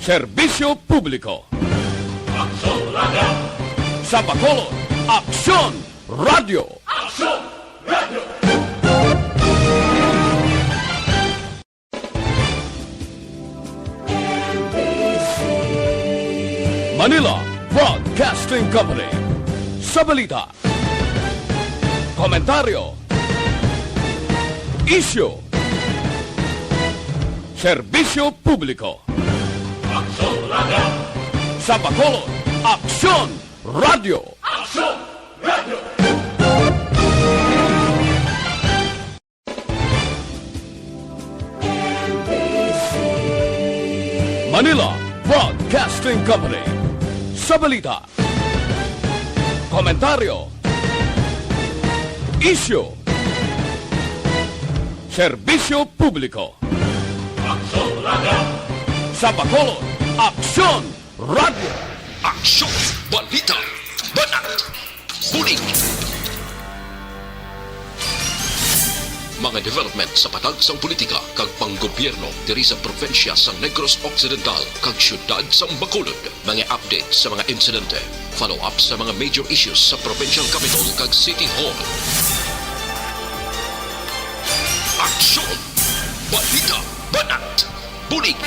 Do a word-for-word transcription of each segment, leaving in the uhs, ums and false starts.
Serbisyo Publiko. Aksyon Radio. Sa Bacolod, Aksyon Radio. Aksyon Radio. Manila Broadcasting Company. Sa balita, komentaryo, isyu, serbisyo publiko. Aksyon Radio. Sa Bacolod, Aksyon Radio. Aksyon Radio. Manila Broadcasting Company. Sa balita, komentaryo, isyu, serbisyo publiko. Aksyon Radio. Sa Bacolod, Aksyon Radio. Aksyon, balita, banat, bulig. Mga development sa patag sang politika kag panggobyerno diri sa probinsya sa Negros Occidental kag siyudad sang Bacolod. Mga update sa mga insidente, follow-up sa mga major issues sa provincial capitol kag city hall. Aksyon! Balita! Banat! Bulig!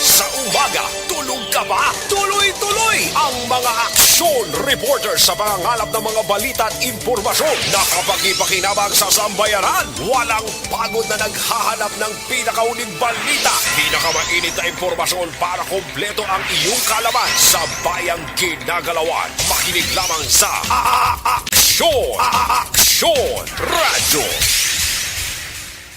Sa umaga, tulog ka ba? Tuloy-tuloy ang mga aksyon reporter sa pangangalap ng mga balita at impormasyon na kapakipakinabang sa sambayanan. Walang pagod na naghahanap ng pinakauling balita, pinakamainit na impormasyon para kompleto ang iyong kaalaman sa bayang kinagalawan. Makinig lamang sa A-, A-, Aksyon! A-, A-, Aksyon Radyo!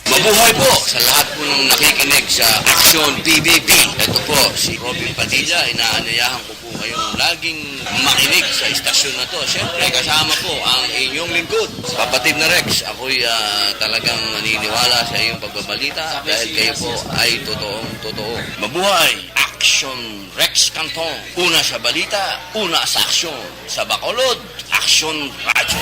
Mabuhay po sa lahat po ng nakikinig sa Aksyon P B B. Ito po si Robin Padilla. Inaanyayahan ko po kayong laging makinig sa istasyon na to. Siyempre, kasama po ang inyong lingkod, kapatid na Rex. Ako'y, ah, talagang naniniwala sa iyong pagbabalita dahil kayo po ay totoong totoo. Mabuhay! Aksyon Rex Canton. Una sa balita, una sa aksyon. Sa Bacolod, Aksyon Radyo.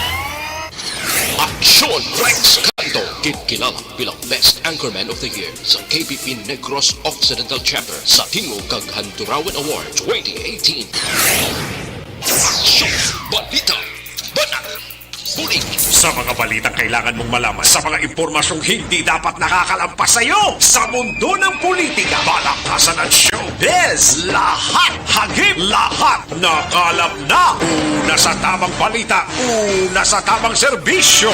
Aksyon Rex Canto, ginkilala bilang Best Anchorman of the Year sa K B P Negros Occidental Chapter sa Tingog kag Handurawan Award twenty eighteen. Aksyon, balita, banat, bulig. Sa mga balitang kailangan mong malaman, sa mga impormasyong hindi dapat nakakalampas sa iyo, sa mundo ng politika, palakasan at showbiz, lahat hagip, lahat nakalap na. Una sa tamang balita, una sa tamang serbisyo.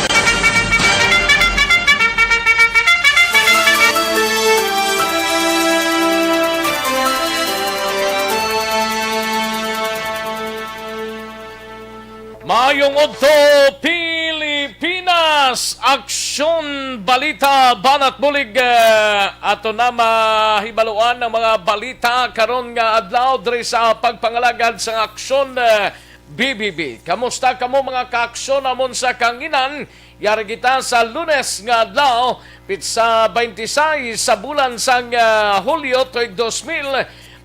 Maayong udto, Pilipinas! Aksyon, balita, banat, bulig. Eh, ato na mahibaluan ang mga balita karon nga adlaw diri sa pagpangalagad sang Aksyon, eh, B B B. Kamusta kamo, mga kaaksyon, amon sa kanginan? Yari kita sa Lunes nga adlaw, pitsa twenty-six sa bulan sang, ah, Hulyo tuig dos mil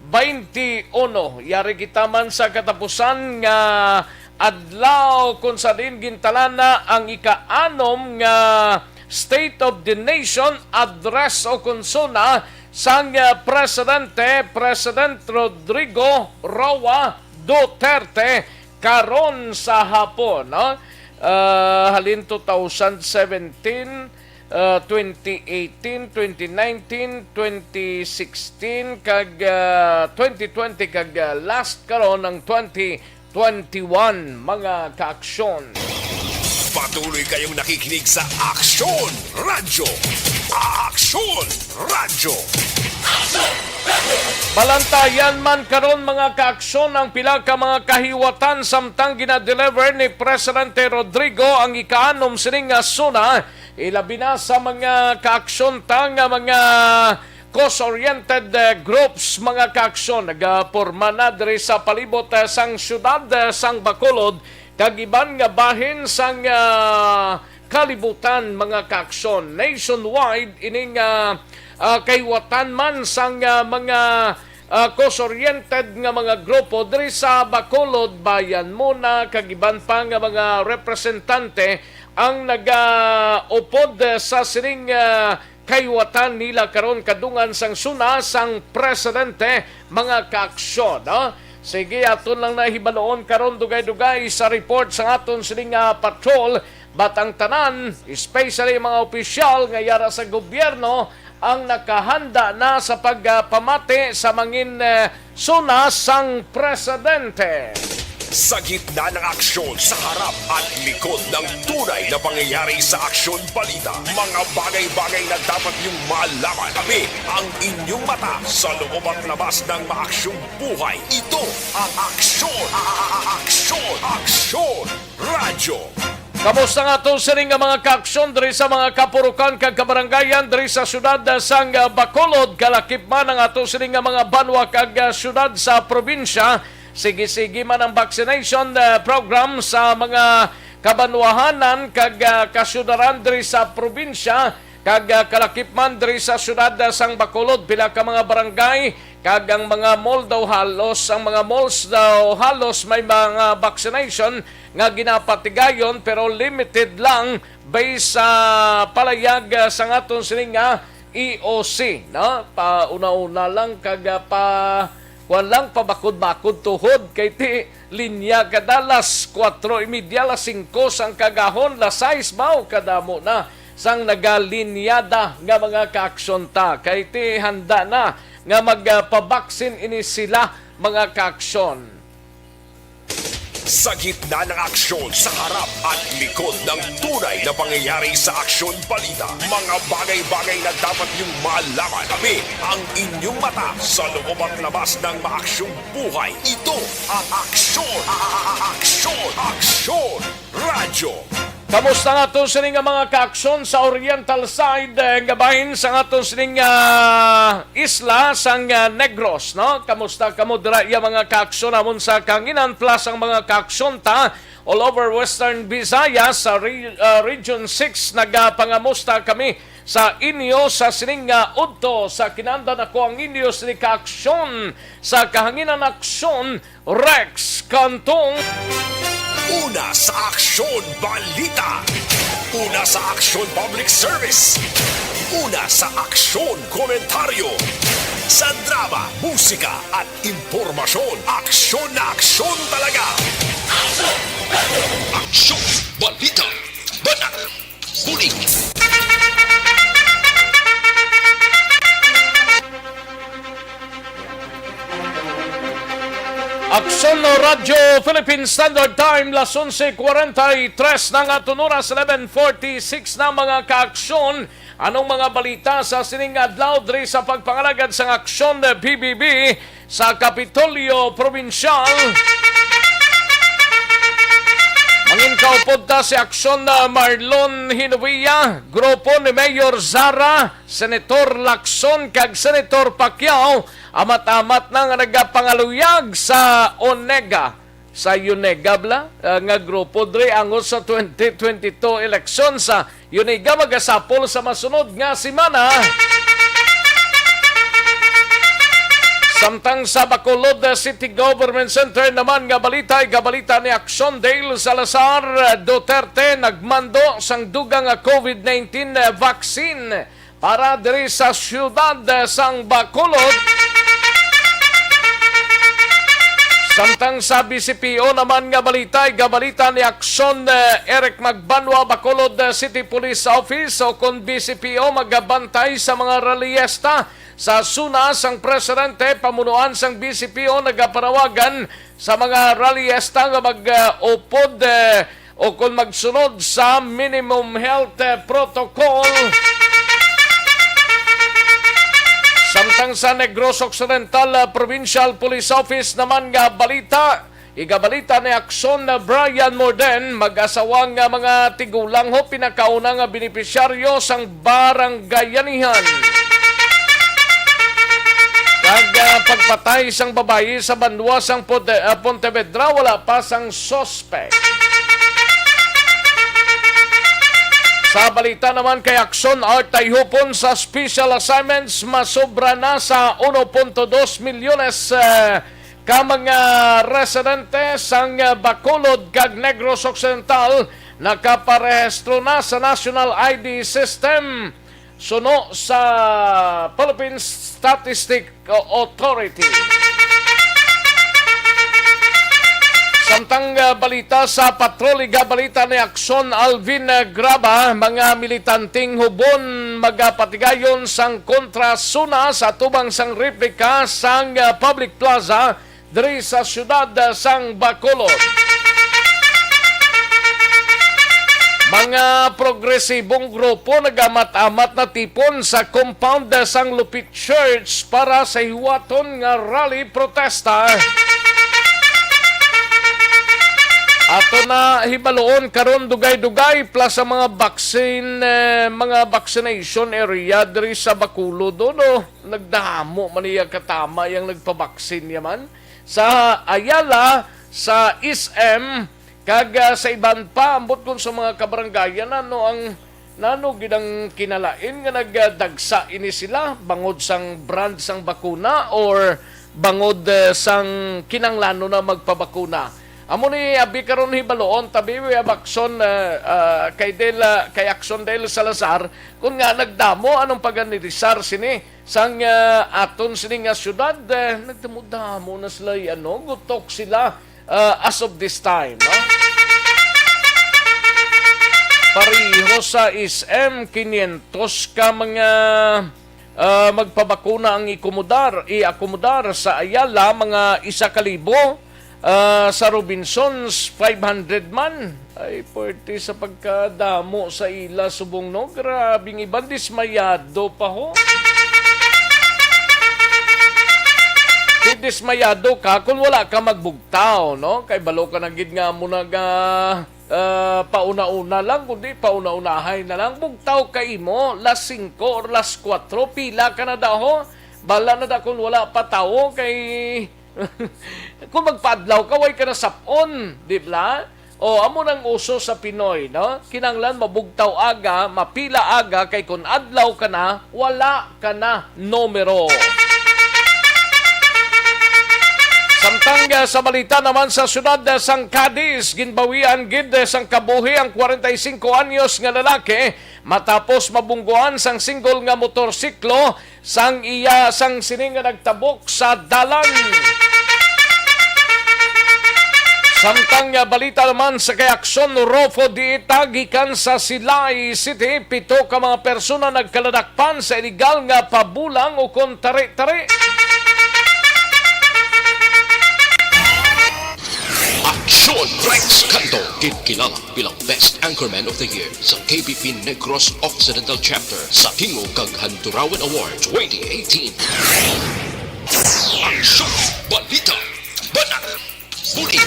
twenty-one. Yari kita man sa katapusan nga adlaw, kung sa diin gintalan na ang ika-anom nga State of the Nation Address o konsona sang, ah, Presidente, President Rodrigo Roa Duterte, karon sa hapon, no? Ah, halin two thousand seventeen, ah, twenty eighteen, twenty nineteen, twenty sixteen, kag, ah, twenty twenty, kag, ah, last karon ang twenty twenty-one, mga kaaksyon. Patuloy kayong nakikinig sa Aksyon Radyo. Aksyon Radyo. Balantayan man karon, mga kaaksyon, ang pila ka mga kahiwatan samtang ginadeliver ni Presidente Rodrigo ang ikaanom sining nga SONA, ilabi na sa mga kaaksyon ta nga mga cause-oriented, eh, groups, mga kaaksyon, nagaporma na diri sa palibot, eh, sang siyudad, eh, sang Bacolod, kag iban nga bahin sang, ah, kalibutan, mga kaaksyon. Nationwide ining, ah, ah, kahiwatan man sang, ah, mga, ah, cause-oriented nga mga grupo diri sa Bacolod, Bayan Muna, kag iban pa nga mga representante ang nagaupod, eh, sa sining, ah, kayawatan nila karon kadungan sang SONA sang presidente, mga kaaksyon, no? Sige, aton lang na hibaloon karon dugay-dugay sa report sa aton sining, ah, patrol. But ang tanan, especially mga opisyal nga yara sa gobyerno, ang nakahanda na sa pagpamati sa mangin, eh, SONA sang presidente. Sa gitna ng aksyon, sa harap at likod ng tunay na pangyayari sa Aksyon Balita, mga bagay-bagay na dapat niyong malaman. Kami ang inyong mata sa loob at labas ng maaksyong buhay. Ito ang Aksyon, a- a- a- Aksyon, Aksyon Radyo. Kamusta nga ato sini nga mga kaaksyon diri sa mga kapurukan kag kabarangayan diri sa siyudad sang Bacolod? Kalakip man ang ato sini nga mga banwa kag, ah, siyudad sa probinsya. Sige-sige man ang vaccination, ah, program sa mga kabanwahanan kag, ah, kasyudaran diri sa probinsya, kag, ah, kalakip man diri sa siyudad, ah, sang Bacolod, pila ka mga barangay, kag ang mga mall daw halos, ang mga malls daw halos may mga vaccination nga ginapatigayon, pero limited lang based sa palayag, ah, sang aton sining nga E O C, no? Pa una-una lang kag, ah, pa kuwan lang, pabakod-bakod tuhod kay ti linya kada las kuwatro y media, las singko sang kagahon, las sais baw kadamo na sang nagalinyada nga mga kaaksyon ta, kay ti handa na nga magpabaksin ini sila, mga kaaksyon. Sa gitna ng aksyon, sa harap at likod ng tunay na pangyayari sa Aksyon Balita, mga bagay-bagay na dapat niyong malaman. Kami ang inyong mata sa loob at labas ng maaksyong buhay. Ito ang Aksyon, a- a- a- Aksyon, Aksyon Radyo. Kamusta nga to sini nga mga kaaksyon sa Oriental side, eh, nga bahin sa aton sining, ah, isla sang, ah, Negros, no? Kamusta kamo dira, iya mga kaaksyon namon sa kahanginan, plus ang mga kaaksyon ta all over Western Visayas, sa re-, ah, Region six, nagapangamusta kami sa inyo sa sining nga udto. Sa kinahanglan, ako ang inyo sini kaaksyon sa kahanginan, aksyon, Rex Cantong. Una sa Aksyon Balita. Una sa Aksyon Public Service. Una sa Aksyon Komentaryo. Sa drama, musika at impormasyon, aksyon na aksyon talaga. Aksyon Balita. Bata. Bulig. Aksyon Radyo Philippine Standard Time, las onse cuarenta y tres na nga aton oras, eleven forty-six na, mga kaaksyon. Anong mga balita sa sining adlaw diri sa pagpangalagad sang Aksyon B B B? Sa Kapitolyo Probinsyal. Mangin kaupod ta si Aksyon, ah, Marlon Hinovia, grupo ni Mayor Zara, Senator Lacson, kag Senator Pacquiao, amat-amat na nga nagapangaluyag sa Onega, sa Unega bala, ah, nga grupo diri angot sa twenty twenty-two eleksyon sa Unega magasapol sa masunod nga semana. Samtang sa Bacolod City Government Center naman nga balita, igabalita ni Aksyon Dale Salazar, Duterte nagmando sang dugang nga COVID nineteen vaccine para diri sa siyudad sang Bacolod. Samtang sa B C P O naman nga balita, igabalita ni Aksyon, eh, Eric Magbanwa, Bacolod, eh, City Police Office, o kon B C P O, magabantay sa mga rallyista sa SONA sang presidente. Pamunuan sang B C P O nagapanawagan sa mga rallyista nga mag, eh, upod, eh, o kon magsunod sa minimum health, eh, protocol. Samtang sa Negros Occidental, ah, Provincial Police Office naman nga balita, igabalita ni Aksyon na Brian Morden, mag-asawa nga mga tigulang ho, pinakauna nga benepisyaryo sang barangayanihan. Kag, ah, pagpatay sang babayi sa banwa sang Ponte-, ah, Pontevedra, wala pa sang suspect. Sa balita naman kay Aksyon, Art Tayhupon sa special assignments, masobra na sa uno punto dos milyones, eh, ka mga residente sang Bacolod kag Negros Occidental nakaparehistro na sa National I D System. suno sa Philippine Statistic Authority. Samtang, ah, balita sa patrol, igabalita ni Aksyon Alvin, ah, Graba, mga militanteng hubon magapatigayon sang kontra SONA sa atubang sang replika sang, ah, public plaza diri sa siyudad, ah, sang Bacolod. Mga progresibong grupo nagamat-amat natipon sa compound, ah, sang Lupit Church para sa hiwaton nga rally protesta. Ato na hibaluon karon, dugay-dugay plus ang mga vaccine, eh, mga vaccination area diri sa Bacolod, no? Nagdamo man iya katama yang nagpabaksin niya man. Sa Ayala, sa S M, kag, ah, sa iban pa, ambot kon sa mga kabarangayan, ano ang, nano gid ang kinalain nga nagdagsa ini sila? Bangod sang brand sang bakuna or bangod, eh, sang kinanglanon na magpabakuna? Amo ni abi karon hibaluon, tabi, we have Aksyon, ah, ah, kay Del, ah, kay Aksyon Del Salazar, kun nga nagdamo anong pag-analisar sini sang, ah, aton sini nga syudad, eh, nagdamo-damo na sila, ano, gutok sila, ah, as of this time, no? Pareho sa S M, quinientos ka mga, ah, magpabakuna ang ikomodar, iakomodar sa Ayala, mga isa ka libo, ah, sa Robinsons, five hundred man. Ay, pwerte sa pagkadamo sa ila subong, no? Grabe, ang iban dismayado pa, ho. Di dismayado ka kung wala ka magbugtaw, no? Kay balo ka na gid nga mo naga, ah, pauna-una lang, kundi pauna-unahay na lang. Bugtaw ka imo, las singko or las kuwatro, pila ka na daw, ho? Bala na da kung wala pa tawo, kay kung magpaadlaw ka, way ka na sapon, di ba? O, amo nang uso sa Pinoy, no? Kinahanglan mabugtaw aga, mapila aga, kay kun adlaw ka na, wala ka na numero. Samtang, ah, sa balita naman sa siyudad, ah, sang Cadiz, ginbawian gid, ah, sang kabuhi ang kwarenta y singko anyos nga lalaki matapos mabungguan sang single nga motorsiklo sang iya, sang sini nga nagtabok sa dalan. Samtang nga balita naman sa kay Aksyon Rofo Diita gikan sa Silay City, pito ka mga persona nagkaladakpan sa iligal nga pabulang ukon tari-tari. Aksyon Rex Canto, kinkilala bilang Best Anchorman of the Year sa K B P Negros Occidental Chapter sa Tingog kag Handurawan Award twenty eighteen. Aksyon, balita, banat, bulig.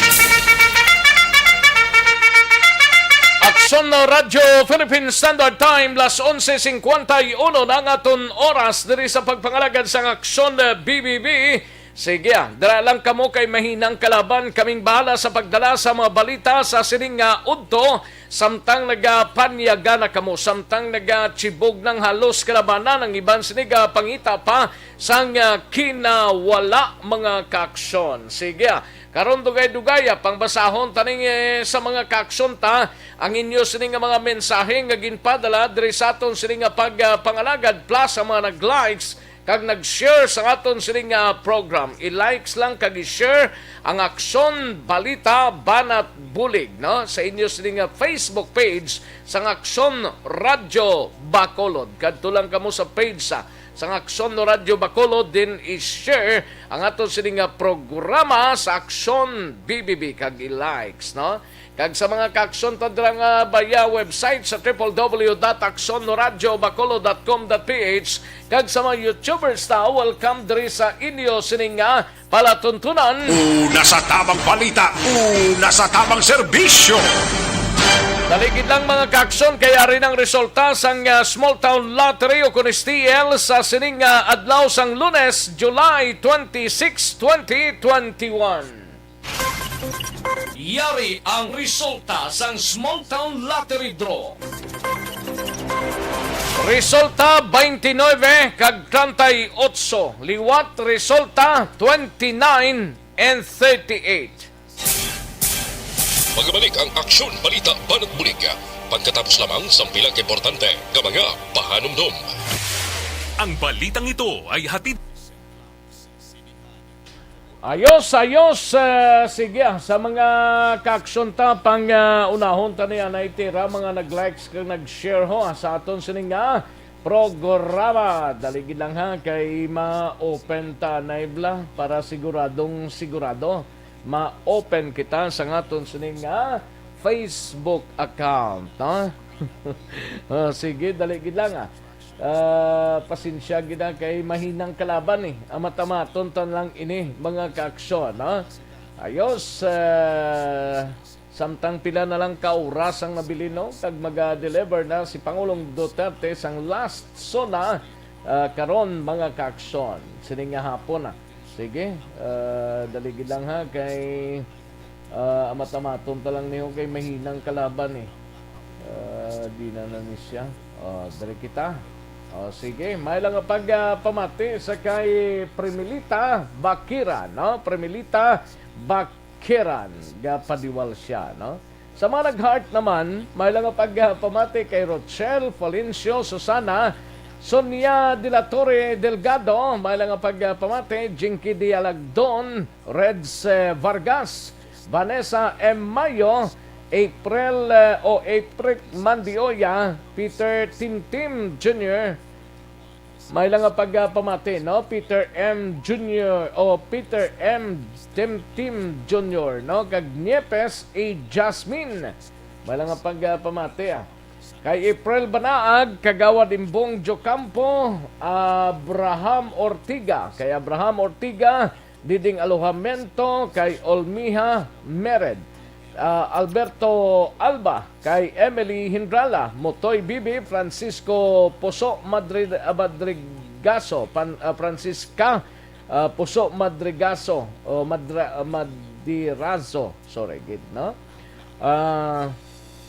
Aksyon na Radyo Philippine Standard Time, las onse cincuenta y uno na ang aton oras diri sa pagpangalagad sang Aksyon, eh, B B B. Sige, ah, dira lang kamo kay mahinang kalaban. Kaming bahala sa pagdala sa mga balita sa sining nga udto, samtang nagapanyaga na kamo, samtang nagachibog ng halos kalabanan, ang iban sini gapangita pa sang, ah, kinawala, mga kaaksyon. Sige, ah, karon dugay-dugay, ah, pangbasahon taning, eh, sa mga kaaksyon ta ang inyo sini nga mga mensahe nga ginpadala diri sa aton sini nga pag, ah, pangalagad, plus ang mga nag-likes kag nag-share sa aton sini nga program. I-likes lang kag i-share ang Aksyon Balita Banat Bulig, no, sa inyo sini nga Facebook page sang Aksyon Radyo Bacolod. Kadto lang kamo sa page sa sang Aksyon Radyo Bacolod, din i-share ang aton sini nga programa sa Aksyon B B B kag i-likes, no? Kag sa mga kaaksyon ta dira nga via website sa triple W dot aksyon radyo bacolod dot com dot P H, kag sa mga YouTubers ta, welcome diri sa inyo sining nga palatuntunan. Una sa tamang balita, una sa tamang serbisyo. Dali gid lang, mga kaaksyon, kay ari nang resulta sang, ah, Small Town Lottery o kun S T L sa sining nga adlaw sang Lunes, July twenty-six, twenty twenty-one. Yari ang resulta sang Small Town Lottery Draw. Resulta, twenty-nine kag treinta y ocho. Liwat, resulta, twenty-nine and thirty-eight. Magbalik ang Aksyon Balita Banat Bulig pagkatapos lamang sang pila ka importante nga mga pahanumdom. Ang balitang ito ay hatid Ayos, ayos. Ah, sige, ah, sa mga kaaksyon ta, pang ah, unahon ta ni anay tira, mga nag-likes kag nag-share ho ah, sa aton sini nga programa. Dali gid lang ha, kay ma-open ta na ibla para siguradong sigurado. Ma-open kita sa aton sini nga Facebook account, no? Ah, sige, dali gid lang ah. Ah, pasensya gid na kay mahinang kalaban eh. Amat-amaton tan lang ini, mga kaaksyon, no? Ayos, ah, samtang pila na lang ka oras ang nabilin, no? Kag maga-deliver na si Pangulong Duterte sang last SONA, ah, karon, mga kaaksyon. Sini nga hapon na. Sige, ah, dali gid lang ha kay ah, amat-amaton ta lang niyo kay mahinang kalaban eh. Ah, di na na ni siya. Oh, diri kita. Oh, sige, may lang nga pag ah, pamati sa kay Primilita Bakira, no? Primilita Bakiran, gapadiwal siya, no? Sa mga nag-heart naman, may lang nga pag ah, pamati kay Rochelle Falencio Susana, Sonia de la Torre Delgado, may lang nga pag ah, pamati, Jinky Dialagdon, Reds eh, Vargas, Vanessa M. Mayo, April eh, o April Mandioya, Peter Timtim Junior, may lang nga pagpamati, no? Peter M. Junior o Peter M. Timtim Junior, no? Kag Niepes A. Jasmine, may lang nga pagpamati, ah. Kay April Banaag, Kagawad Imbong Jocampo, Abraham Ortiga. Kay Abraham Ortiga, Diding Alojamiento, kay Olmiha Mered, ah, Alberto Alba, kay Emily Hindrala, Motoy Bibi, Francisco Puso Madri-, ah, Madrigaso, Pan-, ah, Francisca, ah, Puso Madrigaso, o Madra-, ah, Madirazo, sorry, gid, no? Ah,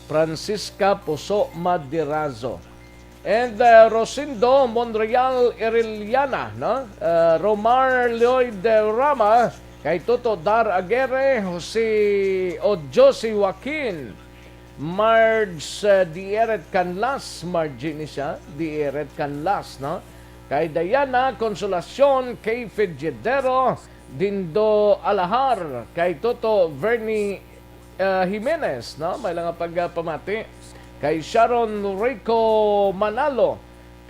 Francisca Puso Madirazo. And uh, Rosindo Monreal Iriliana, no? Uh, Romar Lloyd Rama, kay Toto Dar Aguirre, Jose o Josie Joaquin, Marge uh, Dieret Canlas, Margie ni siya, Dieret Canlas, no? Kay Diana Consolacion, kay Fidjedero, Dindo Alahar, kay Toto Vernie uh, Jimenez, no? May lang nga pagpamati. Kay Sharon Rico Manalo,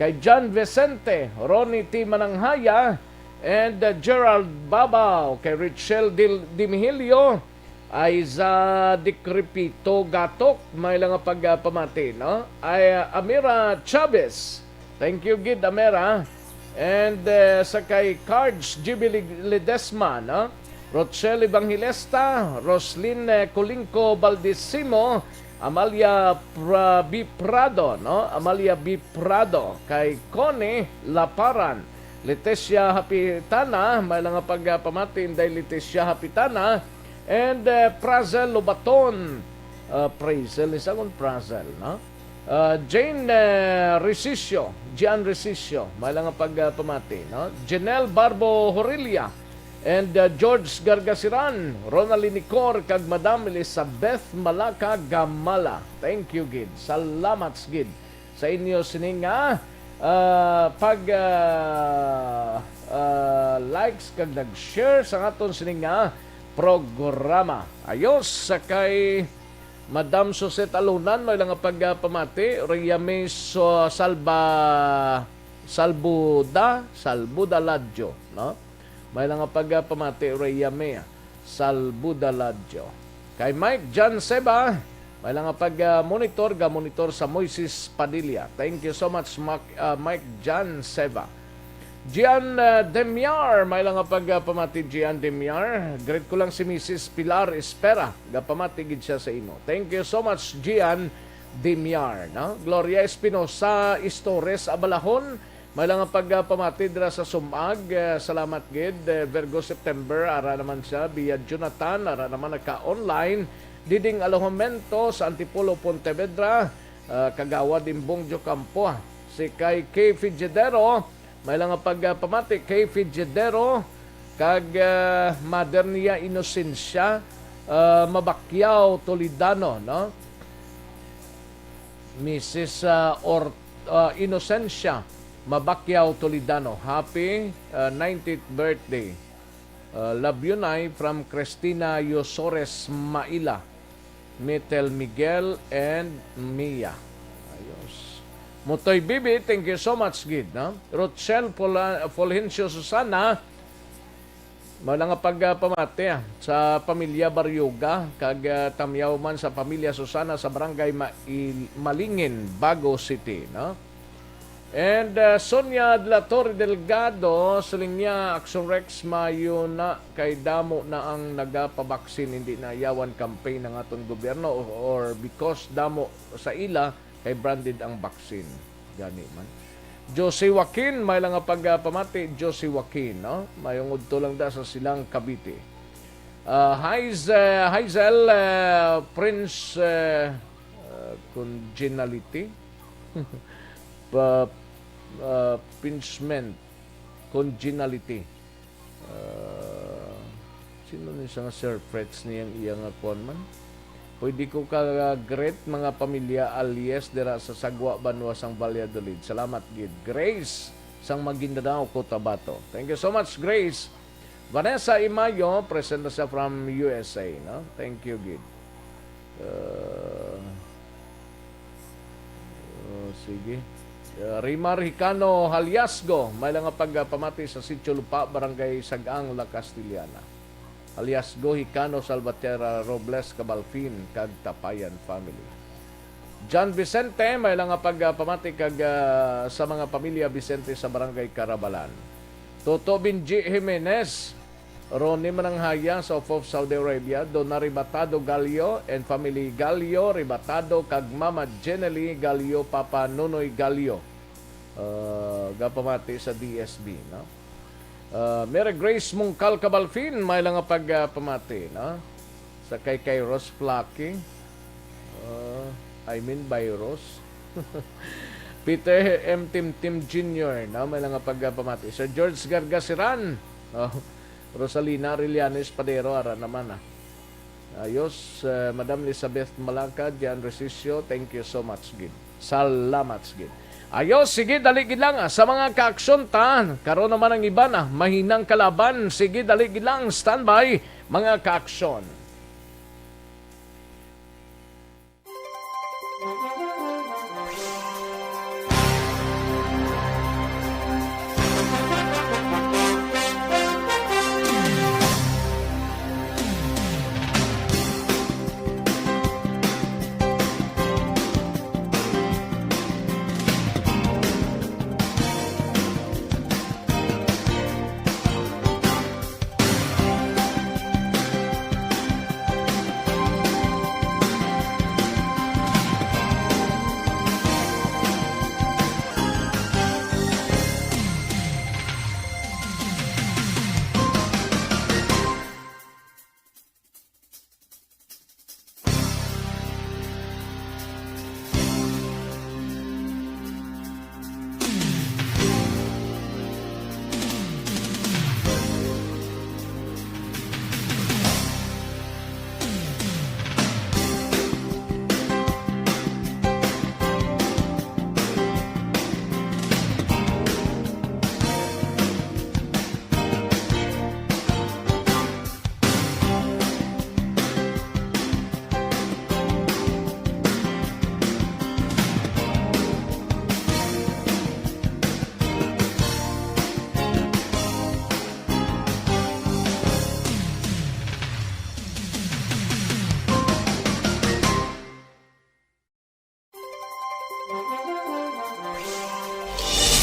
kay John Vicente, Ronnie T. Mananghaya, and uh, Gerald Babao, kay Richelle Dil- Dimihilio, Aiza Dikripito Gatok, may lang nga pagpamati, no? Ay uh, Amira Chavez, thank you gid, Amira. And uh, sa kay Cards G B Ledesma, no? Rochelle Evangelista, Roslyn eh, Colingco Baldisimo, Amalia Pra- B. Prado, no? Amalia B. Prado, kay Connie Laparan, Leticia Hapitana, may lang nga pagpamati, Inday Leticia Hapitana, and uh, Prazel Lobaton, uh, Prazel, isa kong Prazel, no? Uh, Jane uh, Resicio, Gian Resicio, may lang nga pagpamati, no? Janelle Barbo Horilla, and uh, George Gargasiran, Ronaldin Nicor, kag Madam Elizabeth Malaka Gamala. Thank you gid. Salamat gid sa inyo sini nga uh, pag uh, uh, likes kag nag-share sa aton sini nga programa. Ayos sa kay Madam Sosette Alunan, may lang nga pagpamati, Reyame so, Salba, Salbuda, Salbuda Ladjo, no? May lang nga pagpamati, Reyame, Salbuda Ladjo. Kay Mike John Seba, may lang nga pag-monitor, ga-monitor sa Moises Padilla. Thank you so much, Mac, uh, Mike John Seba. Gian uh, Demiar, may lang nga pagpamati, Gian Demiar. Greet ko lang si Missus Pilar Espera. Gapamati gid siya sa imo. Thank you so much, Gian Dimiar, no? Gloria Espinosa Istores Abalahon, may lang nga pagpamati dira sa Sumag. Eh, salamat gid. Eh, Virgo September, ara naman siya. Via Jonathan, ara naman nagka-online. Diding Alojamiento sa Antipolo, Pontevedra. Ah, Kagawad Imbong Diocampo, ah. Si kay K. Fidjedero, may lang nga pagpamati, K. Fidjedero, kag ah, mother niya Inocencia, ah, Mabacquiao Toledano, no? Missus ah, Or, ah, Inocencia Mabacquiao Toledano, happy, uh, ninetieth birthday. Uh, love you, Nay, from Christina Yosores Maila, Mitel Miguel, and Mia. Ayos. Mutoy Bibi, thank you so much, gid, no? Rochelle Pola-, Fulgencio Susana, mala nga pagpamati, ah, sa pamilya Baryoga, kag, ah, tamyaw man sa pamilya Susana sa barangay Mail-, Malingin, Bago City, no? And, uh, Sonia de la Torre Delgado, siling niya, Action Rex, maayo na kay damo na ang nagapabaksin, hindi na yawan campaign ang aton gobyerno, or because damo sa ila kay branded ang vaccine. Gani man. Josie Joaquin, may lang nga pagpamati, Josie Joaquin, no? Mayong udto lang da sa Silang, Cavite. Ah, Haiz-, eh, Hazel, eh, Prince, eh, uh, Congeniality. Pa-, uh, Pinchment, Congeniality. Uh, sino ni sa nga Sir Frets niyang iya nga kuwan man? Pwede ko ka-greet, mga pamilya Alias dira sa Sagwa, Banwa sang Valladolid. Salamat gid. Grace sang Maguindanao, Cotabato. Thank you so much, Grace. Vanessa Imayo, present na siya from U S A, no? Thank you gid. Uh, oh, sige. Uh, Rimar Hicano Haliasgo, may lang nga pagpamati sa Sitio Lupa, Barangay Sagang, La Castellana. Haliasgo, Hicano, Salvatierra, Robles, Cabalfin, kag Tapayan family. John Vicente, may lang nga pagpamati kag, ah, sa mga pamilya Vicente sa Barangay Carabalan. Toto Benji Jimenez, Ronnie Mananghaya sa Off-Off, Saudi Arabia, Donna Ribatado Gallo and family Gallo Ribatado kag Mama Jenely Gallo, Papa Nonoy Gallo. Ah, gapamati sa D S B, no? Ah, Mary Grace Mungkal Cabalfin, may lang nga pagpamati, no? Sa kay, kay Rose Flaky. Ah, I mean, by Rose. Peter M. Timtim Junior, no? May lang nga pagpamati. Sir George Gargasiran. Oh, Rosalina Arellano Espadero, ara naman, ah. Ayos, eh, Madam Elizabeth Malacad, Jan Resisio, thank you so much gid. Salamat gid. Ayos, sige, dali gid lang, ah, sa mga kaaksyon ta. Karon naman ang iban, ah, mahinang kalaban. Sige, dali gid lang, standby, mga kaaksyon.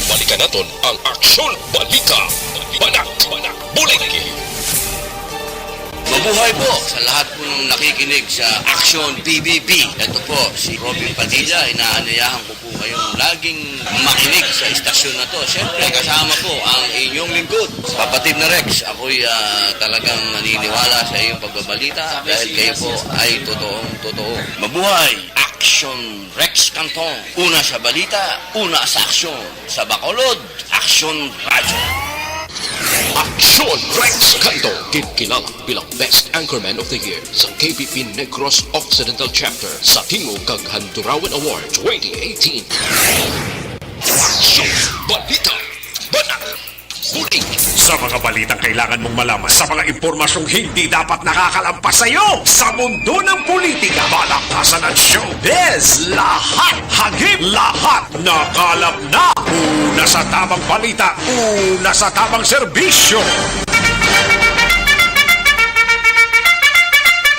Balikan naton ang Aksyon Balita. Banat, bulig. Mabuhay po sa lahat po ng nakikinig sa Aksyon P B B. Ito po si Robin Padilla. Inaanyayahan ko po kayong laging makinig sa istasyon na to. Siyempre, kasama po ang inyong lingkod, Kapatid na Rex. Ako'y, ah, talagang naniniwala sa iyong pagbabalita dahil kayo po ay totoong totoo. Mabuhay! Aksyon Rex Canton. Una sa balita, una sa aksyon. Sa Bacolod, Aksyon Radyo. Aksyon Rex Canton, ginkilalang bilang Best Anchorman of the Year sa K P P Negros Occidental Chapter sa Tingog kag Handurawan Award twenty eighteen. Balita, Banat, Puting. Sa mga balitang kailangan mong malaman, sa mga impormasyong hindi dapat nakakalampas sa iyo, sa mundo ng politika, balakasan at showbiz, lahat hagip, lahat nakalap na. Una sa tamang balita, una sa tamang serbisyo.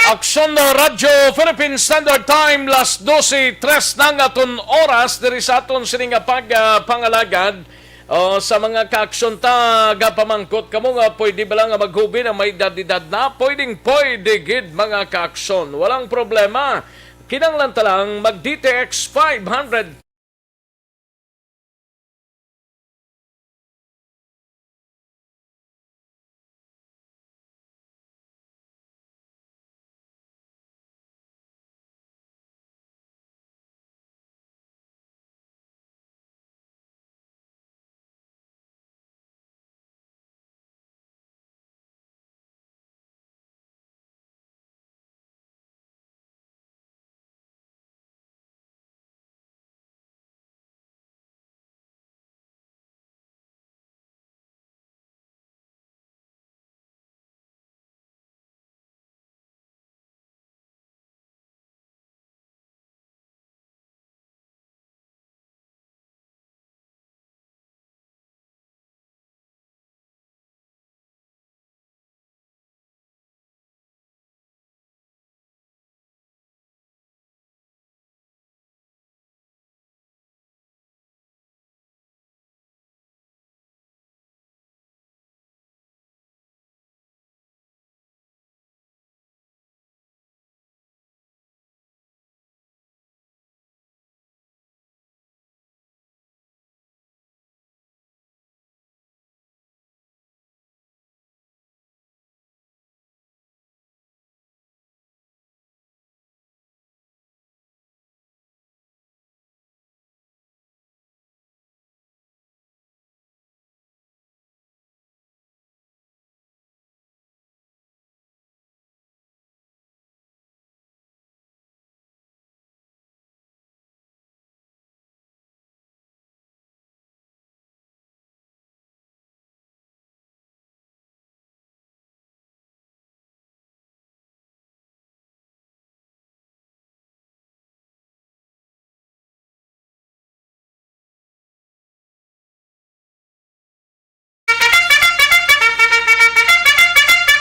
Aksyon na Radyo Philippine Standard Time, las dose tres na ang aton oras diri sa aton sini nga pag, ah, pangalagad. Oh, sa mga kaaksyon ta, gapamangkot kamo nga pwede ba lang nga maghubi na may edad-edad na? Pwedeng pwede gid, mga kaaksyon. Walang problema. Kinahanglan ta lang mag D T X five hundred.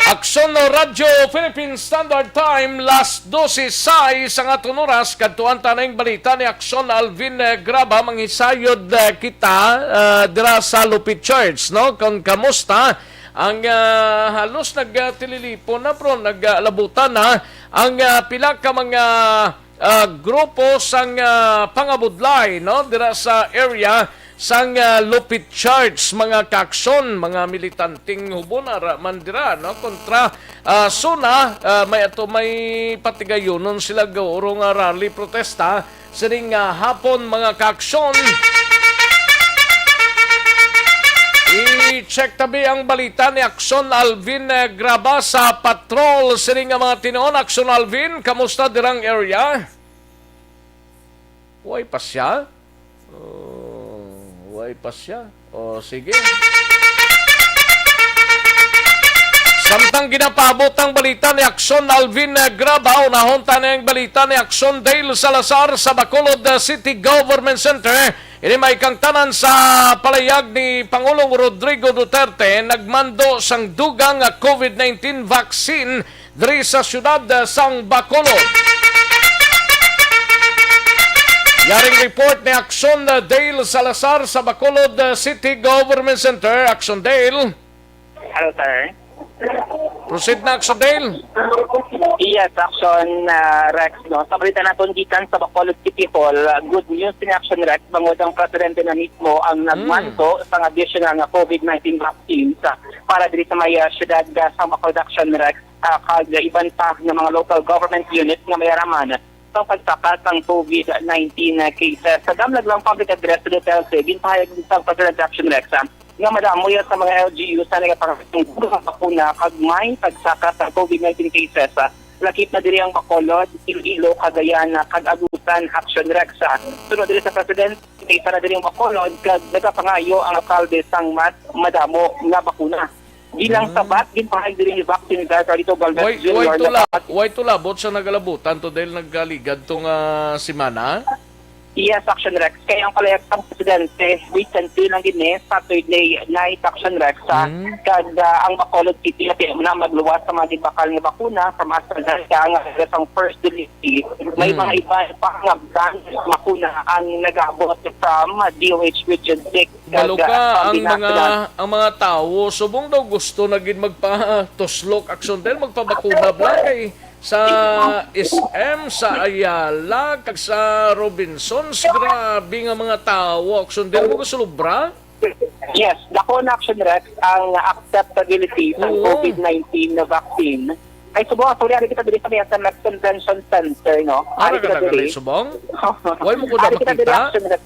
Aksyon no Radyo Philippine Standard Time, las dose sais ang aton oras. Kadtuan ta na ning balita ni Aksyon Alvin, eh, Graba. Manghisayod, eh, kita, ah, dira sa Lupit Church, no? Kung kamusta ang, ah, halos nagtililipon na, bro, naglabutan na ang, ah, pila ka mga, ah, grupo sang, ah, pangabudlay, no, dira sa area sang, ah, Lupit Church, mga kaaksyon, mga militanteng hubon ara man dira, no, kontra, ah, SONA. Ah, may ato, may patigayunon sila gauro nga rally protesta sining, ah, hapon, mga kaaksyon. I-check tabi ang balita ni Aksyon Alvin, eh, Graba sa patrol sining nga mga tinuon. Aksyon Alvin, kamusta dirang area? Way pa siya? Oh, way pa siya. Oh, sige. Samtang ginapaabot ang balita ni Aksyon Alvin, eh, Graba, unahon ta na ang balita ni Aksyon Dale Salazar sa Bacolod, eh, City Government Center. Ini may kangtanan sa palayag ni Pangulong Rodrigo Duterte, nagmando sang dugang nga COVID nineteen vaccine diri sa siyudad, eh, sang Bacolod. Yaring report ni Aksyon, eh, Dale Salazar sa Bacolod, eh, City Government Center. Aksyon Dale. Hello, sir. Proceed na, Aksyon Dale. Yes, Aksyon, ah, Rex, no? Sa balita naton gikan sa Bacolod City Hall, ah, good news ni Aksyon Rex, bangod ang presidente na mismo ang Hmm. nagmando sang additional nga COVID nineteen vaccines, ah, para diri sa may, ah, siyudad, ah, sa Bacolod, Aksyon Rex, ah, kag iban pa nga mga local government units nga may araman sa pagsaka sang COVID nineteen cases. Sa Gamlaglang Public Address sa Duterte, ginpahayag sa President Aksyon Rex, ah, nga madamo ya sa mga L G U sa nagapanghatag sang bakuna kag may pagsaka sa COVID nineteen cases. Lakip na diri ang Bacolod, Iloilo, Cagayan, kag Agusan. Aksyon Rex, ah. Sunod diri sa Presidente, Sa na diri ang Bacolod, kag nagapangayo ang alkalde sang mas madamo nga bakuna. Bilang Ah. sabat, ginpahayag diri ni Vaccine Czar Carlito Galvez Why, why Junior na tula, dapat why tulabot sa nagalabutan to dahil nagkaligad tong ah, semana? Yes, Action Rex. Kaya ang palayag sang presidente, recently lang gid ni Saturday night, Action Rex, sa Mm. kag ah, ang Bacolod City na na magluwas sa mga gibakal nga bakuna sa AstraZeneca nga sa first delivery. May Mm. mga iba pa nga brand bakuna ang nag-abot from D O H Region six. Balo Kag, ka, ah, ang mga, pambinasa ang mga tawo, subong daw gusto na gid magpatuslok, Action, dahil magpabakuna bla kay sa S M, sa Ayala, kag sa Robinsons, grabe nga mga tawo, Action, dahil mo gusto lubra? Yes, dako na, Action Rex, ang acceptability sa Oo. COVID nineteen na vaccine. Ay, subong, actually, ari kita diri sa may S M X Convention Center, no? Ara Ari ka kita na diri. gali, subong? Why mo ko na Ari kita diri, makita? Action Rex.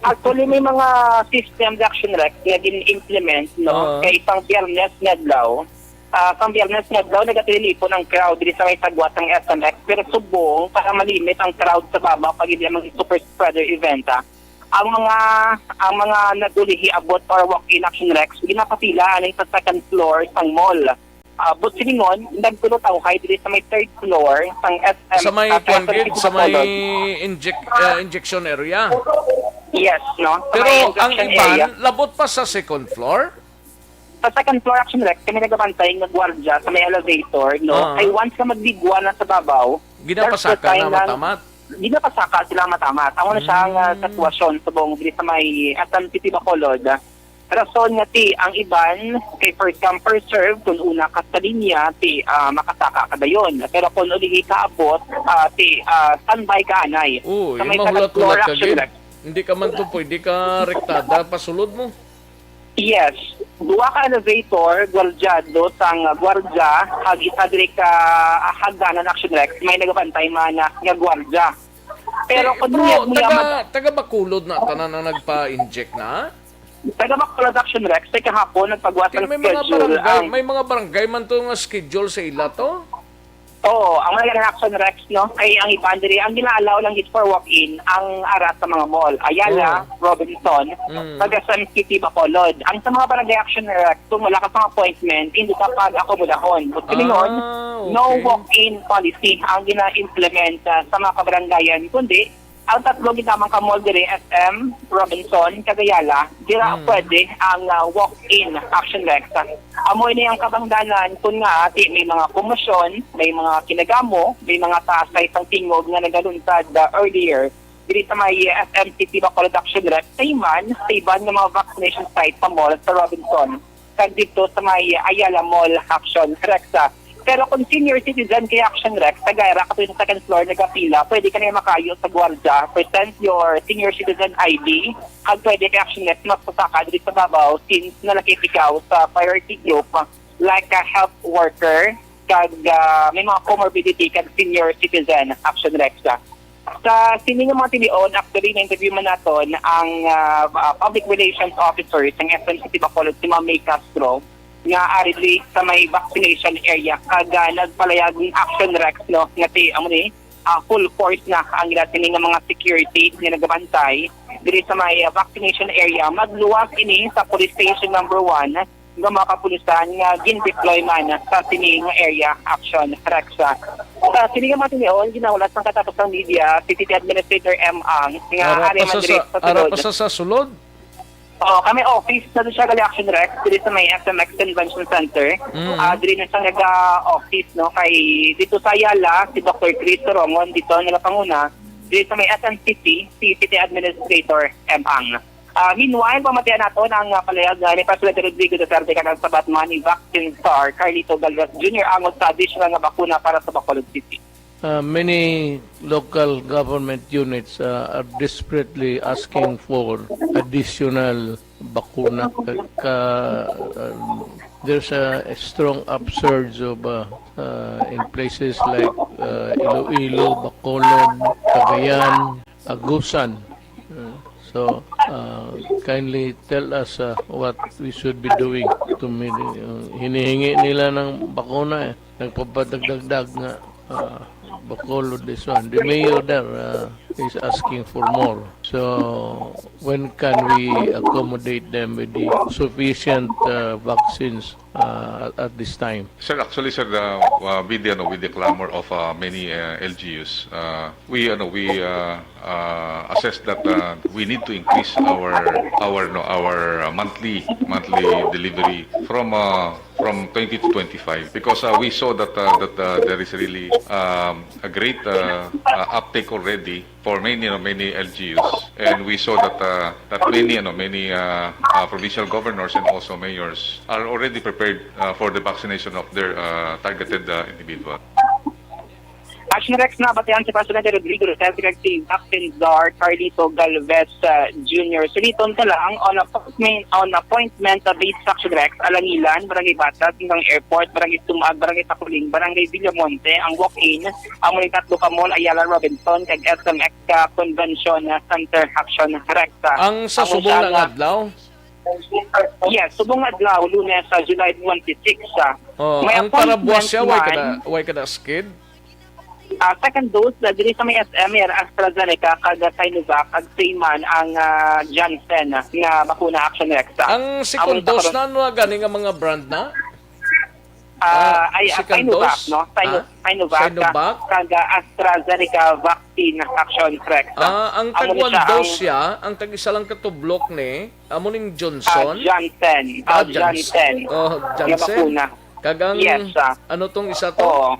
Actually, may mga system, Action Rex, nga gin-implement, no? Oo. Kay isang Biyernes nga adlaw, ah, sang Biyernes nga adlaw, nagatilipon ang crowd diri sa may sagwa sang S M X. Pero subong, para malimit ang crowd sa baba, pag hindi ang mga super spreader event, ah, ang mga, ang mga nagulihi abot or walk-in, Action Rex, ginapapila aning sa second floor sang mall. Ah, but silingon, nagtulotawhay diri sa may third floor sang S M Sa may sa kwan Quezon gid, City, sa may Bacolod. Injec-, ah, injection area. Yes, no? Sa Pero may ang injection iban, area. labot pa sa second floor? Sa second floor, Action Rex, kami nagabantay nga gwardiya sa may elevator, no? Ah. Kay once nga magligwa na sa babaw, Ginapasaka there's the na sign ng matamat. Ginapasaka sila matamat. Amo na siya ang, ah, Mm. sitwasyon subong diri sa may S M City Bacolod. Rason nga ti ang iban kay first come, first serve, kung una ka sa linya, ti, ah, makasaka ka dayon. Pero kung uli ka abot, ah, ti, ah, standby ka anay. Oo, Sa yung may second floor, mahulat-hulat ka Action gid. Rex. Hindi ka man to pwede ka rektada pasulod mo. Yes. Duha ka elevator, gwardyado sang gwardya, kag isa diri ka hagdanan, Action Rex, may nagabantay man nga gwardya. Pero Eh, kung bro, muya-muya taga, mag- taga Bacolod na tanan ang nagpa-inject na? Taga Bacolod, Action Rex, kay kahapon nagpagawa Ti sang may mga schedule barangay, ang may mga barangay man to nga schedule sa ila to? Oo, ang mga ganang, Action Rex, no? Kay ang iban diri, ang gina-allow lang gid for walk-in ang ara sa mga mall. Ayala, Oh. Robinson, Mm. kag S M City Bacolod. Ang sa mga barangay, Action Rex, kung wala ka sa appointment, hindi ka pag-akomodahon. But kami noon, Ah, no okay. walk-in policy ang gina-implement, ah, sa mga kabarangayan, kundi ang tatlo gid lamang ka mall diri, S M, Robinson, kag Ayala, dira Mm. pwede ang, ah, walk-in, Action Rex. Amo ini ang kabangdanan kun nga ti may mga komosyon, may mga kinagamo, may mga taasay sang tingog nga nagalunsad, ah, earlier diri sa may, ah, S M City Bacolod, Action Rex, sa iban, sa iban nga mga vaccination site sa mall sa Robinson. kag didto sa may Ayala Mall, Action Rex. Pero kung senior citizen kay, Action Rex, taga ira ka sa second floor nagapila, pwede ka na makayo sa gwardiya, present your senior citizen I D, kag pwede kay, Action Rex, magpasaka diri sa babaw since nalakip ikaw sa priority group like a health worker, kag, ah, may mga comorbidity kag senior citizen, Action Rex. Sa sini nga mga tinion, actually, na-interview man naton ang, ah, ah, public relations officer sang S M City Bacolod, si Ma'am May Castro, nga ari diri sa may vaccination area, kag, ah, nagpalayag ang, Action Rex, no, nga ti, amo ni, ah, full force na ang ila sini nga mga security nga nagabantay diri sa may, ah, vaccination area. Magluwas ini sa police station number one nga mga kapulisan nga gin-deploy man sa sini nga area, Action Rex. Sa sini nga mga tinion, ginahulat sang katapusang media si City Administrator M. Ang nga Ara ari pa man sa, diri sa, sa ara sulod. pa sa, sa sulod? Oo, kami office na siya gali, Action Rex, diri sa may S M X Convention Center. Mm. Ah, diri na siya nag-office, no, kay dito sa Ayala, si Doctor Chris Sorongon, dito nagapanguna, diri sa may S M City, si City Administrator M. Ang. Ah, meanwhile, pamatian naton ang, ah, palayag, ah, ni Presidente Rodrigo Duterte kanang sabat man ni Vaccine Czar Carlito Galvez Junior angod sa additional nga bakuna para sa Bacolod City. Uh, many local government units, uh, are desperately asking for additional bakuna. Ka, ka, uh, there's a strong upsurge of, uh, uh, in places like, uh, Iloilo, Bacolod, Cagayan, Agusan. Uh, so, uh, kindly tell us, uh, what we should be doing to meet, uh, hinihingi nila ng bakuna, eh. Nagpapadagdagdag nga, uh, Bacolod, this one. The mayor there, uh, is asking for more. So, when can we accommodate them with the sufficient uh, vaccines uh, at this time? Sir, actually, sir, the, uh, with the, ano, with the clamor of uh, many uh, L G Us, uh, we, ano, we uh, uh, assess that uh, we need to increase our our no, our uh, monthly monthly delivery from uh, from twenty to twenty-five, because uh, we saw that uh, that uh, there is really um, a great uh, uh, uptake already for many, you know, many L G Us, and we saw that uh, that many, you know, many uh, uh, provincial governors and also mayors are already prepared uh, for the vaccination of their uh, targeted uh, individual. Action Rex, nabatian si Presidente Rodrigo Duterte kag si Acting Czar Carlito Galvez uh, Junior Suliton ka lang, on appointment, on appointment uh, based sa Action Rex, Alangilan, Barangay Batas, Singgang Airport, Barangay Sumag, Barangay Takuling, Barangay Villamonte, ang walk-in, amo ni tatlo ka mall, Ayala Robinson, kag S M X ka Convention uh, Center. Action Rex. Uh, Ang sa amo subong siya nga nga adlaw? Yes, subong adlaw, Lunes, sa July twenty-six. Uh, Oh, may ang para buwas appointment siya, way man. Kada, way kada skid? Ah, second dose na diri sa may S M, may AstraZeneca, kag Sinovac, kag same man ang ah, Janssen nga bakuna. Action Rex. Ah, Ang second amo ni sa dose karon. Na, ano gani nga mga brand na? Ah, Ah, ay, ah, second Sinovac, dose? No? Sino, Ah, Sinovac, Sinovac? Kag ah, AstraZeneca vaccine. Action Rex. Ah, ang Amo tag ni one siya dose ang siya, ang tag isa lang ka tublok ni, amo ning Ah, Johnson? Janssen. Ah, Ah, Janssen. Janssen. Oh, Nga Janssen. Bakuna. Kag ang Yes, ah. Ano tong isa to? Oo.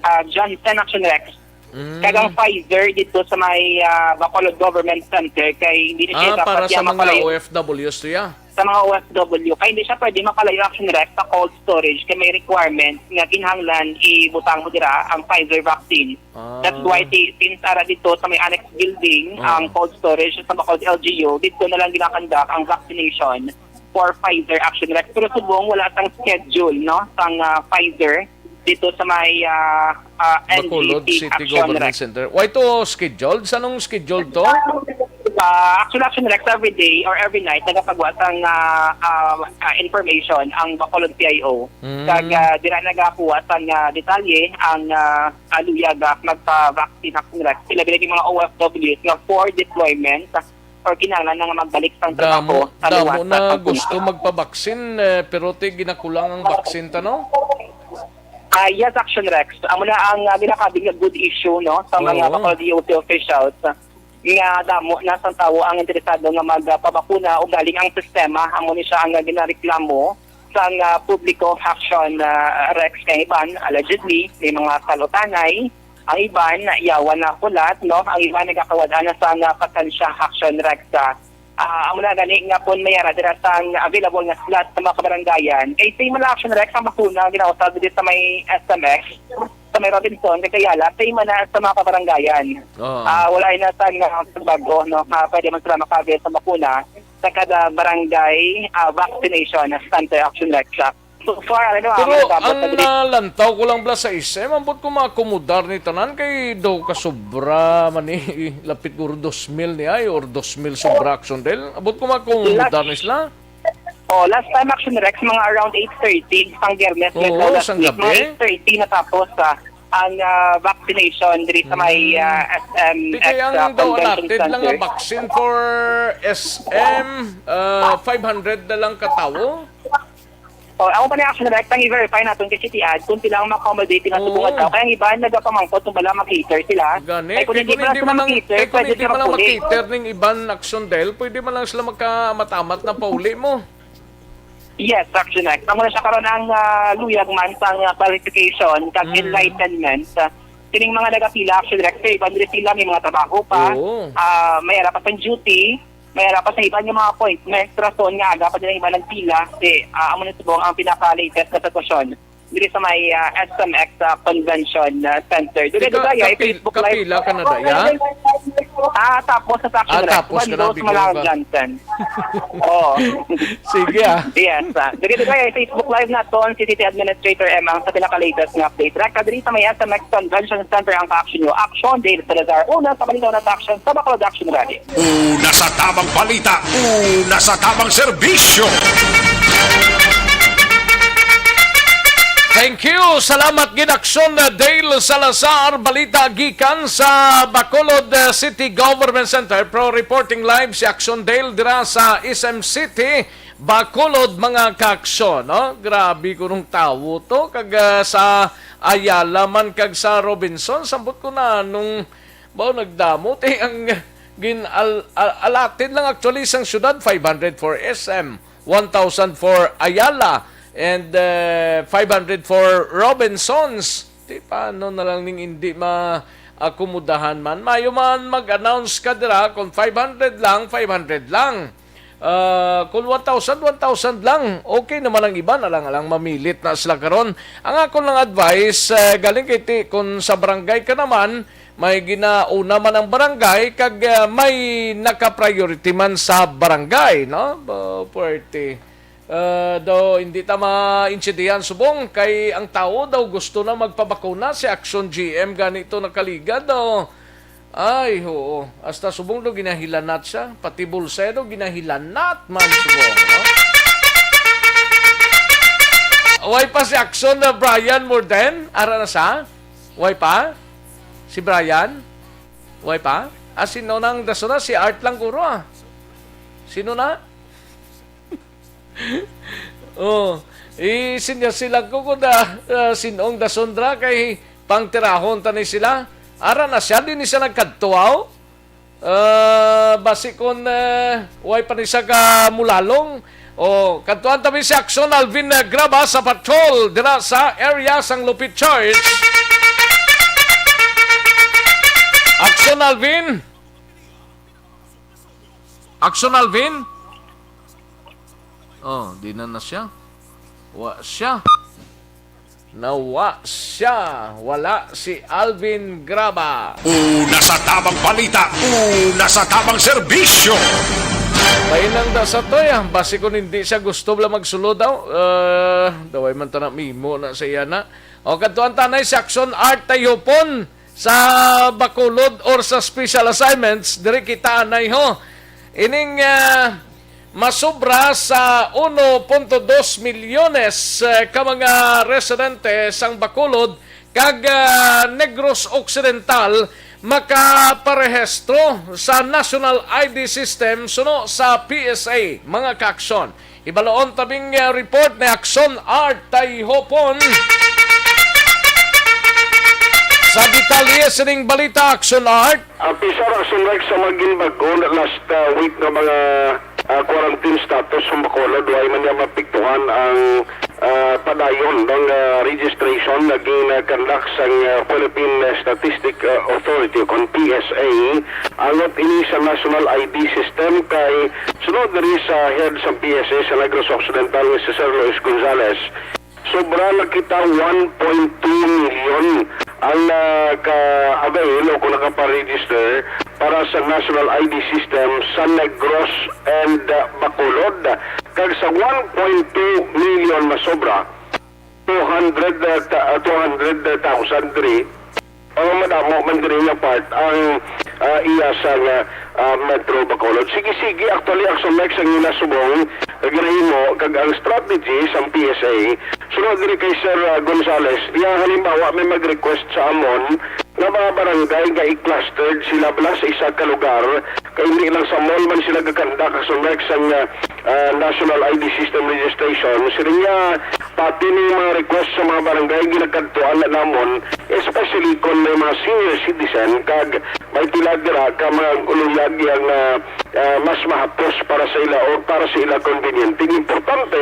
Ah, Janssen Action Rex. Mm. Kag ang Pfizer dito sa may ah, Bacolod Government Center kay hindi na siya Ah, dapat para sa siya mga makalayo. O F Ws to ya. Sa mga O F W, kay hindi siya pwede makalayo, Action Rex, sa cold storage kay may requirement nga kinahanglan ibutang mo dira ang Pfizer vaccine. Ah. That's why si, since ara dito sa may annex building, Ah. ang cold storage sa Bacolod L G U, dito na lang ginakandak ang vaccination for Pfizer, Action Rex. Pero subong wala sang schedule, no, sang ah, Pfizer dito sa may ah, ah, Bacolod N G C City Action Government Rex. Center. Why to scheduled? Sa anong scheduled to? Ah, actually, Action Rex, every day or every night, nagapagawa sang ah, ah, ah, information ang Bacolod P I O. Mm. Kag ah, dira nagakuha sang ah, detalye ang ah, ah, luyag ah, magpa-vaccine, Action Rex. Sila bilang yung mga O F Ws nga for deployment or kinahanglan na nga magbalik sang trabaho Damo, sa damo luwas na sa pagpunta. Gusto magpabaksin, eh, pero ti ginakulang ang baksin ta, no? Ah, yes, Action Rex. Amo na ang ah, ginakabig nga good issue, no, sa mga Oo. Bacolod D O T officials, ah, nga damo na sang tawo ang interesado nga magpabakuna, ugaling ang sistema amo ni siya ang ginareklamo sang ah, publiko. Action ah, Rex, kay iban allegedly may mga kalutanay, ang iban yawan na kulat, no, ang iban nagakawad-an na sang ah, pasensya. Action Rex. Ah, amo na gani nga pun may ara dira sang available nga slot sa mga kabarangayan. Kay same man lang, Action Rex, ang bakuna nga ginausab diri sa may S M X, sa may Robinson, kay Ayala, same man na sa mga kabarangayan. Oo. Ah, wala na sang ah, pagbago, no, nga pwede man sila maka-avail sa bakuna sa kada barangay ah, vaccination center. Action Rex. So far, ano, Pero ang nagabot ang na diri. Nalantaw ko lang bala sa S M, ambot ko maakomodar ni tanan kay daw kasobra man ni lapit guro dos mil ni ay or dos mil sobra, Action Del. Ambot ko maakomodar Last ni sila. Oh, last time, Action Rex, mga around eight thirty sang Biyernes, Oo, nagdaw last sang week, mga gabi. Eight thirty natapos sa ang ah, vaccination diri sa may Mm. ah, S M Di X kaya ah, ang daw Convention allotted lang nga Center. Vaccine for S M, ah, five hundred na lang ka tawo? Oh, ako pa na, Action Rex, ang i-verify naton kay City Ad kung sila ang ma-accommodate nga Oo. Subong adlaw. Kay ang iba nagapamangkot kung bala mag-cater sila. Gani, Ay, kung kay hindi kung pala hindi sila man lang, mag-cater, kay kung pwede hindi sila man lang magpauli. Mag-cater ning iban, Action Del, pwede man lang sila magkamatamat na pauli mo. Yes, Action Rex. Amo na siya karon ang ah, luyag man sang ah, clarification kag Mm. enlightenment. Ah, kining mga nagapila, Action Rex, kay iban diri sila may mga trabaho pa. Oo. Ah, may ara pa sang duty, may ara pa sa iban nga mga appointments, rason nga aga pa nila iban nagpila. Kay ah, amo na subong ang pinaka-latest na sitwasyon diri sa may ah, S M X ah, Convention ah, Center. Dugay-dugay, ah, kapil-, Facebook Live. Kapila ka na, Daya? Ah, tapos sa Action Ah, Rex. Tapos ka na, One dose before man lang ka. Johnson. Oo. Sige, ah. Yes, ah. Dugay-dugay, ah, Facebook Live naton si City Administrator M ang sa pinaka-latest nga update. Rex, diri sa may S M X Convention Center ang ka-action nyo. Action, Dale Salazar. Una sa balita, una sa action, sa Bacolod Action Rally. Una sa tamang balita, una sa tamang serbisyo. Thank you. Salamat gid, Action Dale Salazar. Balita gikan sa Bacolod, uh, City Government Center. Pro reporting live si Action Dale dira sa S M City, Bacolod, mga kaaksyon, no? Grabe ko nung tawo to. Kag, uh, sa Ayala man kag sa Robinson, sambot ko na nung Bao nagdamo ti ang gin al, al, alatid lang actually sang syudad, five hundred for S M, one thousand for Ayala, and, uh, five hundred for Robinsons. Ti paano na lang ning hindi ma-akomodahan man? Mayo man mag-announce ka dira kung five hundred lang, five hundred lang. Ah, kung one thousand, one thousand lang. Okay naman ang iba, alang-alang mamilit na sila karon. Ang akon lang advice, eh, galing kay ti, kung sa barangay ka naman, may ginauna man ang barangay, kag, ah, may naka-priority man sa barangay, no? Ba, puwerte. Ah, daw hindi ta maintindihan subong kay ang tawo daw gusto na magpabakuna, si Action G M gani to nakaligad daw. Ay, oo. Hasta subong do ginahilanat siya. Pati bulsa do ginahilanat man subong, no? Way pa si Action na Brian Morden? Ara na sa? Way pa? Si Brian? Way pa? Ah, sino nang dasura? Si Art lang guro, ah. Sino na? Oh, isinya sila ko ko da, ah, sinong dasondra kay pangtirahon ta ni sila. Ara na siya, di ni siya nagkadto, aw? Ah, basi kon, eh, way pa ni siya ka mulalong. Oh, kadtuan ta mi si Action Alvin, eh, Graba sa patrol dira sa area sang Lupit Church. Action Alvin. Action Alvin. Oh, di na na siya. Wa siya. Nawa siya. Wala si Alvin Graba. Una sa tamang balita, una sa tamang serbisyo. Painang da sa to, ya. Basi kung hindi siya gusto bala magsulod daw. Eh, daway man ta na mimo na sa iya na. O, kadtuan tanay si Action Art Tayhopon sa Bacolod or sa special assignments, diri kita anay ho. Ining, ah, masobra sa uno punto dos milyones, eh, ka mga residente sang Bacolod kag, ah, Negros Occidental makaparehistro sa National I D System suno sa P S A, mga kaaksyon. Ibaloon tabing, ah, report ni Action Art Tayhopon. Sa detalye sining balita, Action Art. Ah, P S A, Action Rex, sa mga ginbag-o na last, ah, week nga mga, ah, quarantine status sa Bacolod, way man niya mapiktuhan ang, ah, padayon ng, ah, registration nga gin-conduct sang, ah, Philippine Statistic, ah, Authority o kon P S A. Angot ini sa National I D System kay sunod diri sa head sa P S A sa Negros Occidental nga si Sir Luis Gonzales. Sobra na kita one point two million ang naka-avail o kung nakaparegister para sa National I D system sa Negros and, uh, Bacolod. Kag sa one point two million masobra, two hundred, uh, ta-, uh, two hundred thousand diri. Ang madamo man diri nga part ang, ah, iya sa nga, ah, Metro Bacolod. Sige, sige, actually, Action Rex, ang ila subong nga ginahimo kag ang strategy sang P S A. Sunod diri kay Sir, ah, Gonzales, iya halimbawa may mag-request sa amon nga mga barangay nga i-clustered sila bala sa isa ka lugar, kay hindi lang sa mall man sila gakandak, Action Rex, ang, ah, ah, National I D System Registration. Sila niya, pati ni mga request sa mga barangay ginakadtuan na namon, especially kon may mga senior citizen kag may pila dira ka mga luyag yang, ah, ah, mas mahapos para sa ila o para sa ila convenient. Ang importante,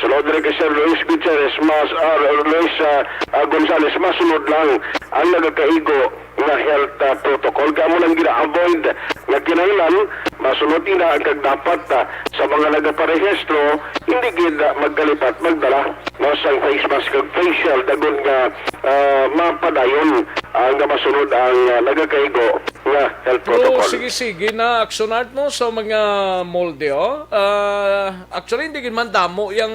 sulod diri kay Sir Luis Gutierrez, mas, ah, Luis, ah, ah, Gonzales, masunod lang ang nagakaigo nga health, ah, protocol. Kaya mo lang gina-avoid nga kinahanglan masunod ina ang kag dapat, ah, sa mga nagaparehistro, hindi gid, ah, magkalipat magdala, no, sang face mask kag face shield, dagon nga, ah, mapadayon, ah, nga masunod ang, ah, nagakaigo nga health protocol. Sige, sige na, Action Art, no, sa mga molde, oh. Ah, actually, hindi gid man damo yang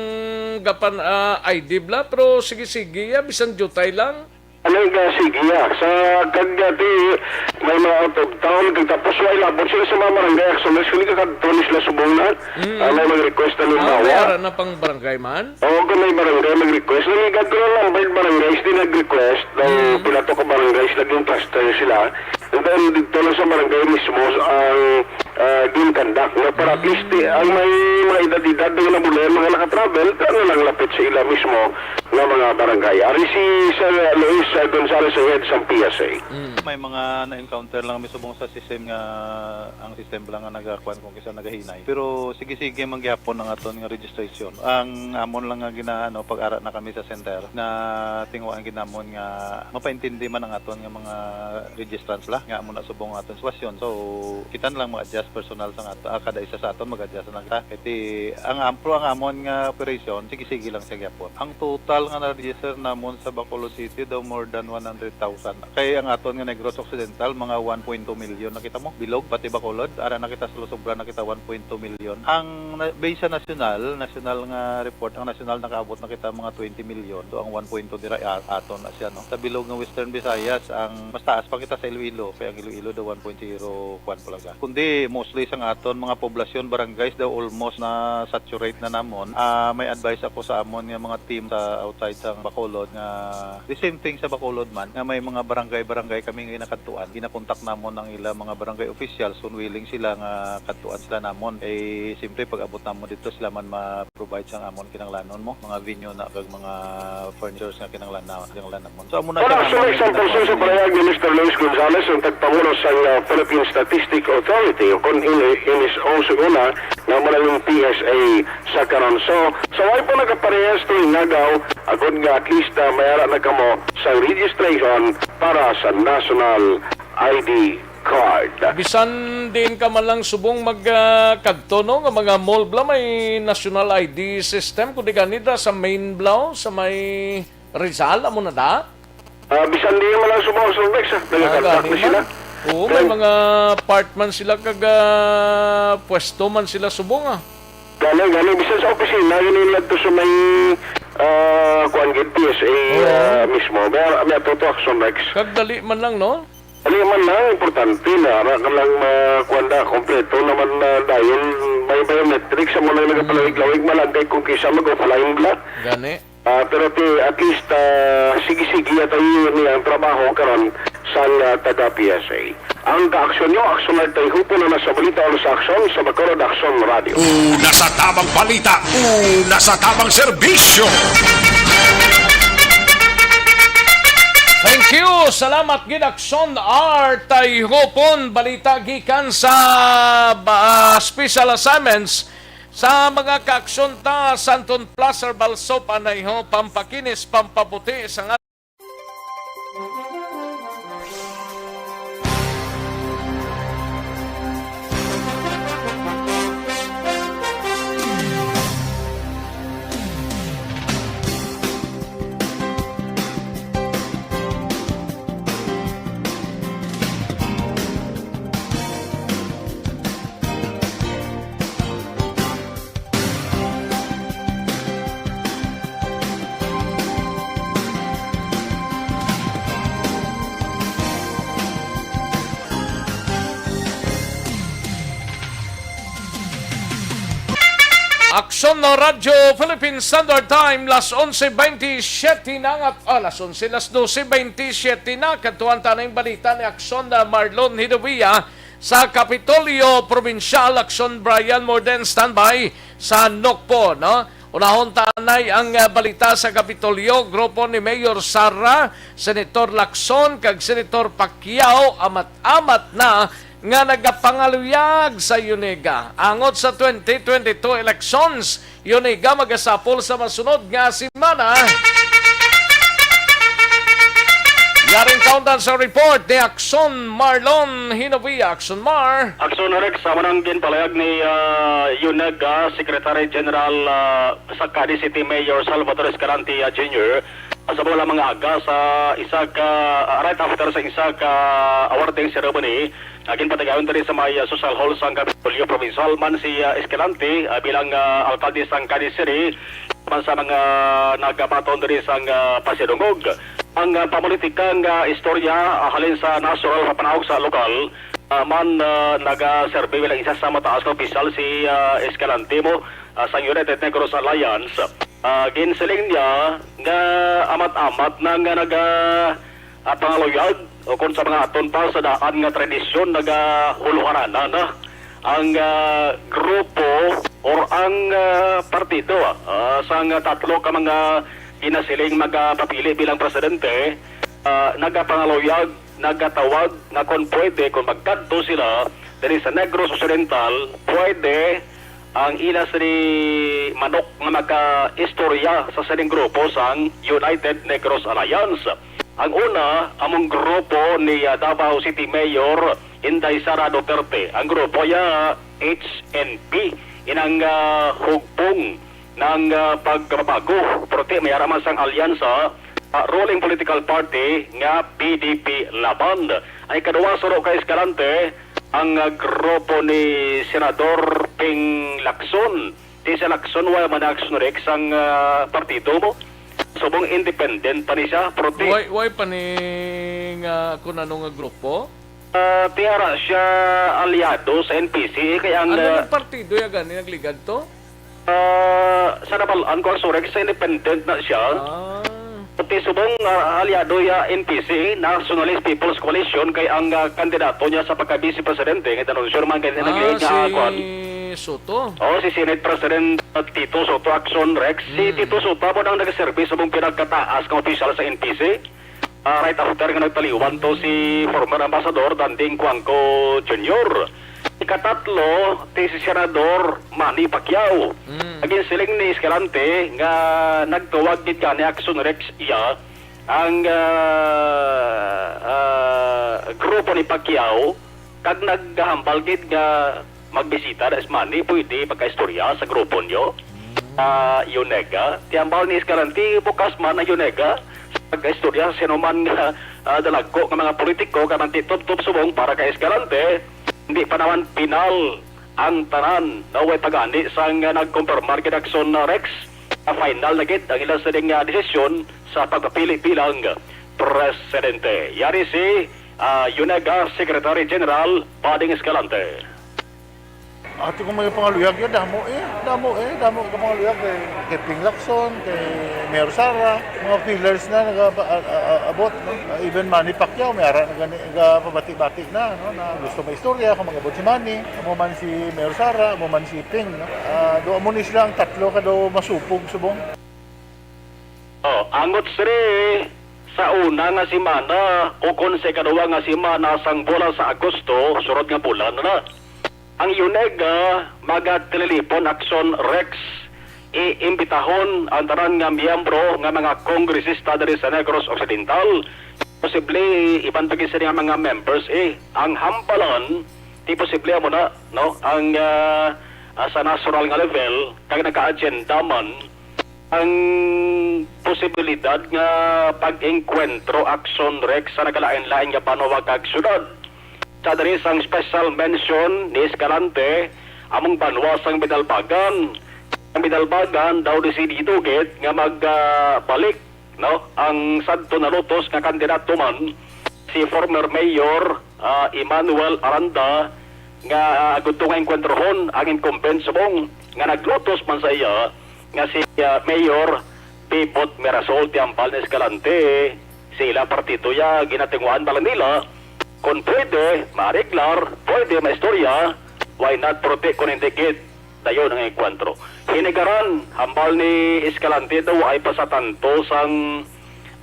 gapan, ah, I D bla, pero sige, sige, ya, bisan jutay lang. Ano nga, sige, ah. Sa kag, ah, ti, may mga out of town, kag tapos wala labot sila sa mga barangay action, mas hindi ka kadto ni sila subong na. Mm. Ah, may mag-request na Ah, may halimbawa. Ara na pang barangay man? Oo, kung may barangay mag-request, naligat ko lang numbered barangays din nag-request, daw Mm. pila to ka barangays naging cluster sila. And then, dito lang sa barangay mismo ang, ah, ginkandak, no? Para at least, eh, ang may mga edad-edad na nabulayan, mga nakatravel, ano lang lapit sa ila mismo nga mga barangay. Ari si Sir Luis, ah, Gonzalez, ang head sa P S A. Mm. May mga na-encounter lang mismo sa system nga, ang system lang nga nagakuan kung kisa nagahinay. Pero sige-sige man gyapon ang aton nga registration. Ang amon lang nga gina-, ano, pag-ara na kami sa center, na tinguhaan gid namon nga mapaintindi man ang aton nga mga registrants la, nga amo na subong ang aton sitwasyon. So, kita na lang mag-adjust personal sa ato, ah, kada isa sa aton mag-adjust na lang kita. Kay ti, ang am-, pero ang amon nga operation, sige-sige lang siya gyapon. Ang total nga na-register namon sa Bacolod City daw more than one hundred thousand. Kay ang aton nga Negros Occidental, mga one point two million na kita mo. Bilog, pati Bacolod, ara na kita sa Luzon, sobra na kita one point two million. Ang na-, base sa nasyonal, nasyonal nga report, ang nasyonal nakaabot na kita mga twenty million. So, ang one point two dira, a-, aton na siya, no? Sa bilog nga Western Visayas, ang mas taas pa kita sa Iloilo, kay ang Iloilo daw one point zero, kuwan pa lang. Kundi mostly sang aton mga poblasyon, barangays daw almost na saturate na namon. Ah, may advice ako sa amon nga mga team sa outside sang Bacolod nga the same thing sa Bacolod man, nga may mga barangay-barangay kami nga ginakadtuan. Ginakontak namon ang ila mga barangay officials kung willing sila nga kadtuan sila namon. Eh, siyempre, pag abot namon dito, sila man ma-provide sang amon kinahanglanon mo, mga venue na kag mga furnitures nga kinahanglan na, kinahanglan namon. So, amo na Para siya sa ang example, sa pagpapahayag. Palihag ni Mister Luis Gonzalez, ang tagpangulo sa, uh, Philippine Statistic Authority, o kung in, in his own siguna, nga manalong P S A sa karon. So, sa way po nagkaparehas to inagaw, agod nga at least, uh, may ara na kamo sa registration para sa National I D card. Bisan diin ka man lang subong mag, ah, kadto, no, nga mga mall bala may national I D system, kundi gani da sa main bala, sa may Rizal, amo na da? Ah, bisan di man lang subong sa Rex, ah. Ah, nagakontak gani na sila. Man. Oo, may mga part man sila kag, ah, pwesto man sila subong, ah. Gani, gani, bisan sa opisina, yun yung nagto sa may, ah, kuwan gid, P S A, Oo. ah, mismo. May, may atuto action, Rex. Kag dali man lang, no? Dali man lang, importante na, ara ka lang ma-, kuwan na, kompleto naman na dayon, may biometrics, sa mga nagapalawig-lawig, malagay kung kisa mag-offline bala. Gani. Ah, pero ti, at least, ah, sige-sige at ang niya ang trabaho karon sa, ah, taga P S A. Ang kaaksyon nyo, aksyon at tayo po na nasa balita o sa aksyon sa Bacolod Aksyon Radio. Una sa tabang balita, una sa tabang serbisyo. Thank you. Salamat gid, Aksyon R. Tayhopon. Balita gikan sa, ah, special assignments sa mga kaaksyon ta, Santon Plaza, Balsop, anay ho, pampakinis, pampabuti sa nga Aksyon na Radyo Philippine Standard Time, las onse bentisiete na nga, ah, las onse, las dose bentisiete na. Kadtuan ta na yung balita ni Aksyon na Marlon Hidobia sa Kapitolyo Probinsyal. Aksyon, Brian Morden, standby sa Nokpo, no? Unahon ta anay ang, ah, balita sa Kapitolyo. Grupo ni Mayor Sara, Senator Lacson, kag Senator Pacquiao, amat-amat na nga nagapangaluyag sa Yuniga. Angot sa twenty twenty-two elections, Yuniga magasapol sa masunod nga semana. Yaring kaundan sa report ni Aksyon Marlon Hinovia. Aksyon Mar. Aksyon Rex, amo nang ginpalayag ni, ah, Yuniga Secretary General, ah, sa Cadiz City Mayor Salvador Escalante, ah, Junior, sa mga mga aga sa isa ka, ah, right after sa isa ka awarding ceremony nga ginpatigayon diri sa may, ah, social hall sang Kapitolyo Provincial man si, ah, Escalante, ah, bilang, ah, alkalde sang Cadiz City, man sa mga nagabaton diri sang, ah, pasidungog. Ang, ah, pamulitika nga istorya, ah, halin sa nasyonal nga panahog sa lokal, ah, man, ah, nagaserbi bilang isa sa mataas nga opisyal si, ah, Escalante mo, ah, sang United Negros Alliance. Ah, ginsiling niya nga amat-amat na nga naga, ah, pangaluyag o kung sa mga aton pa sa daan nga tradisyon nagahuluharana na ang, ah, grupo or ang, ah, partido, ah, sang tatlo ka mga ginasiling magapapili bilang presidente, ah, nagapangaluyag, nagatawag nga kon pwede, kon magkadto sila diri sa Negros Occidental, pwede ang ila sini manok nga makaistorya sa sining grupo sang United Negros Alliance. Ang una, among grupo ni, ah, Davao City Mayor Inday Sara Duterte. Ang grupo ya H N P, inang, ah, hugpong ng, ah, pagbabago. Pero ti may ara man sang alyansa, ah, ruling political party nga P D P Laban. Ang ikaduha, suro kay Escalante, ang, ah, grupo ni Senador Ping Lacson. Ti si Lacson, wala man Action Rex ang, ah, partido mo. Subong independent pa ni siya, pero ti Why, why pa ni nga kung ano nga grupo? Ah, ti ara siya aliado sa N P C, kay ang, Ano ah, nang partido ya gani nagligad to? Ah, sa nabalaan ko, ang Surex sa independent na siya. Ah. Pati subong, ah, aliado ya N P C, Nationalist People's Coalition, kay ang, ah, kandidato niya sa pagka-vice presidente, nga inanunsyo naman kay Ah, nag-lead niya, si kuwan. Soto. Oh, si Senate President, ah, Tito Soto Action Rex. Si Hmm. Tito Soto mo nang nagaserbi subong pinagkataas nga opisyal sa N P C. Ah, right after nga nagtaliwan to si former Ambassador Danding Cuangco Junior. Ikatatlo, ti si Senador Manny Pacquiao. Mm. Naging siling ni Escalante nga nagtuwag gid gani Action Rex iya ang, ah, ah, grupo ni Pacquiao, kag naghambal gid nga magbisita na si Manny, pwede pagkaistorya sa grupo niyo. Ah, Yunega, ti hambal ni Escalante, bukas man ang Yunega sa pagkaistorya sa sinuman nga, ah, dalagko nga mga politiko, kanang ti tubtob subong para kay Escalante, hindi pa naman pinal ang tanan. No, way pagani sang, ah, nagkumpirmar gid Action, ah, Rex, nga final na gid ang ila sining, ah, desisyon sa pagpapili bilang presidente. Yari si, ah, Yunega Secretary General Bading Escalante. Ati kung may pangaluyag yun, damo eh. Damo eh. Damo ka pangaluyag kay, kay Ping Lacson, kay Mayor Sara. Mga pillars na nag-abot, no? Ah, even Manny Pacquiao, may ara na gani, nagapabati-bati na, no? Na gusto maistorya kung mag-abot si Manny, amo man si Mayor Sara, amo man si Ping, no? Ah, do amo ni sila ang tatlo ka daw masupog subong. Oh, angot siri sa una nga semana o kon sa ikaduha nga semana sang bulan sa Agosto, sunod nga bulan na. Ang Yunega magatililipon Action Rex, iimbitahon ang tanan nga miyembro nga mga kongresista diri sa Negros Occidental. Posible iban pa gid sini nga mga members, eh. Ang hampalan, ti posible amo na, no? Ang, ah, ah, sa national nga level, kag naka-agenda man ang posibilidad nga pag-engkwentro Action Rex sa nagalain-lain nga banwa kag syudad. Sa diri sang special mention ni Escalante, among banwa sang Bidalbagan. Ang Bidalbagan daw desidido gid nga mag, ah, balik, no, ang sadto nalutos nga kandidato man si former Mayor, ah, Emmanuel Aranda nga, ah, gusto nga engkwentrohon ang incumbent subong nga naglutos man sa iya nga si, ah, Mayor Pibot Mirasol. Ti hambal ni Escalante, sila partido ya ginatinguhan bala nila kon pwede maariglar, pwede maistorya, why not, pero ti kon hindi gid dayon ang engkwentro. Hinigaran, hambal ni Escalante daw ay pa sa tanto sang,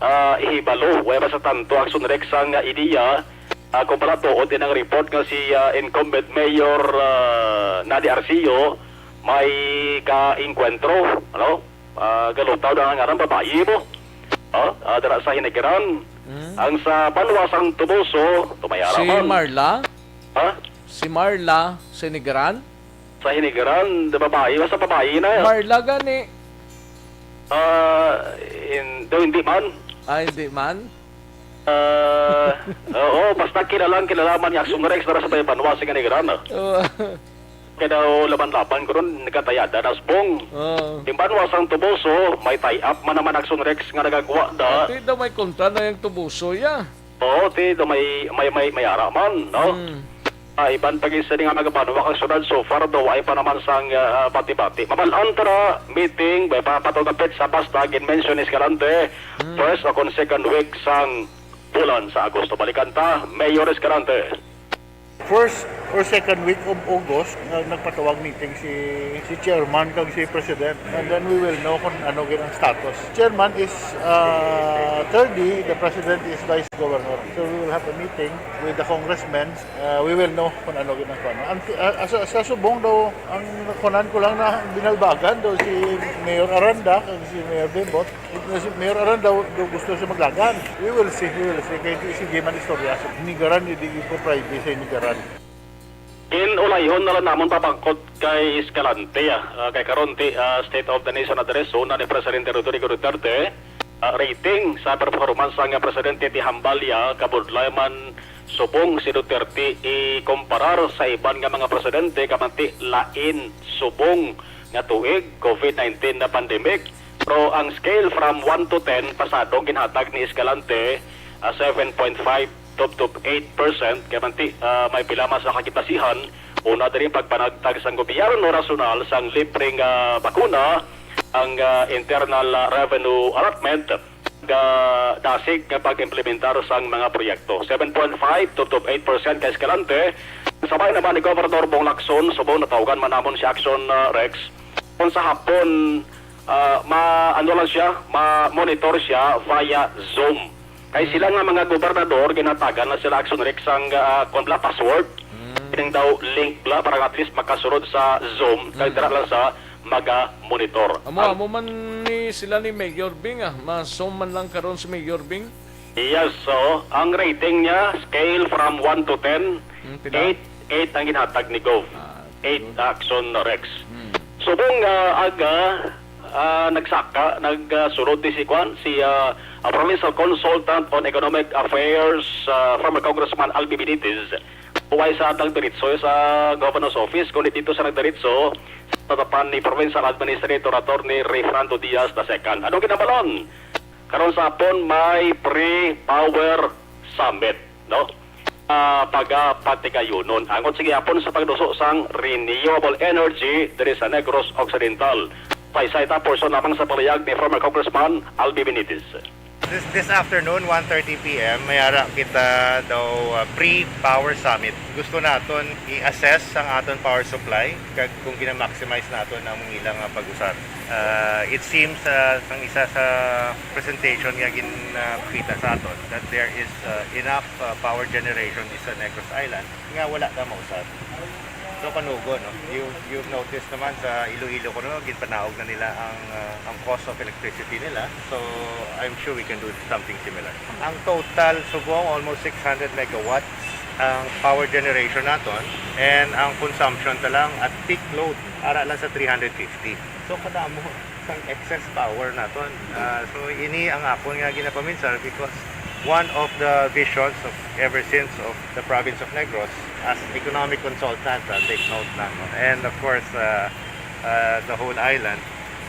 ah, ihibalo, way pa sa tanto Action Rex sang, ah, ideya, ah, kung pala tuod din ang report nga si, ah, incumbent Mayor, ah, Nadi Arceo may ka-engkwentro, ano? Ah, galutaw na nga ang babayi mo. Oh, ah, dara sa Hinigaran. Hmm? Ang sa banwa sang Toboso, tumayara Si man. Marla? Ha? Si Marla, Sinigaran? Sa Hinigaran, di babayi, basta babayi na. Marla gani. Ah, in-, do, hindi man. Ah, hindi man? Ah, oo, basta kilalang kilala man ni Action Rex para sa may banwa sa Hinigaran, ah. Oo. Kaya daw laban-laban ko ron, nagkatayada na subong. Ah. Timbanwa sang Tubuso, may tie-up man naman Action Rex nga nagagwa da. Ati daw may kontra na yung Tubuso, ya. Oo, ti, daw may, may, may, may ara man, no? Hmm. Ah, iban pa gid sini nga mga banwa kag syudad, so far daw ay pa naman sang, ah, bati-bati. Mamal-an tara, meeting, may papatugapit sa basta gin-mention ni Escalante, Hmm. first o kung second week sang bulan sa Agosto. Balikan ta, Mayor Escalante. First or second week of August, nga nagpatawag meeting si, si chairman kag si president. And then we will know kung ano gid ang status. Chairman is, uh, third D, the president is vice governor. So we will have a meeting with the congressmen. Uh, we will know kung ano gid ang kuwan. Ang, uh, sa, sa subong daw, ang kunan ko lang na binalbagan daw si Mayor Aranda kag si Mayor Bimbot. Si Mayor Aran daw, daw gusto siya maglagan. We will see, we will see. Kay di, sige man istorya. Sa Nigaran, di, di ko private sa Nigaran. Inulayhon na lang namon papangkot kay Escalante, ah. Ah, kay karon ti, ah, State of the Nation Address, una ni Presidente Rodrigo Duterte, ah, rating sa performance sang Presidente ti hambal ya, kabudlay man subong si Duterte ikumparar sa iban nga mga presidente, kamanti lain subong nga tuig, COVID nineteen na pandemic. Pero ang scale from one to ten, pasadong ginhatag ni Escalante, ah, seven point five tubtob eight percent, kay manti, ah, may pila man sa kakipasihan, una diri pagpanagtag sang gobyerno nasyonal sang libreng, ah, bakuna, ang, ah, internal, ah, revenue allotment, ah, dasig nga pag-implementar sang mga proyekto. Seven point five tubtob eight percent kay Escalante. Sabay naman ni Governor Bong Lacson, subong natawgan man namon si Action, ah, Rex, kung sa hapon, ah, ma-, ano lang siya, ma-monitor siya via Zoom. Kay Mm. sila nga mga gobernador, ginhatagan na sila Action Rex sang, ah, kung bala, password. Mm. Kining daw link bala para at least makasulod sa Zoom. Kay Mm. dira lang sa maga-monitor. Amo, Ang amo man ni sila ni Mayor Bing, ah. Ma-Zoom man lang karon si Mayor Bing. Yes, so ang rating niya, scale from one to ten, Mm, pila? eight, eight ang ginhatag ni Gov. Ah, eight good. Action Rex. Hmm. Subong nga aga, ah, nagsaka, nagsulod ni si Kwan, si, ah, ah, Provincial Consultant on Economic Affairs, ah, former Congressman Albi Benitez. Huway sa atang diretso sa Governor's Office, kundi dito sa nagdiretso sa tatapan ni Provincial Administrator Attorney Rayfrando Diaz the second. Anong kinabalon? Karon sa hapon may pre-power summit, no? Ah, pagapatigayonon. Angot sa gihapon sa pagduso sang renewable energy diri sa Negros Occidental. Saysay ta, portion lamang sa palihag ni former Congressman Albi Benitez. This, this afternoon, one thirty P M, may ara kita daw, ah, pre-power summit. Gusto naton i-assess ang aton power supply kag kung gina-maximize naton ang ilang, ah, pag-usar. Ah, it seems, ah, ang isa sa presentation nga ginakita sa aton that there is, ah, enough, ah, power generation sa Negros Island nga wala ta mausab. So, panugo, no? You, you've noticed naman sa Iloilo kuno, ginpanaog na nila ang, ah, ang cost of electricity nila. So, I'm sure we can do something similar. Ang total subong, almost six hundred megawatts ang power generation naton, and ang consumption ta lang at peak load, ara lang sa three hundred fifty. So, kadamo sang excess power naton. Ah, so, ini ang akon nga ginapaminsar because one of the visions of, ever since, of the province of Negros as economic consultant, ah, take note na, no? And of course, ah, ah, the whole island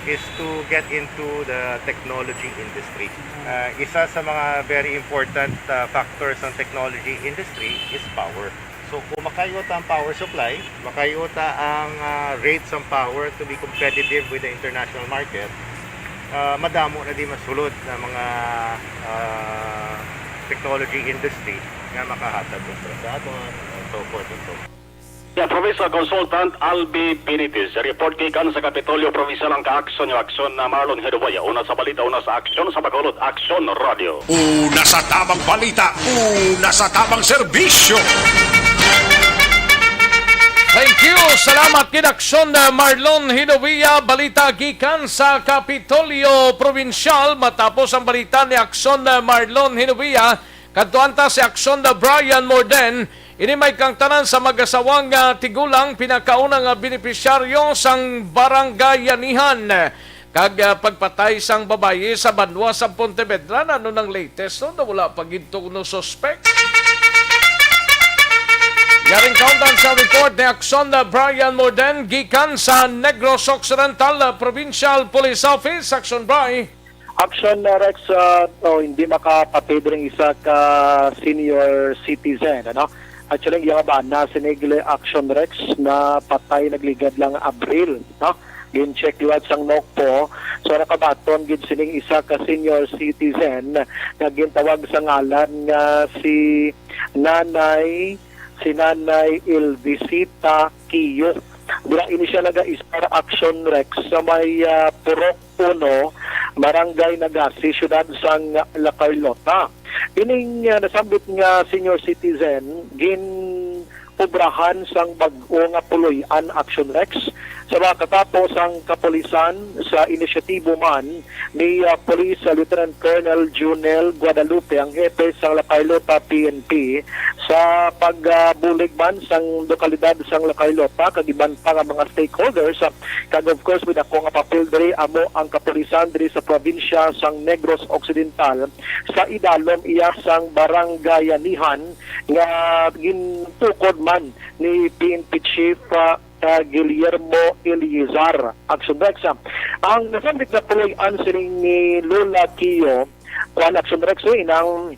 is to get into the technology industry. Ah, isa sa mga very important, ah, factors ng technology industry is power. So, kung makayo ta ang power supply, makayo ta ang, ah, rates ng power to be competitive with the international market, ah, madamo na di masulod na mga, ah, technology industry nga makahatag kontra sa aton, and so forth and so on. Yeah, Provincial Consultant Albi Benitez, report gikan sa Kapitolyo Provincial ang kaaksyon nga aksyon na Marlon Hiduwaya. Una sa balita, una sa aksyon, sa Bacolod Aksyon Radio. Una sa tamang balita, una sa tamang serbisyo. Thank you. Salamat gid, Aksyon, uh, Marlon Hinovia. Balita gikan sa Kapitolyo Provincial. Matapos ang balita ni Aksyon, uh, Marlon Hinovia, kadtuan ta si Aksyon, uh, Brian Morden. Ini may kangtanan sa mag-asawang, uh, tigulang, pinakauna nga benepisyaryo sang barangay Yanihan. Kag, ah, pagpatay sang babayi sa banwa sa Pontevedra, ano nang latest, no? Na wala pa gid kuno suspek. Yaring kaundan sa report ni Action Brian Morden gikan sa Negros Occidental Provincial Police Office. Action, Bri. Action, uh, Rex, uh, oh, hindi makapatid ring isa ka senior citizen, ano? Actually, ang iyang bana, sinigli, Action, Rex, na patay nagligad lang Abril, no? Gin-check liwat sang NOCPO. So, nakabaton gid sining isa ka senior citizen nga gintawag sa ngalan nga si Nanay, si Nanay Elvisita Kiyo. Dira ini siya naga-stay, Action, Rex, sa may, ah, Purok Uno, Barangay Nagasi, siyudad sang La Carlota. Ining, ah, nasambit nga senior citizen, gin-obrahan sang bag-o nga puloy-an, Action, Rex, sa mga katapo sang kapulisan, sa inisyatibo man ni, ah, Police Lieutenant Colonel Junel Guadalupe, ang hepe sang La Carlota P N P, sa pagbulig man sang lokalidad sang La Carlota kag iban pa nga mga stakeholders, ah, kag of course, with ako nga papel diri, amo ang kapulisan diri sa probinsya sang Negros Occidental, sa idalom iya sang barangayanihan nga gintukod man ni P N P Chief, ah, ah, Guillermo Elizar. Action, Rex, ah. Ang nasambit nga puloy-an sining ni Lola Kio, kuan, Action, Rex, eh, inang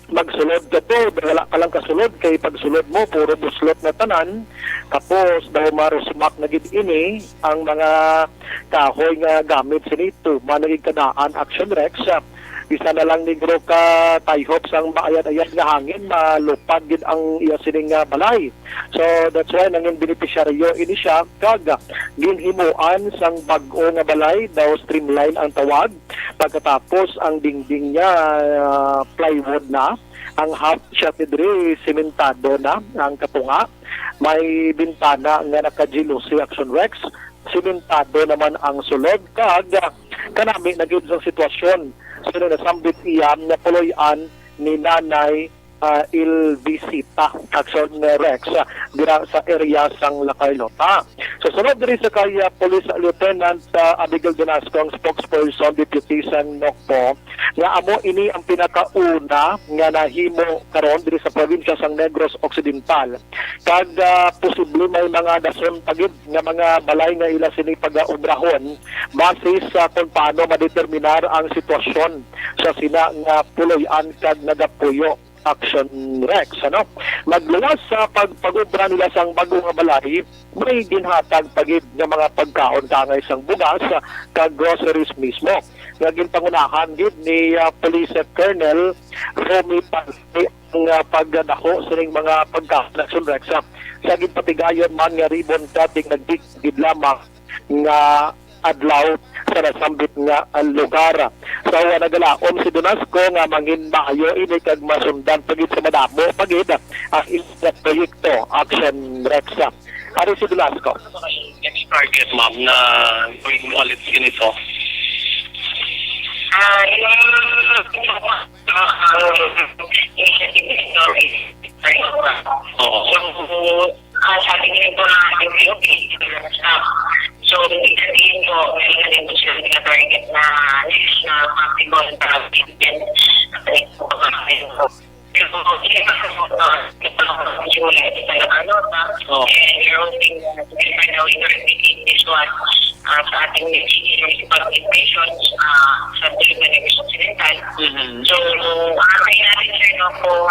magsulod ka to, wala ka lang kasulod, kay pagsulod mo, puro buslot na tanan. Tapos, daw marusmak na gid ini, ang mga kahoy nga gamit sini, tuman na gid kadaan, Action, Rex, ah. Bisan na lang negro ka tayhop sang maayad-ayad nga hangin, malupad gid ang iya sining nga balay. So, that's why nangin benepisyaryo ini siya, kag ginhimuan sang bag-o nga balay, daw streamline ang tawag. Pagkatapos, ang dingding niya, ah, plywood na. Ang half shot ni diri, sementado na ang katunga. May bintana nga naka-G L O C, Action, Rex. Sementado naman ang sulod, kag, ah, kanami na gyud sang sitwasyon. So, nasambit iya nga puloy-an ni Nanay, ah, Elvisita, Action, Rex, ah, dira sa area sang La Carlota. So, sunod diri sa kay, ah, Police Lieutenant, ah, Abigail Donasco, ang spokesperson, deputy sang NOCPO, nga amo ini ang pinakauna nga nahimo karon diri sa probinsya sang Negros Occidental. Kag, ah, posible may mga dason pa gid nga mga balay nga ila sini pag-obrahon, base sa kung paano madeterminar ang sitwasyon sa sina nga puloy-an kag nagapuyo, Action, Rex, ano? Magluwas sa pagpag-obra nila sang bag-o nga balay, may ginhatag pa gid nga mga pagkaon kaangay sang bugas, ah, kag groceries mismo, nga ginpangunahan gid ni, ah, Police Colonel Romy Palme ang, ah, pagdaho sining mga pagkaon, Action, Rex, ah, sa ginpatigayon man nga ribbon cutting nagdig gid lamang nga adlaw sa nasambit nga, ah, lugar. So, ah, nagalaom si Donasco nga mangin maayo ini kag masundan pa gid sa madamo pa gid ang ilang proyekto, Action, Rex. Ari si Donasco. Next target, ma'am, na going ulit ganito. Ah, yung, ah, initiative nito is, oo. So, ah, sabi niyo po na yung P O P, so, ibig sabihin po, meron na din po sila na target na next na possible na weekend. Kasi po, So, yun ang, uh, ito ang July, ito ang ano, uh, Oh. and you're hoping na we can now investigate this one, uh, sa ating municipal administrations, uh, sa Philippine Negros Occidental. Mhm. So, uh, kaya natin, sir, no, kung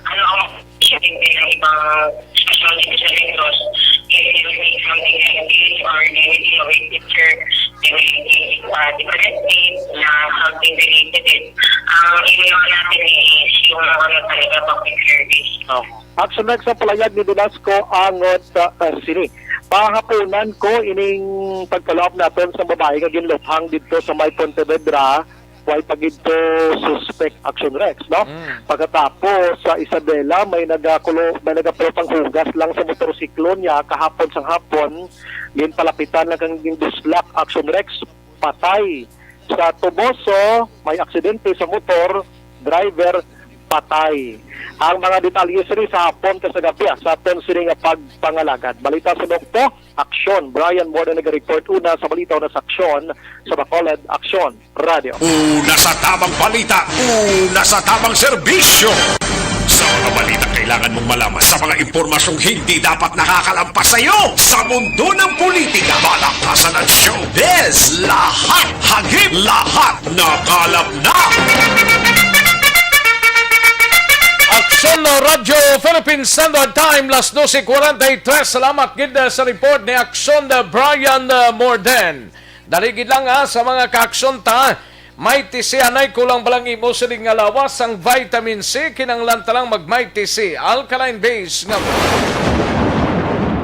ano ang shooting din ng ibang social media sa Negros, if you need something like this or you need to know a picture, they will give, uh, different name na something related. Ang email natin is yung ano talaga, public service. Oh. Action, Rex, sa palayag ni Donasco Angot, uh, uh, sini. Pahaponan ko ining pagpalawag naton sa babae nga ginluthang didto sa may Pontevedra, way pa gid to suspect, Action, Rex, no? Mm. Pagkatapos sa Isabela, may nagakulo, may nagapulo pang hugas lang sa motorsiklo niya kahapon sang hapon, ginpalapitan lang kang ginduslak, Action, Rex, patay. Sa Toboso, may aksidente sa motor, driver patay. Ang mga detalye sini sa hapon kag sa gab-i, ah, sa aton sini nga pagpangalagad. Balita sa NOCPO, Action. Brian Morden naga-report una sa balita, una sa Action, sa Bacolod, Action Radio. Una sa tamang balita, una sa tamang serbisyo. Sa mga balitang kailangan mong malaman, sa mga impormasyong hindi dapat nakakalampas sa iyo, sa mundo ng politika, palakasan at showbiz, lahat, hagip, lahat, nakalap na! Aksyon na Radyo Philippine Standard Time, las doce cuarenta y tres. Salamat gid, uh, sa report ni Aksyon na Brian, uh, Morden. Dali gid lang, ah, sa mga kaaksyon ta. May tisianay, kulang ba lang imo siling nga lawas ang vitamin C? Kinahanglan ta lang mag Mighty C, alkaline base nga.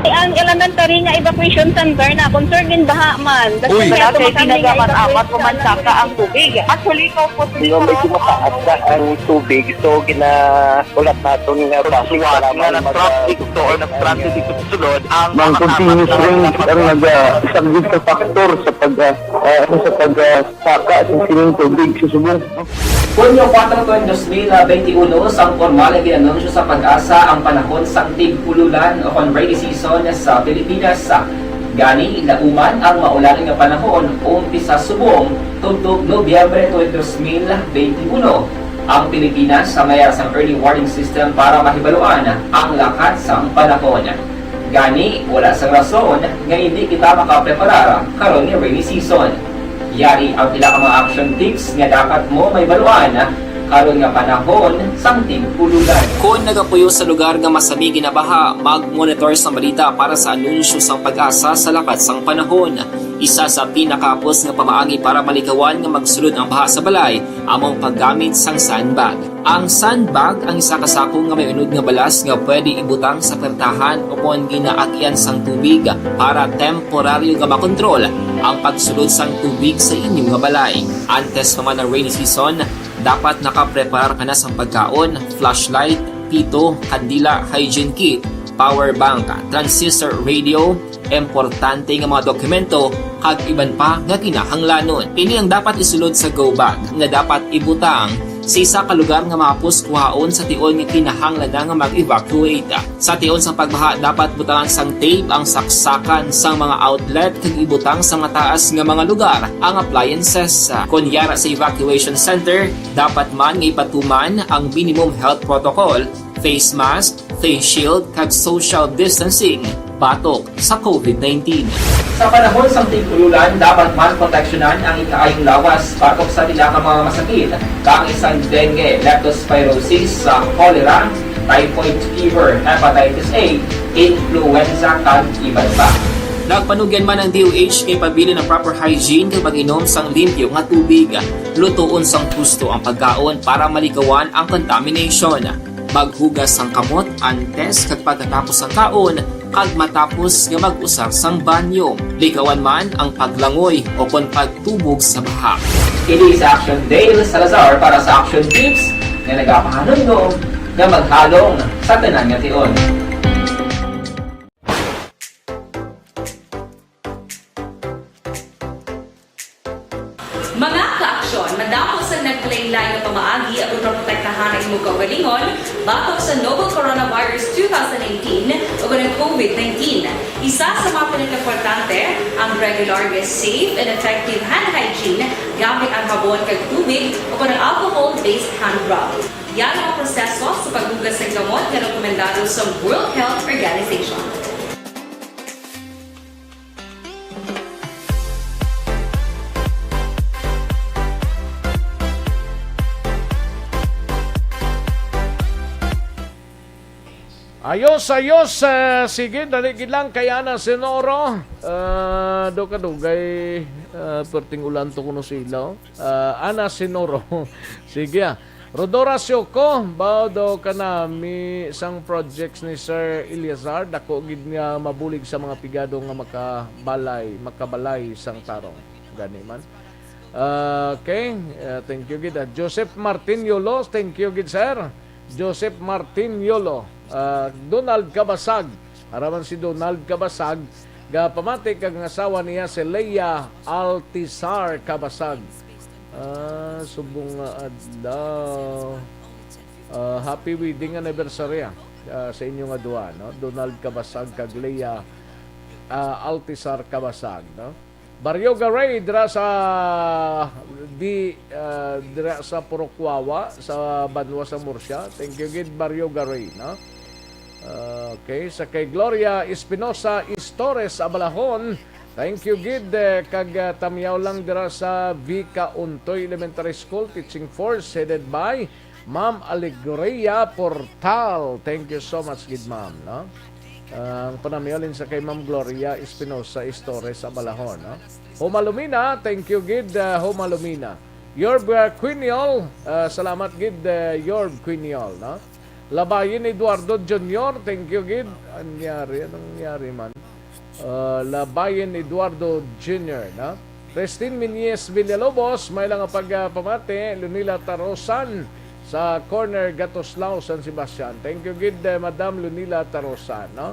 Ang elementary nga evacuation center na concern din baha man. Uy. Wala kay kinaga man amat ko man saka ang tubig. Actually, ko po. Di ba, medyo mataas na ang tubig, so gina-, ulat naton nga Sa suwat nga nag-traffic to or nag-transit dito sa sulod, ang Mang continuous rain ang naga-, isa gid sa factor sa pag, ah, ah, ano, sa pag, ah, saka sa sining tubig sa subong. Hunyo kuwatro, dos mil benti uno, sang pormal nga gin-anunsyo sa PAGASA ang panahon sang tig-ululan o kon rainy season sa Pilipinas. Gani, lauman ang maulan nga panahon, umpisa subong tubtob Nobyembre twenty, dos mil benti uno. Ang Pilipinas sa may sang early warning system para mahibaluan ang lakat sang panahon. Gani, wala sang rason nga hindi kita makapreparar karon nga rainy season. Yari ang pila ka mga action tips nga dapat mo mahibaluan karon nga panahon sang tig-ululan. Kon nagapuyo sa lugar nga masami ginabaha, mag-monitor sang balita para sa anunsyo sang PAGASA sa lakat sang panahon. Isa sa pinakahapos nga pamaagi para malikawan nga magsulod ang baha sa balay amo ang paggamit sang sandbag. Ang sandbag ang isa ka sako nga may unod nga balas nga pwede ibutang sa pertahan o kon ginaagian sang tubig para temporaryo nga makontrol ang pagsulod sang tubig sa inyo nga balay. Antes pa man ang rainy season, dapat nakapreparar ka na sang pagkaon, flashlight, pito, kandila, hygiene kit, power bank, transistor radio, importante nga mga dokumento, kag iban pa nga kinahanglanon. Ini ang dapat isulod sa go bag nga dapat ibutang sa isa ka lugar nga mahapos kuhaon sa tion nga kinahanglan na nga mag-evacuate. Sa tion sang pagbaha, dapat butangan sang tape ang saksakan sang mga outlet kag ibutang sa mataas nga mga lugar ang appliances. Kon yara sa evacuation center, dapat man nga ipatuman ang minimum health protocol, face mask, face shield, kag social distancing batok sa COVID nineteen. Sa panahon sang tig-ululan, dapat man proteksyonan ang ikaayong lawas batok sa pila ka mga masakit, kaangay sang dengue, leptospirosis, sa cholera, typhoid fever, hepatitis A, influenza, kag iban pa. Nagpanugyan man ang D O H nga ipabilin ang proper hygiene kag pag-inom sang limpyo nga tubig. Lutoon sang husto ang pagkaon para malikawan ang contamination. Maghugas sang kamot antes kag pagkatapos sang kaon kag matapos nga mag-usar sang banyo. Likawan man ang paglangoy o kon pagtubog sa baha. Ini si Action Dale Salazar para sa Action Tips nga nagapahanumdom nga maghalong sa tanan nga tion. Mga kaaksyon, madamo sang naglain-lain nga pamaagi aron maprotektahan ang imong kaugalingon batok sa novel coronavirus two thousand nineteen o ang COVID nineteen. Isa sa mga pinakaimportante, ang regular nga safe and effective hand hygiene gamit ang habon kag tubig o ang alcohol-based hand rub. Yari ang proseso sa paghugas sang kamot nga rekomendado sa World Health Organization. Ayos, ayos. Eh, sige, dali gid lang kay Ana Senoro. Ah, do kadugay, ah, perting ulan to kuno sa ila. Ah, Ana Senoro. Sige, ah. Rodora Sioko, bao daw ka nami sang projects ni Sir Eleazar, dako gid nga mabulig sa mga pigado nga makabalay, makabalay sang tarong. Gani man. Ah, okay, ah, thank you gid, ah. Joseph Martin Yolos, thank you gid, sir. Joseph Martin Yolo, ah, Donald Kabasag. Araman si Donald Kabasag, gapamati kag ang asawa niya si Leia Altisar Kabasag. Ah, subong nga adlaw. Ah, happy wedding anniversary, ah, ah, sa inyo nga duha, no? Donald Kabasag kag Leia, ah, Altisar Kabasag, no? Barrio Garay, dira sa di, ah, dira sa Purok Wawa, sa banwa sa Murcia. Thank you gid, Barrio Garay, no? Ah, okay, sa kay Gloria Espinosa Istores Abalahon, thank you gid, eh, kag, ah, tamyaw lang dira sa Vica Untoy Elementary School, Teaching Force, headed by Ma'am Alegria Portal. Thank you so much gid, ma'am, no? Ang panamyolin sa kay Ma'am Gloria Espinosa Istores Abalahon, no? Humalumina, thank you gid, uh, Humalumina. Yorb, uh, Quiniol, uh, salamat gid, uh, Yorb Quiniol, no? Labayin Eduardo Junior, thank you gid. Anyari, anong nangyari man? Uh, Labayin Eduardo Junior, no? Christine Minyes Villalobos, may lang nga pagpamati, Lunila Tarosan, sa corner Gatoslao, San Sebastian. Thank you gid, eh, Madam Lunila Tarosan, no?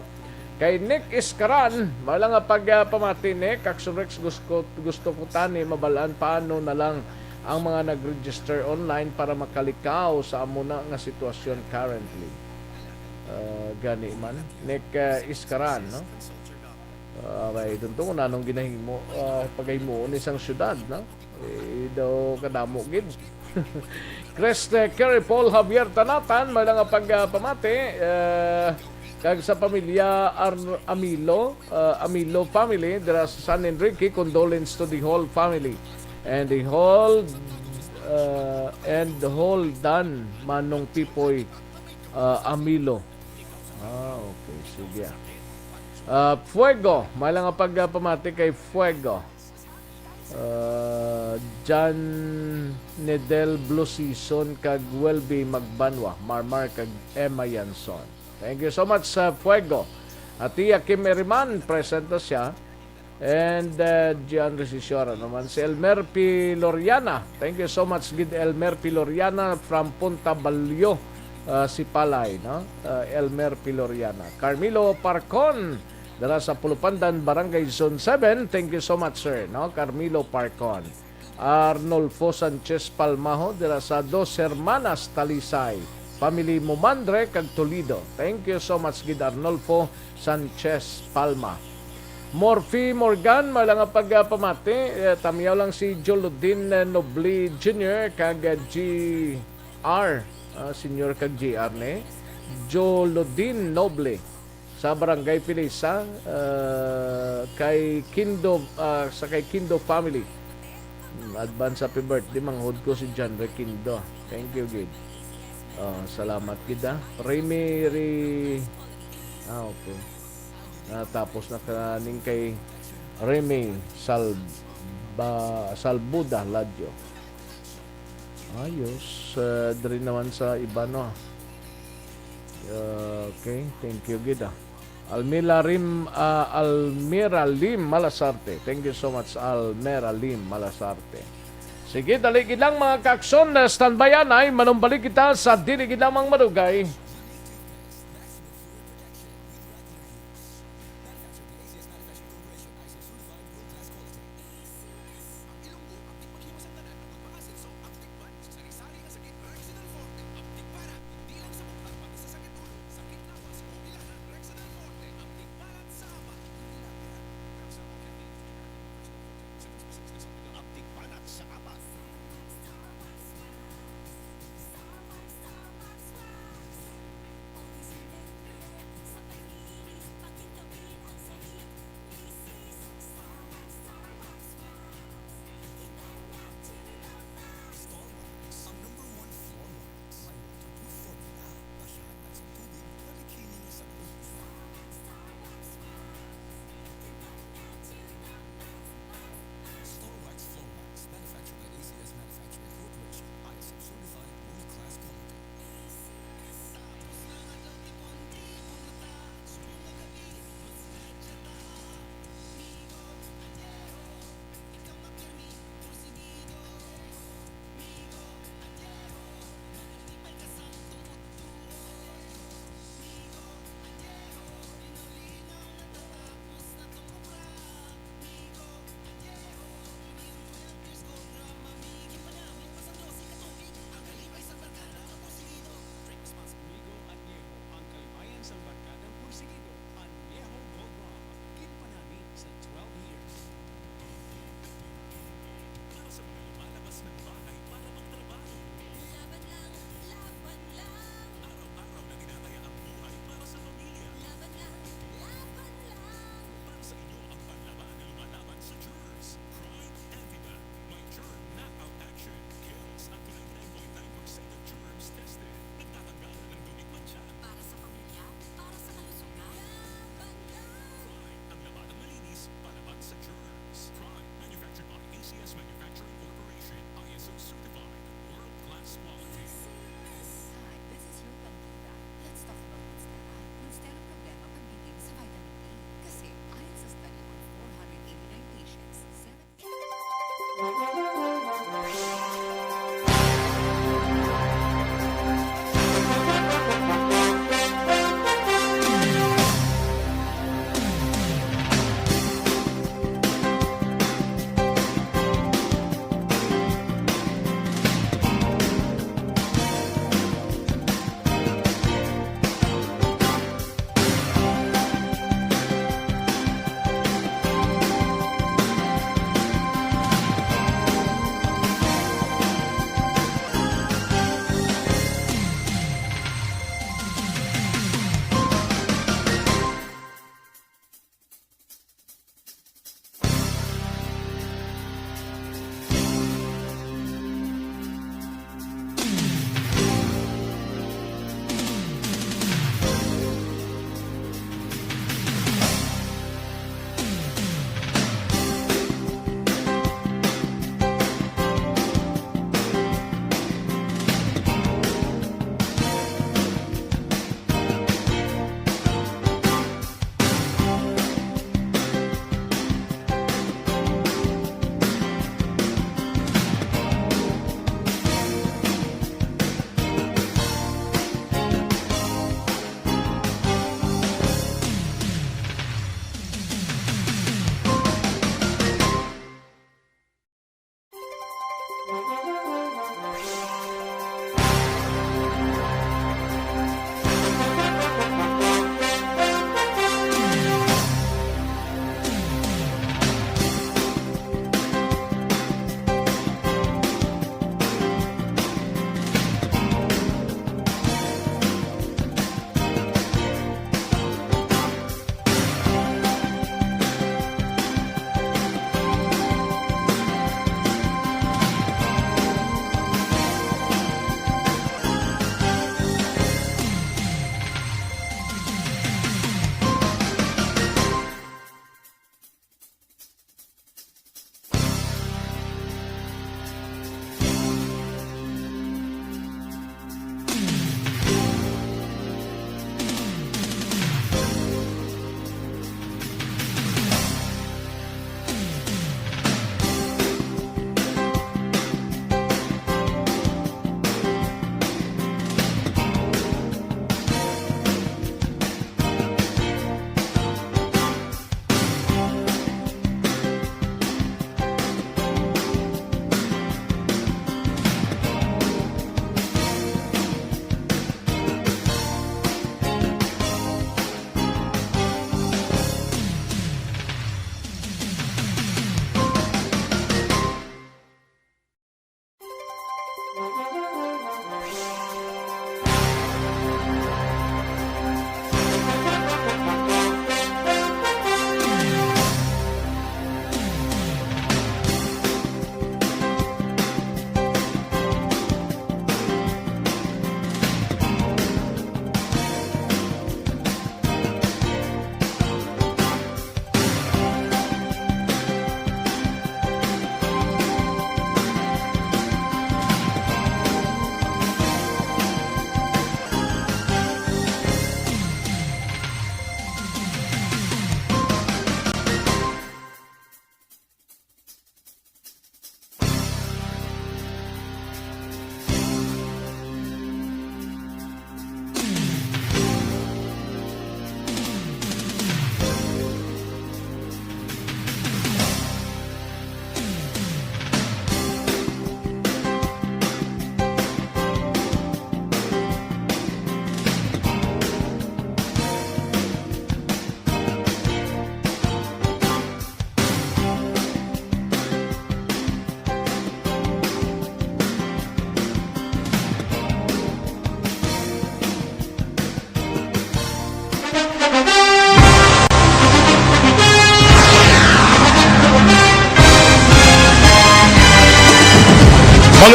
Kay Nick Iskaran, may lang nga pagpamati, Nick, Action Rex, gusto, gusto ko tani mabalaan paano na lang ang mga nag-register online para makalikaw sa amo na nga sitwasyon currently. Ah, gani man, Nick, ah, Iskaran, no? Ah, may tuntungon anong ginahimo, ah, pagahimo ni sang syudad, no? Eh, daw kadamo gid. Chris, eh, Kerry Paul Javier Tanatan, may lang nga pagpamati, eh, kag sa pamilya Ar-, Amilo, ah, Amilo family, dira sa San Enrique, condolence to the whole family. And the whole, uh, and the whole Dan Manong Pipoy, uh, Amilo. Ah, okay. Sige, ah. Ah, Fuego. May lang nga pagpamati kay Fuego. Ah, John Nedel Blue Season kag Welby Magbanwa, Marmar kag Emma Yanson. Thank you so much sa Fuego. At Tia Kim Eriman, present na siya. And, uh, Gian Resisora naman. Si Elmer P. Loriana. Thank you so much, gid Elmer P. Loriana from Punta Balyo, uh, Sipalay, no? Uh, Elmer P. Loriana. Carmelo Parcon, dala sa Pulupandan, Barangay Zone seven. Thank you so much, sir, no? Carmelo Parcon. Arnulfo Sanchez Palmaho, dira sa Dos Hermanas, Talisay. Family Mumandre kag Toledo. Thank you so much, gid Arnulfo Sanchez Palma. Morphy Morgan, may lang nga pagpamati. Eh, tamyaw lang si Jolodin, eh, Noble Junior kag, eh, G R, ah, Senior kag G R ni. Jolodin Noble sa Barangay Pilisa, ah, kay Kindo, ah, sa kay Kindo family. Hmm, advance happy birthday, manghod ko si John Ray Kindo. Thank you, gid. Ah, salamat, gid, ah. Remy, Re-, ah, okay. Natapos na kaning kay Remy Salba-, Salbuda Ladyo. Ayos. Ah, diri naman sa iba, no? Okay, thank you, gid, ah. Almira Rim, ah, Almira Lim Malasarte. Thank you so much, Almira Lim Malasarte. Sige, dali gid lang, mga kakson, na standby anay, manumbalik kita sa dili gid lamang madugay.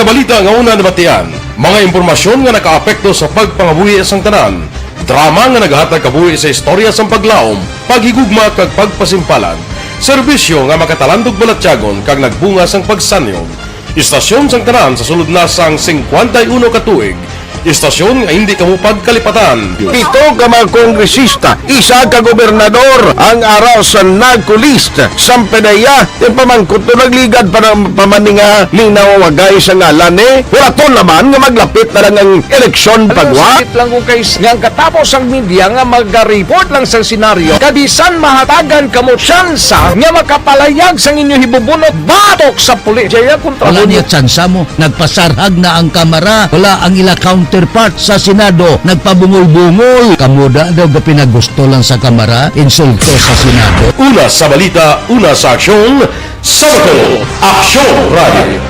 Sa balita nga una nabatian, mga impormasyon nga nakaapekto sa pagpangabuhi sang tanan, drama nga nagahatag kabuhi sa istorya sang paglaom, paghigugma kag pagpasimpalan, serbisyo nga makatalandog balatyagon kag nagbunga sang pagsanyog. Istasyon sang tanan sa sulod na sang singkwenta y uno ka tuig, istasyon nga hindi kamo pagkalipatan. Pito ka mga kongresista, isa ka gobernador ang ara sa NAGCO list. Sampanaya, ipamangkot to nagligad pa ng pamaninga linawagay sa ngalan ni Huraton naman nga maglapit na lang ang eleksyon pagwa. Sakit lang kung kay nga ang katapos ang media nga mag-report lang sa senaryo, kabisan mahatagan kamo tsansa nga makapalayag sang inyo hibubunot batok sa pulis. Jaya kontra Wala mo. Niya tsansa mo. Nagpasarhag na ang Kamara. Wala ang ila counterpart sa Senado. Nagpabungol-bungol. Kamo da daw ga pinagusto lang sa Kamara, insulto sa Senado. Una sa balita, una sa aksyon, sa Bacolod, Aksyon Radio.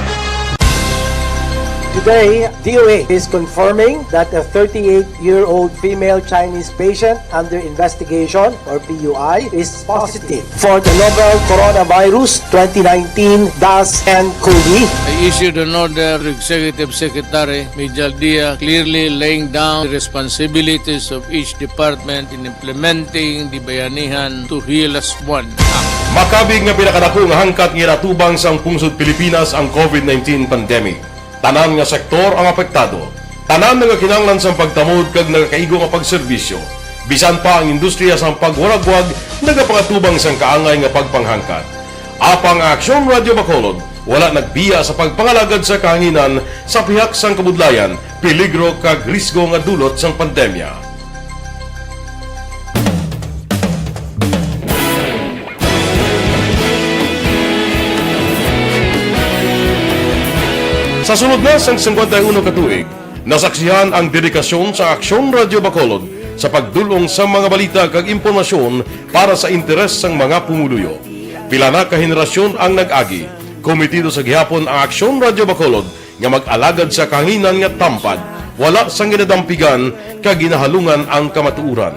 Today, D O H is confirming that a thirty-eight-year-old female Chinese patient under investigation, or P U I, is positive for the novel Coronavirus twenty nineteen dash N COVID. I issued an order to Executive Secretary Major Dia, clearly laying down the responsibilities of each department in implementing the Bayanihan to Heal Us One Act. Makabig nga pinakadako nga hangkat nga ginatubang sang pungsod Pilipinas ang COVID nineteen pandemic. Tanan nga sektor ang apektado. Tanan nagakinahanglan sang pagtamod kag nagakaigo nga pagserbisyo. Bisan pa ang industriya sang pagwaragwag nagapangatubang sang kaangay nga pagpanghangkat. Apang ang Aksyon Radyo Bacolod wala nagbiya sa pagpangalagad sa kahanginan sa pihak sang kabudlayan, peligro kag risgo nga dulot sang pandemya. Sa sulod na sang singkwenta y uno ka tuig, nasaksihan ang dedikasyon sa Aksyon Radyo Bacolod sa pagdul-ong sa mga balita kag impormasyon para sa interes sang mga pumuluyo. Pila na ka henerasyon ang nag-agi, kometido sa gihapon ang Aksyon Radyo Bacolod nga mag-alagad sa kahanginan nga tampad, wala sang ginadampigan kag ginahalungan ang kamatuoran.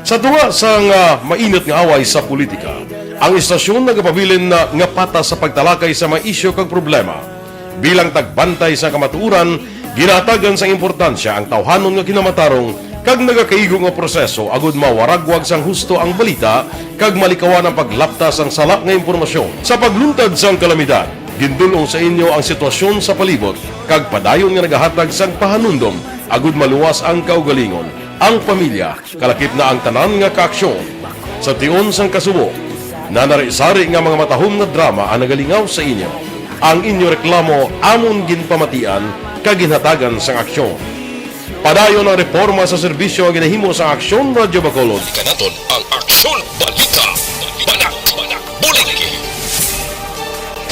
Sa tunga sang, ah, mainit nga away sa politika, ang istasyon nagapabilin na nga patas sa pagtalakay sa mga isyu kag problema. Bilang tagbantay sa kamatuoran, ginahatagan sang importansya ang tawhanon nga kinamatarong kag nagakaigo nga proseso agud mawaragwag sang husto ang balita kag malikawan ang paglapta sang sala nga impormasyon. Sa pagluntad sang kalamidad, gindul-ong sa inyo ang sitwasyon sa palibot kag padayon nga nagahatag sang pahanumdom agud maluwas ang kaugalingon, ang pamilya, kalakip na ang tanan nga kaaksyon. Sa tion sang kasubo, nanari-sari nga mga matahom nga drama ang nagalingaw sa inyo. Ang inyo reklamo amon ginpamatian kag ginhatagan sang aksyon. Padayon ang reporma sa serbisyo nga ginahimo sa Aksyon Radyo Bacolod. Kanaton ang Aksyon Balita, Banak, Banak, Buliki.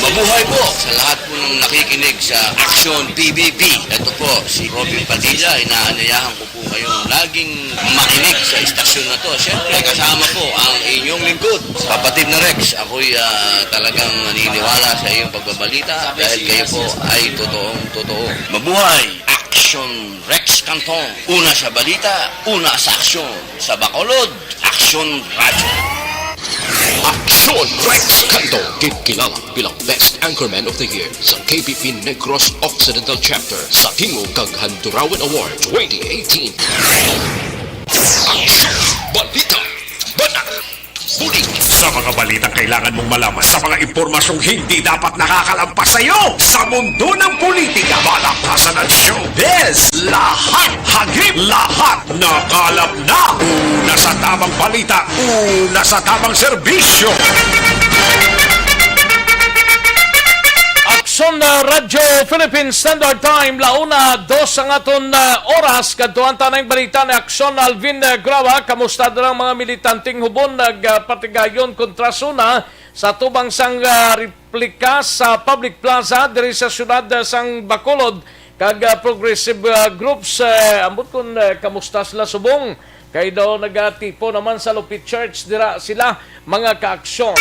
Mabuhay po sa lahat po ng nakikinig sa Aksyon P B B. Ito po si Robin Padilla. Inaanyayahan ko po kayong laging makinig sa istasyon na to. Siyempre, kasama po ang inyong lingkod, kapatid na Rex. Ako'y, ah, talagang naniniwala sa iyong pagbabalita dahil kayo po ay totoong totoo. Mabuhay! Aksyon Rex Canton. Una sa balita, una sa aksyon. Sa Bacolod, Aksyon Radyo. Aksyon Rex Canton, ginkilala bilang Best Anchorman of the Year sa K P P Negros Occidental Chapter sa Tingog kag Handurawan Award twenty eighteen. Aksyon Balita. Banak. Bulig sa mga balitang kailangan mong malaman, sa mga impormasyong hindi dapat nakakalampas sa iyo. Sa mundo ng politika, palakpasan at showbiz, lahat hagip, lahat nakalap na. Una sa tamang balita, una sa tamang serbisyo. Aksyon na Radyo Philippine Standard Time, launa dos ang aton, ah, oras. Kadtuan ta na ang balita ni Aksyon Alvin, ah, Graba. Kamusta na ang mga militanteng hubon nagpatigayon kontra SONA sa tubang sang, ah, replika sa Public Plaza diri sa siyudad, ah, sang Bacolod? Kag, ah, progressive, ah, groups, ah, ambot kon, ah, kamusta sila subong? Kay daw nagatipo naman sa Lupit Church, dira sila mga kaaksyon.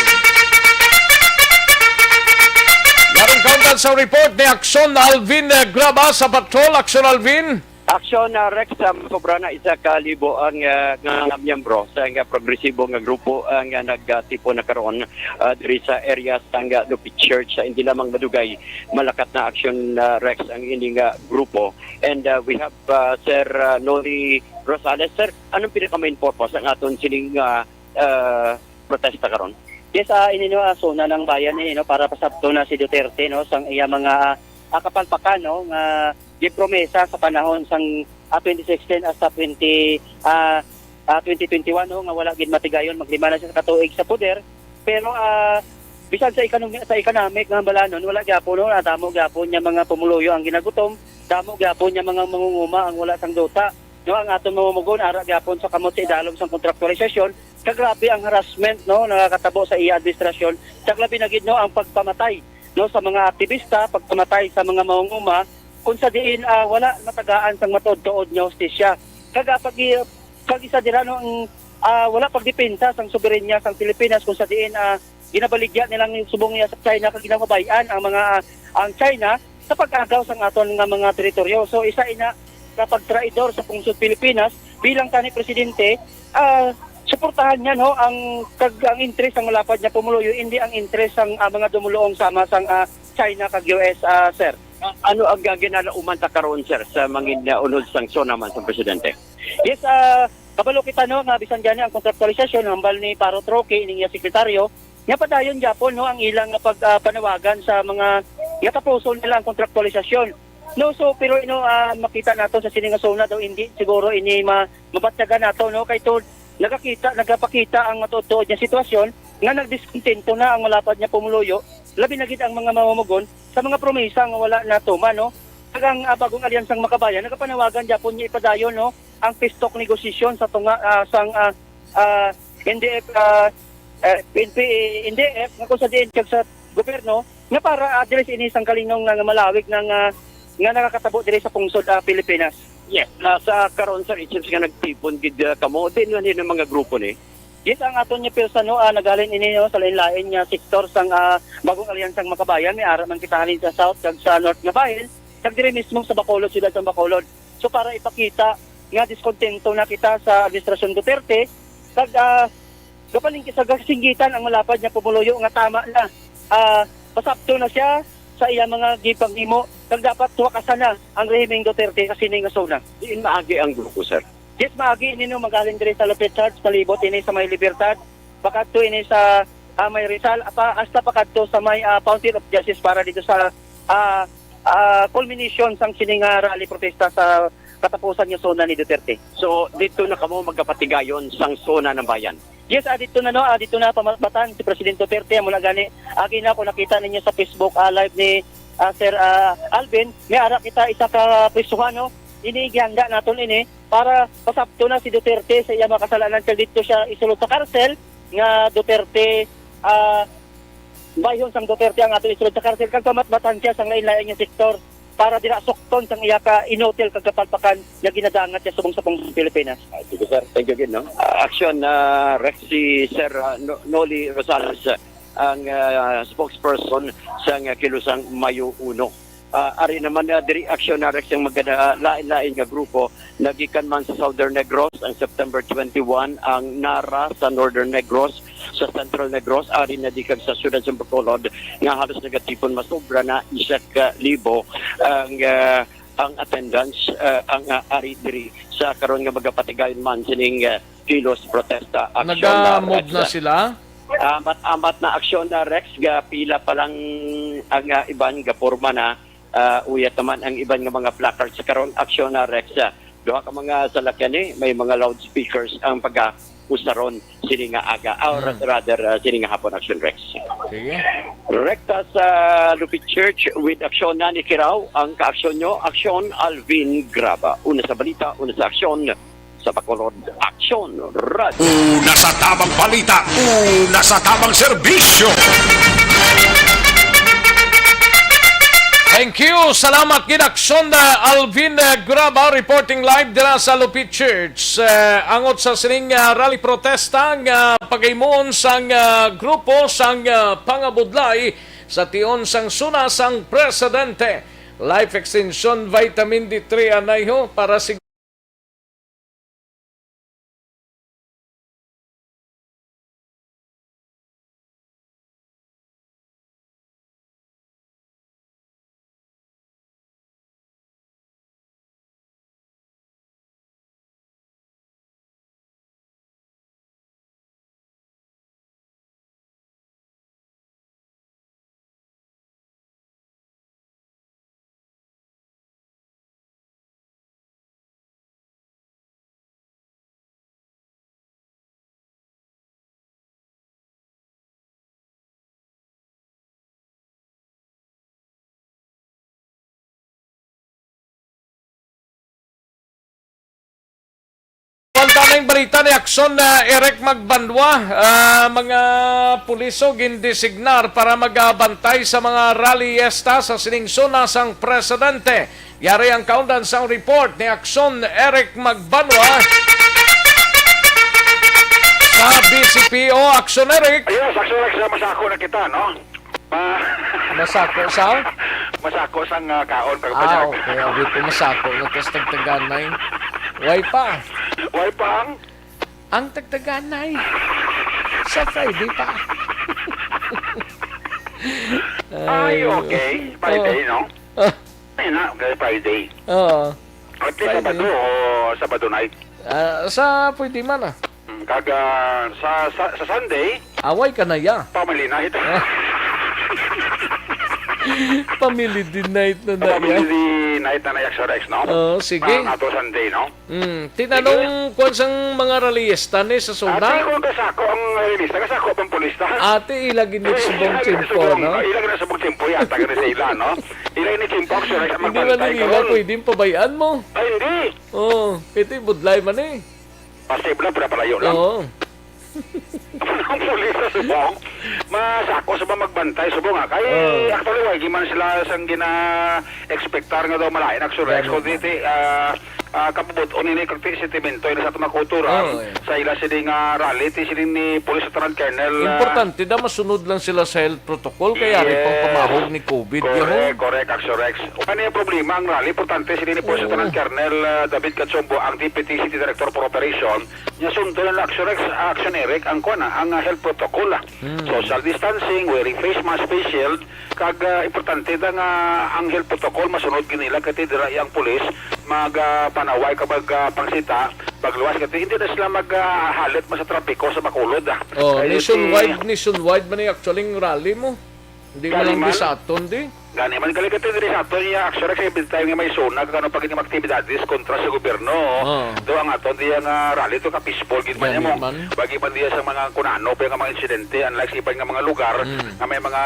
Larong kaundan sa report ni Aksyon Alvin, eh, Graba sa Patrol. Aksyon Alvin. Aksyon, ah, Rex, ah, sobra na isa ka libo ang, ah, nga mga miyembro sa nga progresibo nga grupo ang, ah, nagtipon na karon, ah, diri sa area sang, ah, Lupit Church. Sa hindi lamang madugay, malakat na aksyon, ah, Rex, ang ini nga grupo. And, ah, we have, ah, Sir, ah, Noli Rosales. Sir, anong pinaka-main purpose ang aton sining, ah, ah, protesta karon? Yes, ah, ini, no, ah, SONA ng Bayan ini, no, para pasabton na si Duterte, no, sang iya mga, ah, kapalpakan, no, nga gipromesa sa panahon sang, ah, twenty sixteen hasta twenty, ah, ah, twenty twenty-one, no, nga wala gid matigayon, maglima na siya sa katuig sa poder. Pero, ah, bisan sa ekonomi-, sa economic nga hambalanon, wala gyapon, no, nadamo gyapon niya mga pumuluyo ang ginagutom, damo gyapon niya mga mangunguma ang wala sang duta. No, ang aton mamumugon ara gyapon sa kamot sa idalom sang kontraktualisasyon, kagrabe ang harassment, no, nakakatabo sa iya administrasyon, sa labi na gid, no, ang pagpamatay, no, sa mga aktivista, pagpamatay sa mga mangunguma, kung sa diin, ah, wala matagaan sang matuod-tuod nga hustisya. Kag, ah, pag, kag isa dira, no, ang, ah, wala pagdepensa sang soberanya sang Pilipinas, kung sa diin, ah, ginabaligya nilang subong niya sa China, kag ginapabay-an ang mga, ang China sa pag-agaw sang aton nga mga teritoryo. So, isa ina ka pagtraidor sa pungsod Pilipinas bilang tani presidente, ah, suportahan niya, no, ang kag ang interes sang malapad nga pumuluyo, hindi ang interes sang, ah, mga dumuluong sama sang, ah, China kag U S, ah, sir. Ah, ano ang, ah, ginalauman ta karon, sir, sa mangin, ah, unod sang SONA man sang presidente? Yes, ah, kabalo kita, no, nga bisan gani ang kontraktualisasyon, hambal ni Paro Troque, ining iya sekretaryo, nga padayon gyapon, no, ang ilang nga pag, ah, panawagan sa mga nga tapuson nila ang kontraktualisasyon. No, so, pero, no, ah, makita nato sa sini nga SONA daw, hindi siguro ini ma-, mabatyagan nato, no, kay tod nagakita, nagapakita ang matuod-tuod nga sitwasyon nga nagdiskuntento na ang malapad nga pumuluyo, labi na gid ang mga mamumugon sa mga promesa nga wala natuman, no. Kag ang, ah, Bagong Alyansang Makabayan nagapanawagan gyapon nga ipadayon, no, ang peace talk negosasyon sa tunga, ah, sang, ah, ah, N D F, ah, eh, N P, N D F, nga kung sa diin kag sa gobyerno, nga para address ini sang kalinong nga, nga malawig na nga, nga nakakatabo diri sa pungsod, ah, Pilipinas. Yes, ah, sa karon, sir, it seems nga nagtipon gid, ah, kamo. Diin man ini mga grupo ni? Yes, ang aton nga pwersa, no, ah, naghalin ini, no, sa lain-lain nga sektor sang, ah, Bagong Alyansang Makabayan. May ara man kita halin sa South kag sa North nga bahin, kag diri mismo sa Bacolod, siyudad sa Bacolod. So, para ipakita nga diskontento na kita sa Administrasyon Duterte, kag, ah, gapalingki sa gasinggitan ang malapad nga pumuluyo nga tama na. Ah, pasabton na siya sa iya mga gipanghimo, kag dapat wakasan na ang rehimeng Duterte sa sini nga SONA. Diin maagi ang grupo, sir? Yes, maagi ini, no, magaling diri sa Lupit Church, palibot ini sa may Libertad, pakadto ini sa, ah, may Rizal, apa, hasta pakadto sa may, ah, Fountain of Justice para dito sa, ah, ah, culmination sang sini nga rally protesta sa katapusan nga SONA ni Duterte. So, dito na kamo magapatigayon sang SONA ng Bayan? Yes, ah, dito na, no, ah, dito na pamatbatan si Presidente Duterte. Mula gani, agi na, kung nakita ninyo sa Facebook, ah, live ni, ah, Sir, ah, Alvin, may ara kita isa ka prisuhan, no? Ini gihanda naton ini para pasabton na si Duterte sa iya mga kasalanan, kag dito siya isulod sa karsel nga Duterte, ah, bayhon sang Duterte ang ato isulod sa karsel, kag pamatbatan siya sang lain-lain nga sektor para dira sukton sang iya ka inutil kag kapalpakan nga ginadangat siya subong sa pungsod Pilipinas. Ah, sige, sir. Thank you again, no? Ah, action, ah, Rex, si Sir, ah, No-, Noli Rosales, ah, ang, ah, spokesperson sang, ah, Kilusang Mayo Uno. Ah, ari naman, ah, diri aksyon na, Rex, ang mga, ah, lain-lain nga grupo. Nagikan man sa Southern Negros ang September twenty-one, ang NARA sa Northern Negros, sa Central Negros, ari na di kag sa siyudad sa Bacolod, nga halos nagatipon, masobra na isa ka libo ang, ah, ang attendance, ah, ang, ah, ari diri sa karon nga magapatigayon man sining, ah, kilos protesta aksyon na, Nag-move Rex. Na sila? Amat-amat na aksyon na, Rex, ga pila pa lang ang, ah, iban, ga porma na, ah, uyat naman ang iban nga mga placards. Sa karon, aksyon na, Rex, ah, duha ka mga salakyan ni, may mga loudspeakers ang pag-usaron sini nga aga, or Hmm. rather, ah, sini nga hapon, aksyon, Rex. Sige. Rekta sa Lupit Church with aksyon na ni Kiraw, ang kaaksyon nyo, aksyon Alvin Graba. Una sa balita, una sa aksyon, sa Bacolod, Aksyon Radio. Una sa tamang balita, una sa tamang serbisyo. Thank you. Salamat gid, Aksyon, uh, Alvin, uh, Graba, reporting live dira sa Lupit Church. Uh, angot sa sining, uh, rally protesta nga paghimuon sang, uh, grupo sang, uh, pangabudlay sa tion sang SONA sang presidente. Life Extension Vitamin D three anay ho para sig- Kuwanta na yung balita ni Aksyon, ah, Eric Magbanwa. Ah, mga puliso gindesignar para magabantay sa mga rallyista sa sining zona sang presidente. Yari ang kaundan sang report ni Aksyon Eric Magbanwa sa B C P O. Aksyon Eric. Ayun, Aksyon Eric, sa masako na kita, no? Ma- Masako sa? Masako sang, ah, kaon, pero Ah, panyag. Okay. Abi ko masako na tas tagtaganay. Why pa? Why pa ang? Ang tagtaganay. Sa Friday pa. Ay, Ay. Okay. Friday, Oh. No? Ah. Ay na, kay Friday. Oo. At least Friday. Sabado o Sabado night. Ah, sa pwede man, ah. Mm, kag, ah, sa, sa, sa Sunday, Away ka na ya. Family night. Ah. Family din night na na ya. Family night na na ya, Aksyon Rex, no? Oo, sige. Ang ato Sunday, no? Mm, tinanong Sige. Kwan sang mga rallyista ni sa Ah, suna? Sige, kung kasako ang rallyista, kasako pang pulis ta. Ate, ila gid ni Eh, subong ila gid ni tiyempo, subong, no? Ila gid ni subong tiyempo, yata gid sa ila, no? Ila ni tiyempo, Aksyon Rex, ang Hindi man magbantay nila karon. Pwedeng pabayaan mo. Ay, hindi. Oo, ito yung budlay man eh. Posible, pero palayo lang. Oo. Ang pulis sa subong, masako sa mga magbantay subong, ah. Kay, Oh. Actually, wala man sila sang gina-expectar nga daw malain, actually. Ganun Kung man. Di, di, ah, ah, kabubot-on ini, kag ti sentimento ini sa aton mga kultura, Oh, yeah. Sa ila sini nga rally, ti sini ni Police Lieutenant Colonel, ah, Importante daw masunod lang sila sa health protocol, kaya ari pang Yes. Pamahog ni COVID, Correct, yun. Correct, Aksyon Rex. Wala niya problema ang rally, importante sini ni Police Oo. Lieutenant Colonel, ah, David Cachombo, ang Deputy City Director for Operation, Nya sundon na Aksyon Rex, Aksyon Eric, ang kuwan, ah, ang, ah, health protocol, ah. Hmm. Social distancing, wearing face mask, face shield, kag, ah, importante da nga ang health protocol masunod gid nila kay ti dira ang pulis mag, ah, panaway kag mag, ah, pangsita, magluwas kay ti hindi na sila mag, ah, halit man sa trapiko sa Bacolod, ah. Oh, Kay nationwide, ti nationwide man ni actually ang rally mo. Hindi mo Gani lang man. Di sa aton, di? Gani man, kaligati diri sa aton, ya, actually, kay every time nga may suna, kag ano pa gid nga mga aktibidades kontra sa gobyerno, Oo. Do ang aton diya nga rally to ka peaceful gid man Gani mo. Man. Wagi man diya sa mga kunano pa nga mga insidente, unlike sa iban nga mga lugar Mm. nga may mga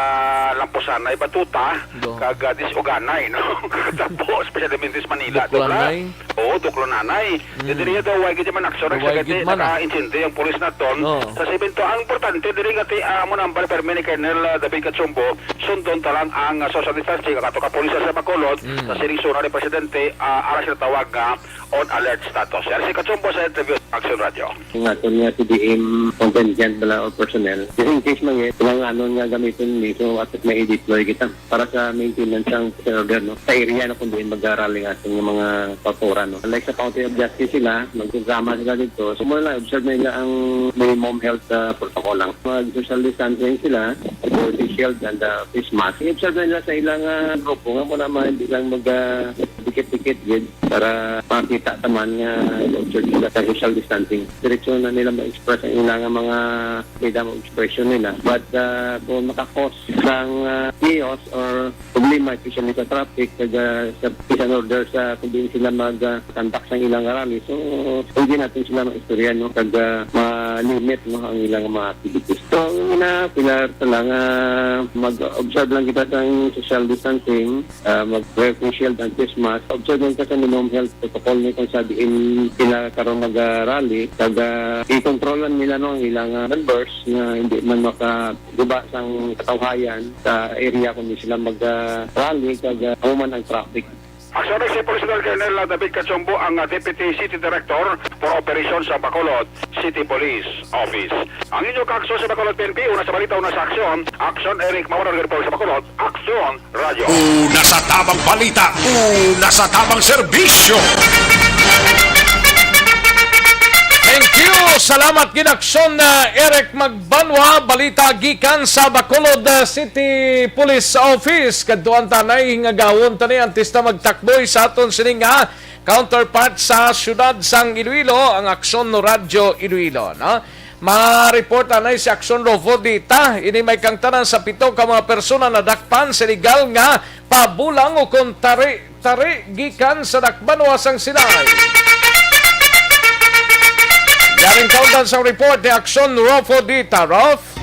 lampusanay, batuta, Do. Kag, ah, disuganay, no? Katapo, especially sa Manila, to, Duklanay. Bra. Oo, Duklananay. Mm. Diri daw, wala gid man aksyon, Wala gid man, ah. Naka-intindi ang pulis naton. Oo. Sa simento, ang importante, diri nga ti, ah, amo nang balay permi ni Colonel, ah, David Cachumbo, sundon ta lang ang, ah, social distancing, ang ato ka pulis sa Bacolod, Mm. sa sining suna ni Presidente, ah, ara sila tawag nga on alert status. Yan si Cachumbo sa interview sa Action Radio. Ang aton nga C D M contingent bala or personnel. Just in case man, eh, kung ano nga gamiton ni, so, at may i-deploy kita. Para sa maintenance sang order, no? Sa area na kung diin mag-arally ang aton nga mga kultura, no? Like sa Fountain of Justice sila, magprograma sila dito. So, muna lang, observe na nila ang minimum health, ah, protocol lang. Mag-social distancing sila, the face shield and the face mask. I-observe na nila sa ilang, ah, grupo nga muna ma-, hindi lang mag, ah, dikit-dikit, gid, para makita taman nga i-observe sila sa social distancing. Diretso na nila ma-express ang ilang mga freedom of expression nila. But, ah, kung maka-cause sang, ah, chaos or problema, especially sa traffic, kag, ah, sa peace and order sa kung diin sila mag, ah, conduct sang ilang rally. So, pwede natin sila maistorya, no? Kag, ah, ma-limit, no, ang ilang mga activities. So, ang una, pila sa lang, ah, mag-observe lang kita sang social distancing, ah, mag-wear face shield and face mask. Observe lang kita sa minimum health protocol ni kung sa diin sila karon mag, ah, rally. Kag, ah, i-control lang nila, no, ang ilang, ah, members nga hindi man maka guba sang katawhayan sa area kundi sila mag, ah, rally kag, ah, amo man ang traffic. Aksyon Rex, si Police Colonel David Cachombo ang, ah, Deputy City Director for Operations sa Bacolod City Police Office. Ang inyo kaaksyon sa Bacolod P N P, una sa balita, una sa aksyon. Aksyon Eric Mawar, report sa Bacolod. Aksyon Radyo. Una sa tabang balita, una sa tabang serbisyo. Thank you. Salamat gid, Aksyon, ah, Eric Magbanwa. Balita gikan sa Bacolod, ah, City Police Office. Kadtuan tanay, hingagawon tani antes na magtakboy sa aton sining nga counterpart sa siyudad sang Iloilo, ang Aksyon Radyo Iloilo, no? Ma-report anay si Aksyon Rofo Dita. Ini may kangtanan sa pito ka mga persona nadakpan sa illegal nga pabulang o kon tari-tari gikan sa dakbanwa sang Silay. Yaring kaundan sang report ni Aksyon Rofo Dita. Rof?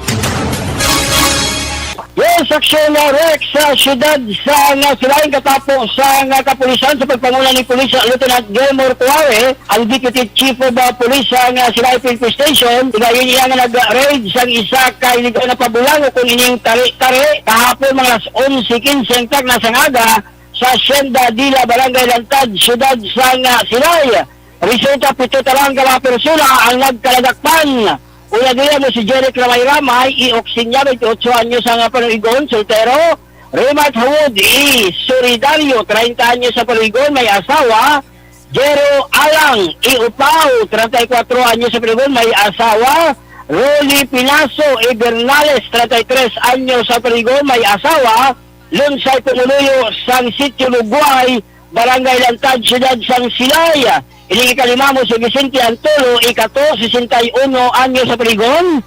Yes, Aksyon, uh, Rex, sa siyudad sa nga Silay, katapo sa nga kapulisan sa pagpanguna ni Police Lieutenant Gilmore Tuare, ang Deputy Chief of, uh, Police sa nga Silay P N P Station, higayon iya nga nag-raid sang isa ka illegal nga pabulang o kung ining tari-tari kahapon mga alas onse quince ang takna sang aga sa Hacienda Dila, Barangay Lantad, siyudad sa nga Silay. Resulta, pito tanan ka mga persona ang nagkaladakpan. Una diya mo si Jeric Ramay Ramay, i Oxinia, twenty-eight anyos ang panuigon, soltero. Rimat Hawod, i Solidario, treinta anyos sa panuigon, may asawa. Jero Alang, i Upao, treinta y cuatro anyos sa panuigon, may asawa. Rolly Pinaso, i Bernales, treinta y tres anyos sa panuigon, may asawa. Lunsay Pumuluyo sang Sitio Luguay, Barangay Lantad, Siyudad sang Silay. Ining ikalima mo si Vicente Antolo, ikato, sesenta y uno anyos sa panuigon.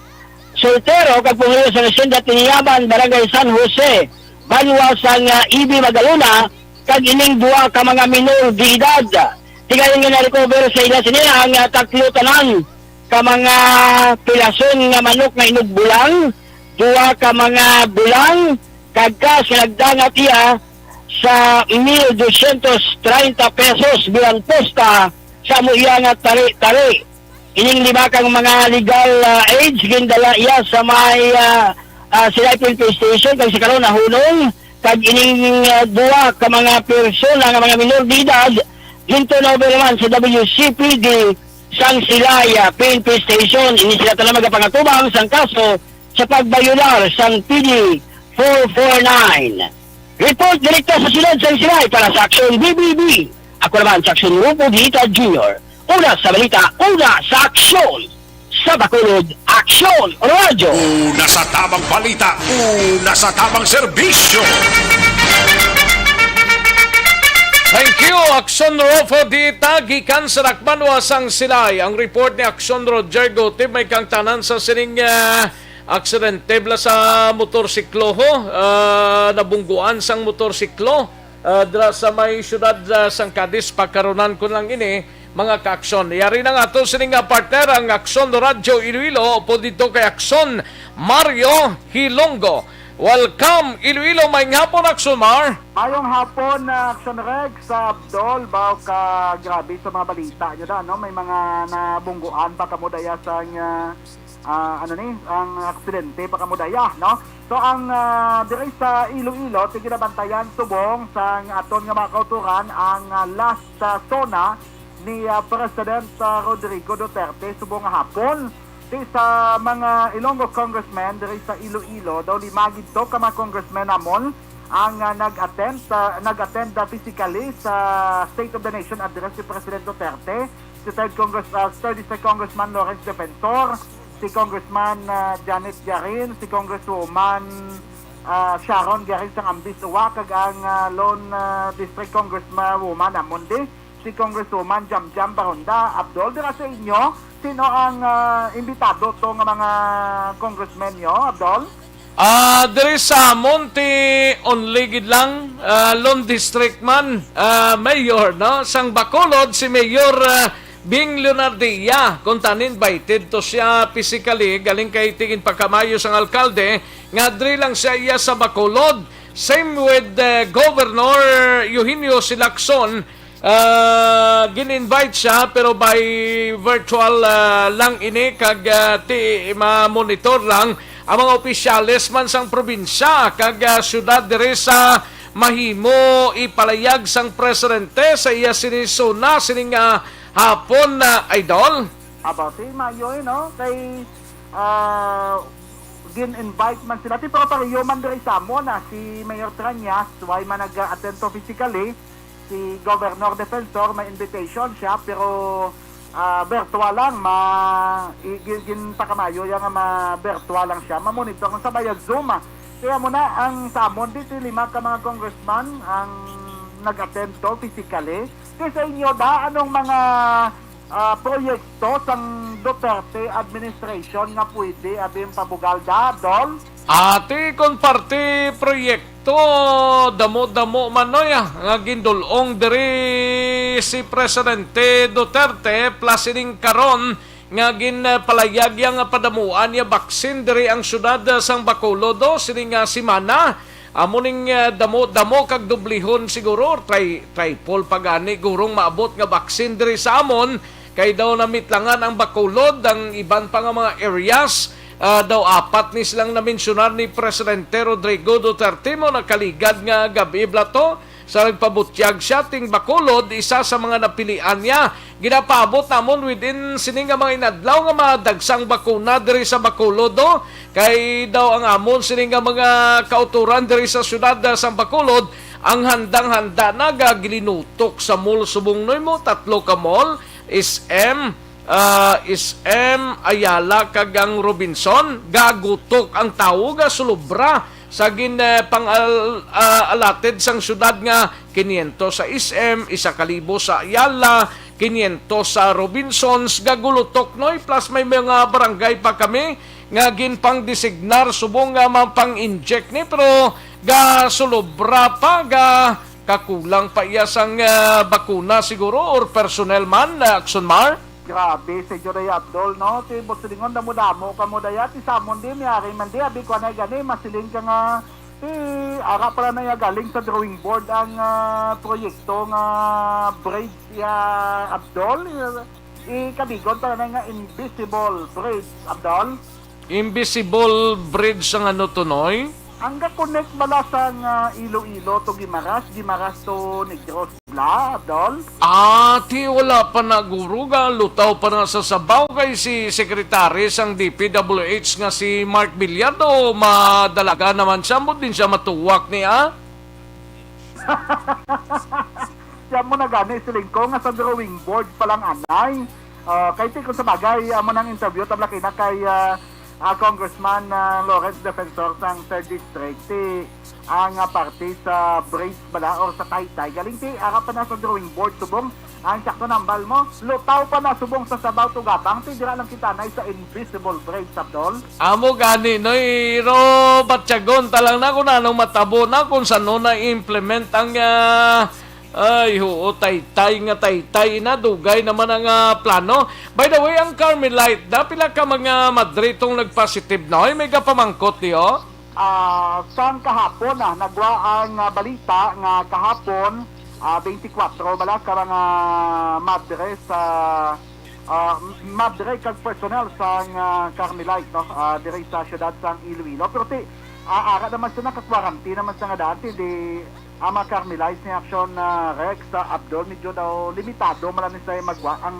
Soltero, kag pumuluyo sang Hacienda Tiniyaban, Barangay San Jose, banwa sang, ah, Ibi Magalona, kag ining duha ka mga minor de edad. Tigayon nga na-recover sa ila sini ang, ah, tatlo tanan ka mga pilason nga manok nga inugbulang, duha ka mga bulang, kag cash nga nagdangat iya sa mil dosyentos treinta pesos bilang posta sa amo iya nga tari-tari. Ining lima kang mga legal, ah, aids gindala iya sa may, ah, ah, Silay P N P Station kag sa karon nahunong, kag ining, ah, duha ka mga persona nga mga minor de edad ginturnover man sa W C P D sang Silay, ah, P N P Station. Ini sila tanan magapangatubang sang kaso sa pagbayolar sang P D four four nine. Report direkta sa siyudad sang Silay para sa Aksyon B B B. Ako naman sa Aksyon Rupo Guita Junior. Una sa balita, una sa aksyon. Sa Bacolod, Aksyon Radyo. Una sa tabang balita, una sa tabang serbisyo. Thank you, Aksyon Rofo Dita, gikan sa Dakbanwa sang Silay. Ang report ni Aksyon Roger Gutib, may kangtanan sa sining, ah, aksidente bala sa motorsiklo, ho. Ah, nabungguan sang motorsiklo, ah, dira sa may siyudad, ah, sang Cadiz, pagkarunan ko lang ini, mga kaaksyon. Yari na nga to sini nga partner, ang Aksyon Radyo Iloilo, upod dito kay Aksyon Mario Hilongo. Welcome, Iloilo. Maayong hapon, Aksyon Mar. Mayong hapon, ah, Aksyon Rex, sa Abdol, bao ka grabe sa mga balita nyo da, no? May mga nabungguan pa kamo daya sa, ah, ah, ano ni, ang aksidente pa kamo daya, no? So, ang, ah, diri sa Iloilo, ti ginabantayan subong sang aton nga mga kauturan ang, ah, last, ah, SONA ni, ah, President, ah, Rodrigo Duterte subong nga hapon. Ti sa mga Ilonggo congressmen diri sa Iloilo, daw lima gid to ka mga congressmen namon ang, ah, nag-attend sa, nag-attend, ah, physically sa State of the Nation Address ni President Duterte. Si third Congress-, ah, thirty-six Congressman Lawrence Defensor, si Congressman, ah, Janet Jarin, si Congresswoman, ah, Sharon Garin sang Ambis Uwa, kag ang, ah, lone, ah, District Congresswoman namon di, si Congresswoman Jamjam Baronda. Abdol, dira sa inyo, sino ang, ah, imbitado to nga mga congressmen nyo, Abdol? Ah, diri sa amon ti only gid lang, ah, lone district man, ah, mayor, no? Sang Bacolod, si Mayor, ah, Bing Leonardia, kung tan invited to siya physically, galing kay tingin pagkamayo sang alkalde, nga diri lang siya iya sa Bacolod. Same with, eh, Governor Eugenio Silacson, ah, gin-invite siya, pero by virtual, ah, lang ini, kag, ah, ti, ma-monitor lang ang mga opisyales man sang probinsya kag, ah, syudad diri sa mahimo ipalayag sang presidente sa iya sini suna sining, ah, hapon, ah, Idol? About si Mayo, eh, no? Kay, ah, gin-invite man sila. Ti, pero pareho man diri sa amon, ah, si Mayor Treñas, wala man nag-attend to physically. Si Governor Defensor, may invitation siya, pero, ah, virtual lang. Ma-, i-, gin-, ginpakamayo niya nga ma-virtual lang siya. Mamonitor sa via Zoom, ah. Kaya mo na, ang sa amon, di, ti lima ka mga congressman ang nag-attend to physically. Kay sa inyo, da, anong mga, ah, proyekto sang Duterte administration nga pwede abing pabugal, da, Dol? Ati kon parte proyekto, damo-damo man, noy, ah, nga gindul-ong diri si Presidente Duterte, plus ining karon nga ginpalayag iya nga padamuan iya baksin diri ang siyudad, ah, sang Bacolod, oh, sining, ah, semana. Amo ning, ah, damo-damo kag dublihon siguro, or tri-, triple pa gani gurong maabot nga baksin diri sa amon, kay daw namitlangan ang Bacolod, ang iban pa nga mga areas, ah, daw apat ni silang namensyunar ni Presidente Rodrigo Duterte mo nakaligad nga gab-i bala to. Sa nagpabutyag siya, ting Bacolod, isa sa mga napilian niya. Ginapaabot namon within sini nga mga inadlaw nga madagsang bakuna diri sa Bacolod, oh. Kay daw ang amon sini nga mga kauturan diri sa siyudad, ah, sa Bacolod, ang handang-handa na, ga-, gilinutok sa mall subong, noy, mo, tatlo ka mall, S M, ah, S M Ayala kag ang Robinson, gagutok ang tawo, gasulobra sa gin, eh, pang al-, ah, allotted sang siyudad nga kinyentos sa S M, isa ka libo sa Ayala, kinyentos sa Robinsons, gagulutok, noy, plus may mga barangay pa kami nga ginpangdesignar subong nga mapang-inject ni, pero gasulobra pa, ga kakulang pa iya sang, ah, bakuna siguro or personnel man, ah, Action Mar? Grabe, Senyor Day Abdol, no? Ti, boss, silingon, damo-damo kamo daya. Ti, samon di, miyari man di, abi ko anay gani, masiling ka nga, ti, ara pala na iya galing sa drawing board ang, ah, proyekto nga bridge ya Abdol. I, kabigon pala na nga invisible bridge, Abdol. Invisible bridge ang ano to, noy? Ang ga-connect bala sang, ah, Iloilo to Guimaras, Guimaras to Negros, bala, Abdol? Ah, ti wala pa na, guro, ga lutaw pa na sa sabaw kay si Secretary sang D P W H nga si Mark Bilyado, madalaga naman siya, mo din siya matuwak ni, ah? Siya mo na gani, siling ko, nga sa drawing board pa lang anay. Ah, kay ti, kung sa bagay, amo nang interview, tabla kay na kay, ah, ah, Congressman, ah, Lawrence Defensor sang Third District, ti ang, ah, parte sa bridge bala or sa taytay. Galing ti, ara pa na sa drawing board, subong. Ang sakto nambal mo, lutaw pa na subong sa sabaw, tugabang ti dira lang kita anay sa invisible bridge, Abdol. Amo gani, noy, iro batyagon ta lang na kung anong matabo na, kung sano na implement ang, ah, ay, huo, taytay nga taytay na, dugay naman ang, ah, plano. By the way, ang Carmelite, da, pila ka mga madre tong nagpositive na, oy, may gapamangkot, di, oh? Ah, sang kahapon, ah, nagwa ang, ah, balita nga kahapon, ah, twenty-four bala ka mga madre sa, ah, madre kag personnel sang, ah, Carmelite, no? Ah, diri sa siyudad sang Iloilo. Pero ti, ah, ara naman sa naka-quarantine naman sa nga dati, di, ang mga Carmelites ni Action, ah, Rex, ah, Abdol, medyo daw limitado man lang sila magwa ang,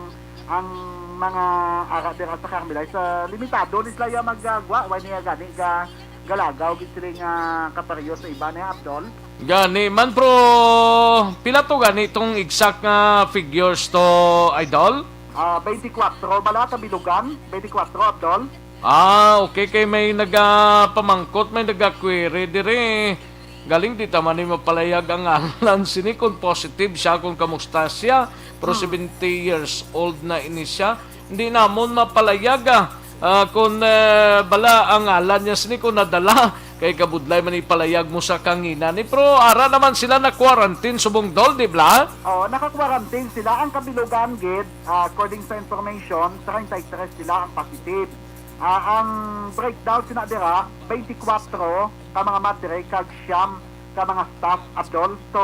ang mga ara dira sa Carmelites. Ah, limitado ni sila yung magagwa. Why niya gani ga galagaw gid sila nga kapareho sa iba niya, Abdol? Gani man, pero pila to gani tong exact nga figures to, Idol? Ah, twenty-four bala, kabilugan? Twenty-four, Abdol? Ah, okay. Kay may nagapamangkot, may nagaquery diri. Galing di ta man ni mapalayag ang ngalan sini kung positive siya, kung kamusta siya. Pero Hmm. seventy years old na ini siya. Hindi namon mapalayag, ah, ah, kung, eh, bala ang ngalan niya sini kung nadala. Kay kabudlay man ipalayag mo sa kangina ni. Pero ara naman sila na quarantine subong, Dol, di bala? Oh, naka-quarantine sila. Ang kabilugan gid, ah, according sa information, treinta y tres sila ang positive. Ah, ang breakdown sina dira, twenty-four ka mga madre kag siyam ka mga staff, Abdol. So,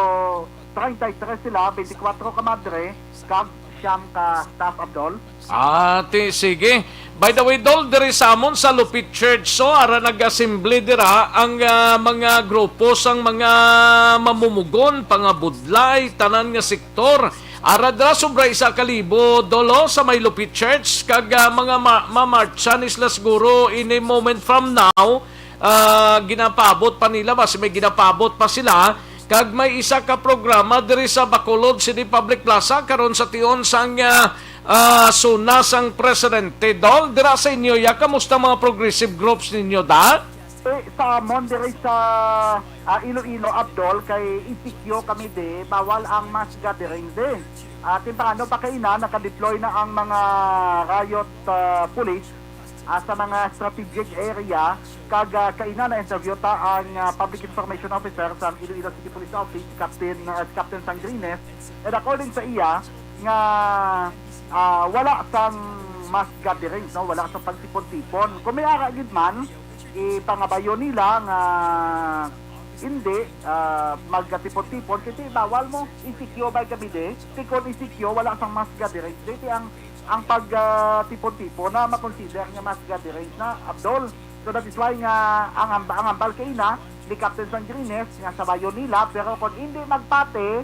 treinta y tres sila, twenty-four ka madre kag siyam ka staff, Abdol. Ah, ti, sige. By the way, Dol, diri sa amon sa Lupit Church, so, ara nag-assembly dira ang, ah, mga grupo sang mga mamumugon, pangabudlay, tanan nga sektor. Ara dira sobra isa ka libo, Dol, oh, sa may Lupit Church, kag, ah, mga ma-, mamartsa ni sila siguro any moment from now, ah, ginapaabot pa nila, basi may ginapaabot pa sila. Kag may isa ka programa diri sa Bacolod City Public Plaza karon sa tion sang, ah, ah, SONA sang presidente. Dol, dira sa inyo ya, kamusta mga progressive groups ninyo, da? Eh, sa amon diri sa, ah, Iloilo, Abdol, kay E C Q kami di, bawal ang mass gathering di. Ah, temprano pa kaina, nakadeploy na ang mga riot, ah, police, ah, sa mga strategic area, kag, ah, kaina na-interview ta ang, ah, Public Information Officer sang Iloilo City Police Office, Captain, ah, Captain Sangrines. And according sa iya, nga, ah, wala sang mass gatherings, no? Wala sang pagtipon-tipon. Kung may ara gid man, ipangabayo nila nga hindi, ah, magkatipon-tipon kasi bawal mo. E C Q bay kami di. Ti kon E C Q, wala sang mass gatherings. Di, ti ang, ang pag, ah, tipon-tipon na makonsider nga mass gatherings na, Abdol. So that is why nga ang, ang hambal kaina ni Captain Sangrines nga sabayon nila, pero kung hindi magpati,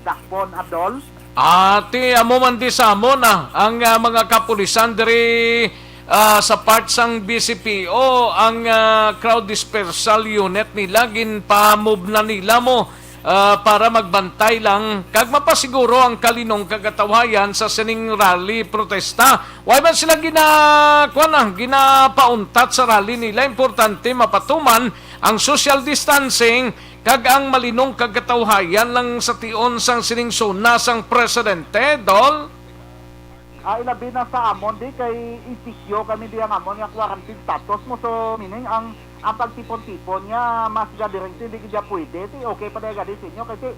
dakpon, Abdol. Ah, ti amo man di sa amo na ang, ah, mga kapulisan diri, ah, sa part sang B C P O, ang, ah, crowd dispersal unit nila, ginpa-move na nila mo, ah, para magbantay lang kag mapasiguro ang kalinong kagatawhayan sa sining rally protesta. Wala man sila gina-, kuwan na, ginapauntat sa rally nila. Importante mapatuman ang social distancing kag ang malinong kagatawhayan lang sa tion sang sining SONA sang presidente, Dol? Ah, ilabi na sa amon, di kay E C Q kami di ang amon nga quarantine status mo. So, meaning, ang, ang pagtipon-tipon nga mass gathering, hindi gid pwede. Ti okay pa dahil gadi sa inyo, kasi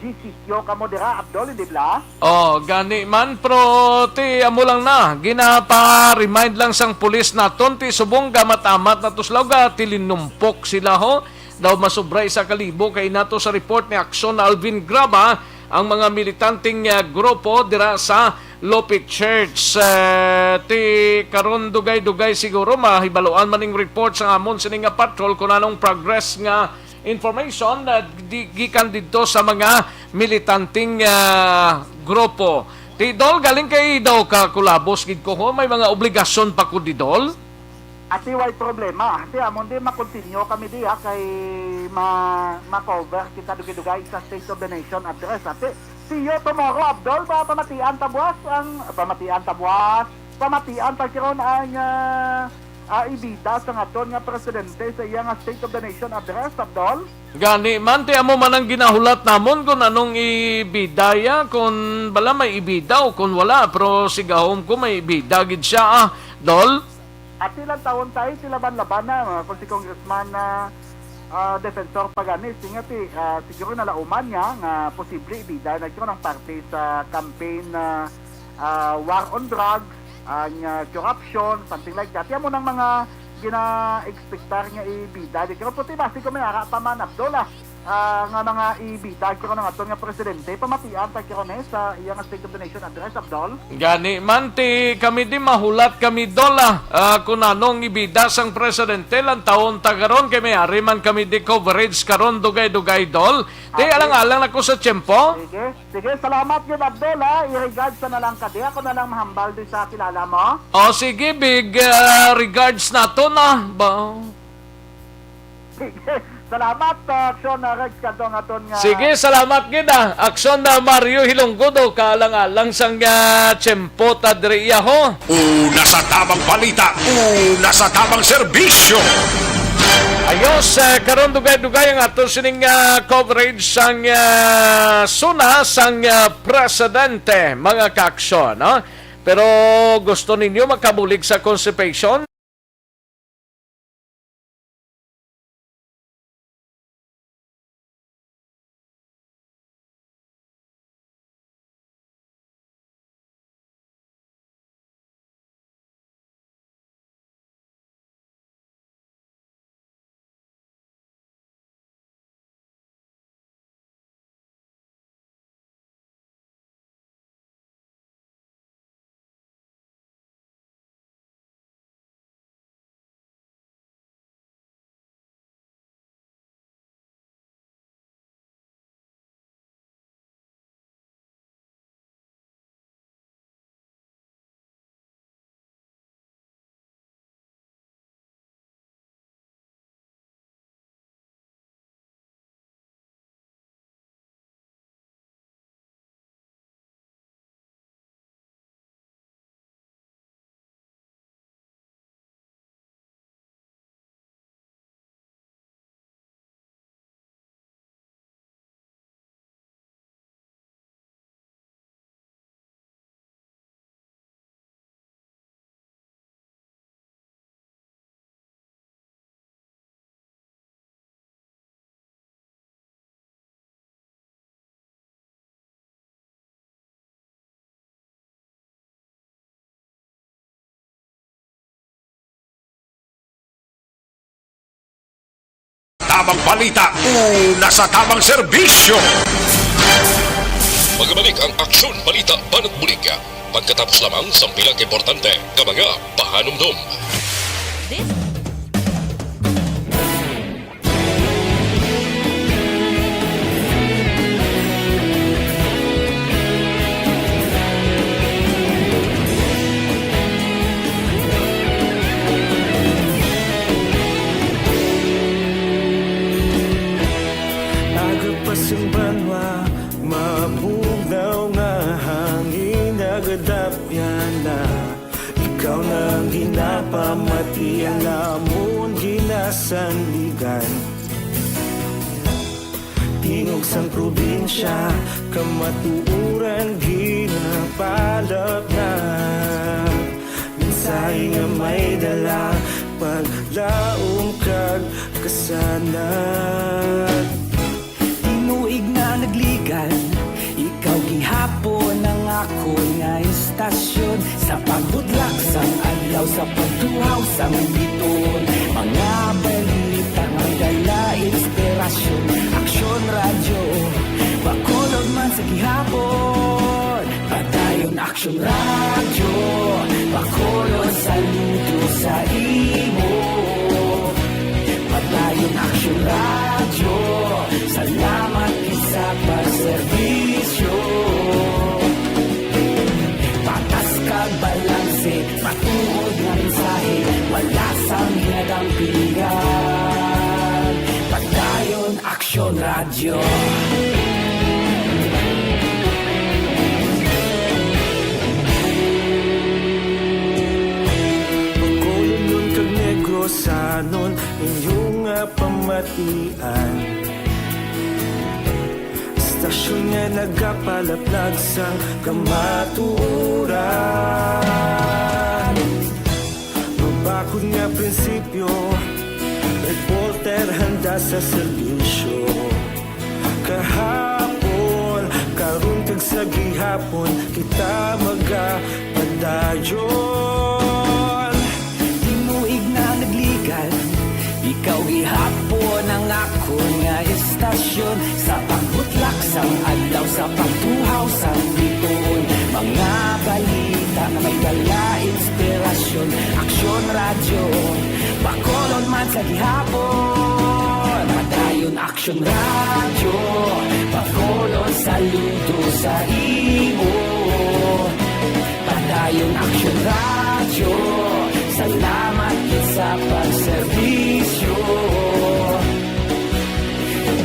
G C Q kamo dira, Abdol, hindi bla? Oh, gani man, pero ti amo lang na, ginapa-remind lang sang pulis naton, ti subong gamat-amat na to sila, ga, ti linumpok sila, ho. Daw masubra isa ka libo kay nato sa report ni Action Alvin Graba ang mga militanteng, ah, grupo dira sa Lopit Church. Eh, ti karon dugay-dugay siguro mahibaluan man ning report sa amon sini nga patrol kung anong progress nga information, ah, di, gikan didto sa mga militanteng, ah, grupo. Ti Dol, galing kay daw ka kulabos gid ko ho, may mga obligasyon pa ko di Dol. Ati, way problema. Ati, amon di makontinyo kami diya kay ma-, ma-cover kita dugay-dugay sa State of the Nation address. Ati, see you tomorrow, Abdol. Pa-, pamatian ta buwas ang, pamatian ta buwas. Pamatian ta karon ang, ah, ah, ibida sa ngaton nga presidente sa iya nga State of the Nation address, Abdol. Gani man, ti amo man ang ginahulat namon kung anong ibida ya, kung bala may ibida o kung wala. Pero sigahom ko may ibida gid siya, ah, Dol. At ilang taon tayo, sila ban laban na, ah, kung si Congressman, ah, ah, Defensor Paganis, nga ti, ah, siguro nalauman niya nga posible ibida na ito ng parte sa campaign, ah, ah, war on drugs, ang, ah, corruption, something like that. Yan mo nang mga gina-expectar nga ibida. Di ko puti ba, si Kumayara pa man, Abdullah, ah, nga mga ibida, kiro ng aton nga presidente, pamatian ta kiro ni sa iya nga State of the Nation address, Abdol. Gani man ti kami di mahulat kami, Dol, ah, ah, kung anong ibida sang presidente, lang taon ta karon kay may ari man kami di coverage karon, dugay-dugay, Dol. Di, okay, alang-alang na ko sa tiyempo. Sige, sige, salamat yun, Abdol, ha. I-regards na lang ka di. Ako na lang mahambal di sa kilala mo. O, sige, big, ah, regards na to na. Ba- Sige. Salamat, uh, Action, uh, Rex, kadto ang aton nga Sige, salamat gid, ah. Action na Mario Hilonggo do, kaalang-alang sang, ah, tiyempo ta diri iya, ho. Una sa tabang balita, una sa tabang serbisyo. Ayos, eh, karon dugay-dugay ang ato sining, ah, coverage sang, ah, suna sang, ah, presidente, mga ka-aksyon, no? Pero gusto ninyo makabulig sa constipation? Magbalita, una sa tamang serbisyo. Magabalik ang Aksyon Balita Banat Bulig. Pagkatapos lamang sang pila ka importante nga mga pahanumdom. This Aga pa sing banwa, mabugnaw nga hangin, nagadapyan na. Ikaw na ang ginapamati, ang amon ginasandigan. Tingog sang probinsya, kamatuoran ginapalapnag. Mensahe nga may dala, paglaom kag kasanag. Tinuig na nagligan, ikaw gihapon ang akon nga istasyon. Sa pagbutlak sang adlaw, sa pagtuhaw sang biton, mga balita may dala inspirasyon. Aksyon Radyo, Bacolod man sa gihapon. Padayon Aksyon Radyo, Bacolod, saludo sa imo. Padayon Aksyon Radyo, salamat gid sa pagserbisyo. Patas kag balanse, matuod nga mensahe, wala sang ginadampigan. Padayon Aksyon Radyo. Bacolodnon kag Negrosanon, inyo nga pamatian. Istasyon nga nagapalaplag sang kamatuoran. Mabakod nga prinsipyo, reporter handa sa serbisyo. Kahapon, karon, kag sa gihapon, kita magapadayon. Tinuig na nagligan, ikaw gihapon ang akon nga istasyon. Sa pagbutlak sang adlaw, sa pagtuhaw sang biton, mga balita nga may dala inspirasyon. Aksyon Radyo, Bacolod man sa gihapon. Padayon Aksyon Radyo, Bacolod, saludo sa imo. Padayon Aksyon Radyo, salamat gid sa pagserbisyo.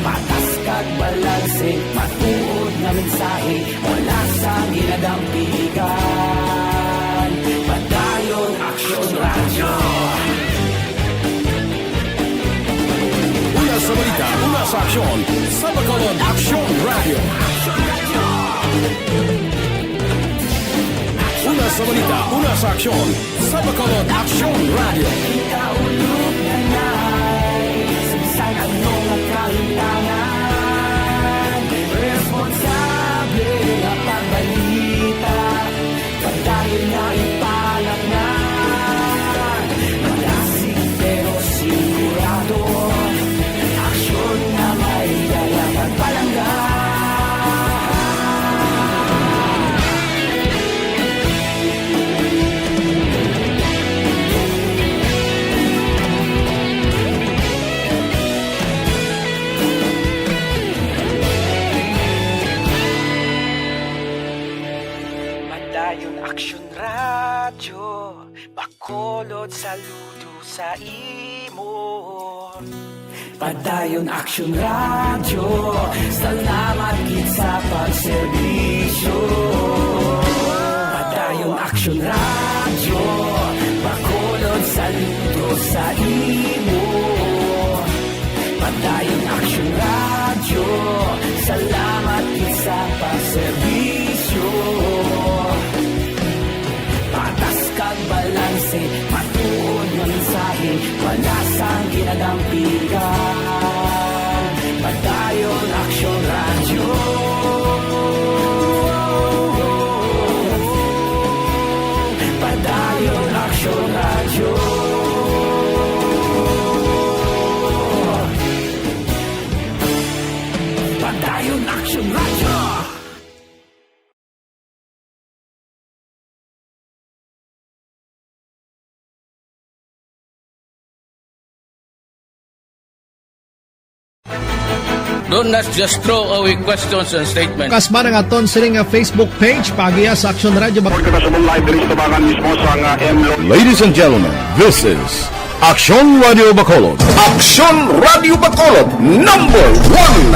Patas kag balanse, matuod nga mensahe, wala sang ginadampigan. Padayon Aksyon Radyo. Una sa balita, una sa aksyon, sa Bacolod Aksyon Radyo. Una sa balita, una sa aksyon, sa Bacolod Aksyon Radyo. Ikaulog na nay, sa bisan ano nga kahimtangan, responsable nga pagbalita. Padayon nga ipalatngan, malasig pero sigurado, aksyon nga may dala pagpalangga. Padayon Aksyon Radyo, Bacolod, saludo sa imo. Padayon Aksyon Radyo, salamat gid sa pagserbisyo. Padayon Aksyon Radyo, Bacolod, saludo sa imo. Padayon Aksyon Radyo, salamat gid sa pagserbisyo. Patas kag balanse, matuod nga mensahe, wala sang ginadampigan. Padayon Aksyon Radyo. Padayon Aksyon Radyo. Do not just throw away questions and statements. Kasman ang aton sini nga Facebook page, paagiha sa Aksyon Radio Bacolod. Kita sa live diri sa tabangan mismo sa nga M Lo. Ladies and gentlemen, this is Aksyon Radio Bacolod. Aksyon Radio Bacolod, number one.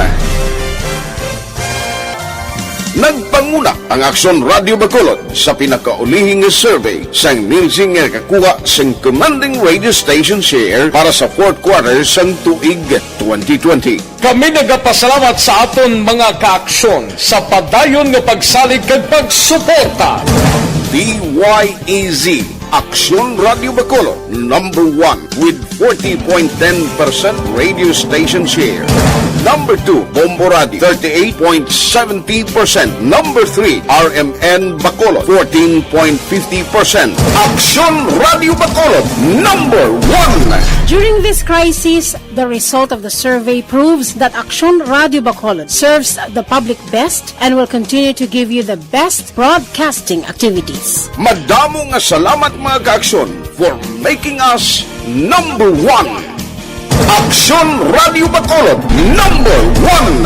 Nagpanguna ang Aksyon Radio Bacolod sa pinakaulihing survey sang Nielsen nga nakakuha sang commanding radio station share para sa fourth quarter sang tuig twenty twenty. Kami nagapasalamat sa aton mga kaaksyon sa padayon nga pagsalig kag pagsuporta. D Y E Z, Aksyon Radio Bacolod, number one with forty point ten percent radio station share. Number two, Bombo Radio, thirty-eight point seventy percent. Number three, R M N Bacolod, fourteen point fifty percent. Aksyon Radio Bacolod, number one. During this crisis, the result of the survey proves that Aksyon Radio Bacolod serves the public best and will continue to give you the best broadcasting activities. Madamo nga salamat, mga kaaksyon, for making us number one. Aksyon Radio Bacolod, number one.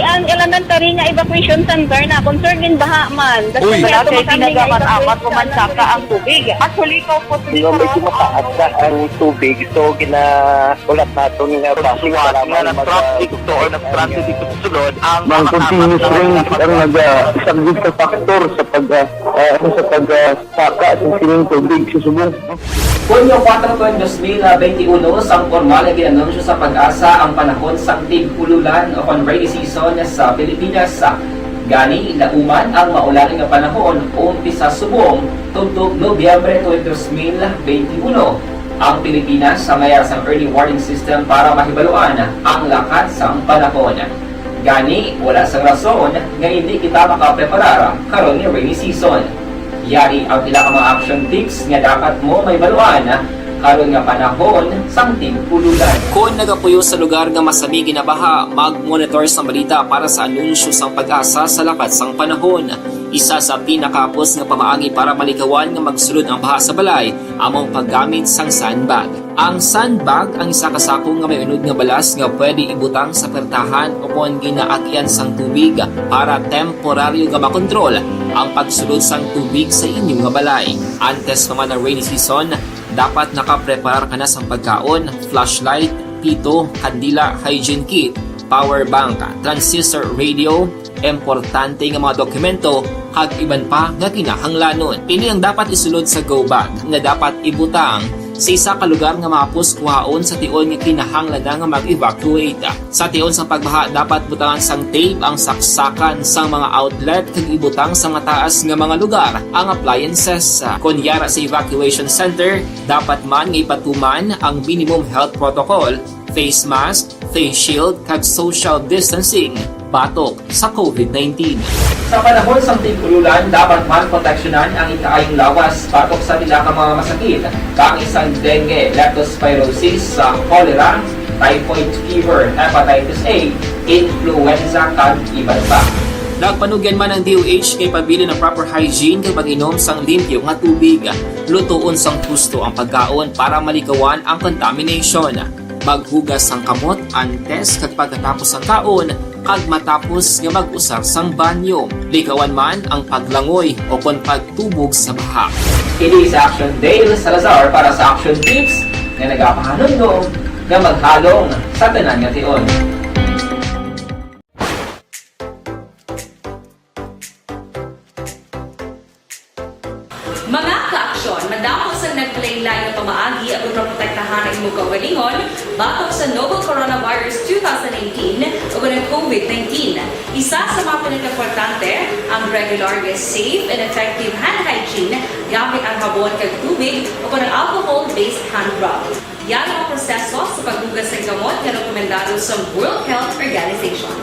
Ang elementary nga evacuation center na concerned in baha man. Uy. Wala kay tinaga man amat ko man saka ang tubig. Actually, ikaw po, di ba, medyo mataas na ang tubig, so gina-, ulat naton nga basi nga nag-traffic to or nag-transit dito sa sulod ang mga continuous rain ang naga-, isa gid ka factor sa pag, ah, ah, ano, sa pag, ah, saka sa sining tubig sa subong. Hunyo kuwatro, dos mil benti uno, sang pormal nga gin-anunsyo sa PAGASA ang panahon sang tig-ululan o kon rainy season sa Pilipinas. Gani, nauman ang maulan nga panahon umpisa subong tubtob Nobyembre twenty, dos mil benti uno. Ang Pilipinas, sa mayar sang early warning system para mahibaluan ang lakat sang panahon. Gani, wala sang rason nga indi kita makapreparar karon nga rainy season. Yari ang pila ka mga action tips nga dapat mo mahibaluan karon nga panahon sang tig-ululan. Kon nagapuyo sa lugar nga masami ginabaha, mag-monitor sang balita para sa anunsyo sang PAGASA sa lakat sang panahon. Isa sa pinakahapos nga pamaagi para malikawan nga magsulod ang baha sa balay amo ang paggamit sang sandbag. Ang sandbag ang isa ka sako nga may unod nga balas nga pwede ibutang sa pertahan o kon ginaagian sang tubig para temporaryo nga makontrol ang pagsulod sang tubig sa inyo nga balay. Antes pa man ang rainy season, dapat nakapreparar ka na sang pagkaon, flashlight, pito, kandila, hygiene kit, power bank, transistor radio, importante nga mga dokumento, kag iban pa nga kinahanglanon. Ini ang dapat isulod sa go bag nga dapat ibutang sa isa ka lugar nga mahapos kuhaon sa tion nga kinahanglan na nga mag-evacuate. Sa tion sang pagbaha, dapat butangan sang tape ang saksakan sang mga outlet kag ibutang sa mataas nga mga lugar ang appliances. Kon yara sa evacuation center, dapat man nga ipatuman ang minimum health protocol, face mask, face shield, kag social distancing batok sa COVID nineteen. Sa panahon sang tig-ululan, dapat man proteksyonan ang ikaayong lawas batok sa pila ka mga masakit, kaagi sang dengue, leptospirosis, sa cholera, typhoid fever, hepatitis A, influenza, kag iban pa. Nagpanugyan man ang D O H nga ipabilin ang proper hygiene kag pag-inom sang limpyo nga tubig. Lutoon sang husto ang pagkaon para malikawan ang contamination. Maghugas sang kamot antes kag pagkatapos sang kaon, kag matapos nga mag-usar sang banyo. Likawan man ang paglangoy o kon pagtubog sa baha. Ini si Action Dale Salazar para sa Action Tips nga nagapahanumdom nga maghalong sa tanan nga tion. Mga ka-aksyon, madamo sang naglain-lain nga pamaagi aron maprotektahan ang imong kaugalingon batok sa novel coronavirus two thousand nineteen o ang COVID nineteen. Isa sa mga pinakaimportante, ang regular nga safe and effective hand hygiene gamit ang habon kag tubig o kon ang alcohol-based hand rub. Yari ang proseso sa paghugas sang kamot nga rekomendado sa World Health Organization.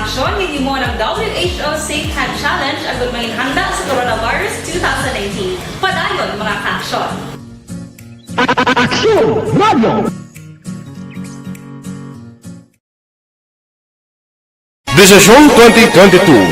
Aksyon, gihimo ang W H O Safe Hand Challenge agud manginhanda sa coronavirus two thousand nineteen. Padayon, mga kaaksyon. Aksyon Radio. Desisyon twenty twenty-two.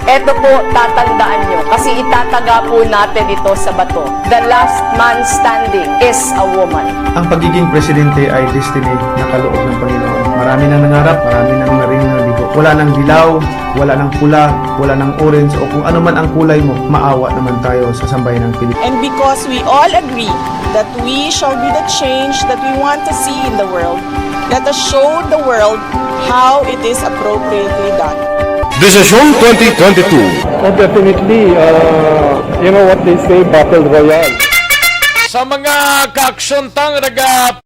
Eto po, tatandaan nyo, kasi itataga po natin ito sa bato. The last man standing is a woman. Ang pagiging presidente ay destiny na kaloob ng Panginoon. Marami nang nangarap, marami nang naring nabigo. Wala nang dilaw, wala nang pula, wala nang orange, o kung ano man ang kulay mo, maawa naman tayo sa sambayanang Pilipino. And because we all agree that we shall be the change that we want to see in the world, let us show the world how it is appropriately done. Desisyon twenty twenty-two. Oh, definitely, uh, you know what they say, battle royale. Sa mga kaaksyon tang naga-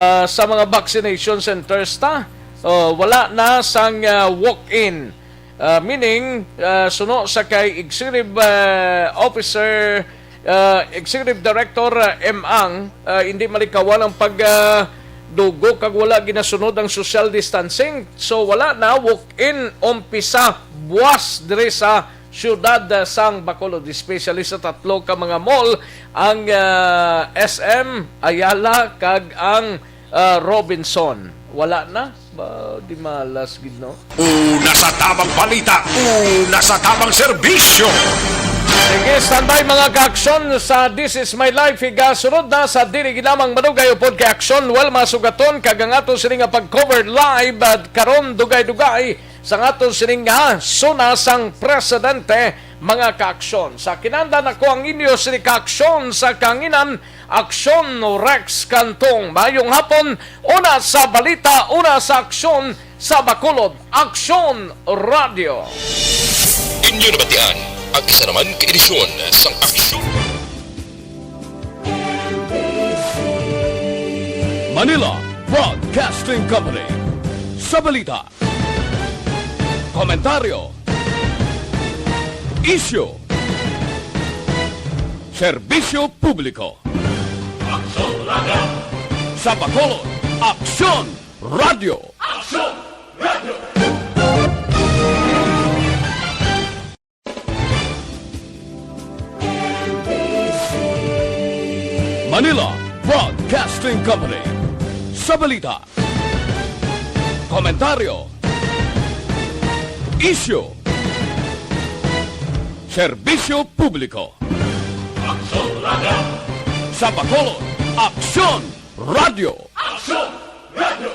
Ah, sa mga vaccination centers ta, oh, wala na sang, ah, walk-in. Ah, meaning, ah, suno sa kay Executive, ah, Officer, ah, Executive Director, ah, M Ang, ah, hindi malikawan ang pag, ah, dugo kag wala ginasunod ang social distancing. So, wala na walk-in umpisa buwas diri sa siyudad, ah, sang Bacolod, especially sa tatlo ka mga mall, ang, ah, S M, Ayala, kag ang, ah, Robinson. Wala na? Ba, di malas gid, no? Una sa tamang balita, una sa tamang serbisyo. Sige, standby, mga kaaksyon, sa This Is My Life. Higasunod na sa dili ginamang madugay upod kay aksyon, well, masugaton kag ang ato sini nga pag-cover live, at karon dugay-dugay sa aton sining nga Zona sang Presidente, mga kaaksyon. Sa kinahanglan, ako ang inyo sini kaaksyon sa kahanginan, Aksyon Rex Cantong. Maayong hapon, una sa balita, una sa aksyon sa Bacolod, Aksyon Radio. Inyo nabatian ang isa naman ka edisyon sang Aksyon. Manila Broadcasting Company. Sa balita, komentaryo, isyu, serbisyo publiko. Aksyon Radio. Sa Bacolod, Aksyon Radio. Aksyon Radio. Manila Broadcasting Company. Sa balita, komentaryo, isyu, serbisyo publiko. Aksyon Radio. Sa Bacolod, Aksyon Radio. Aksyon Radio.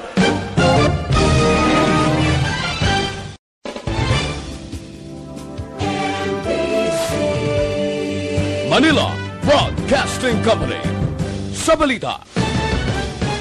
Manila Broadcasting Company. Sa balita,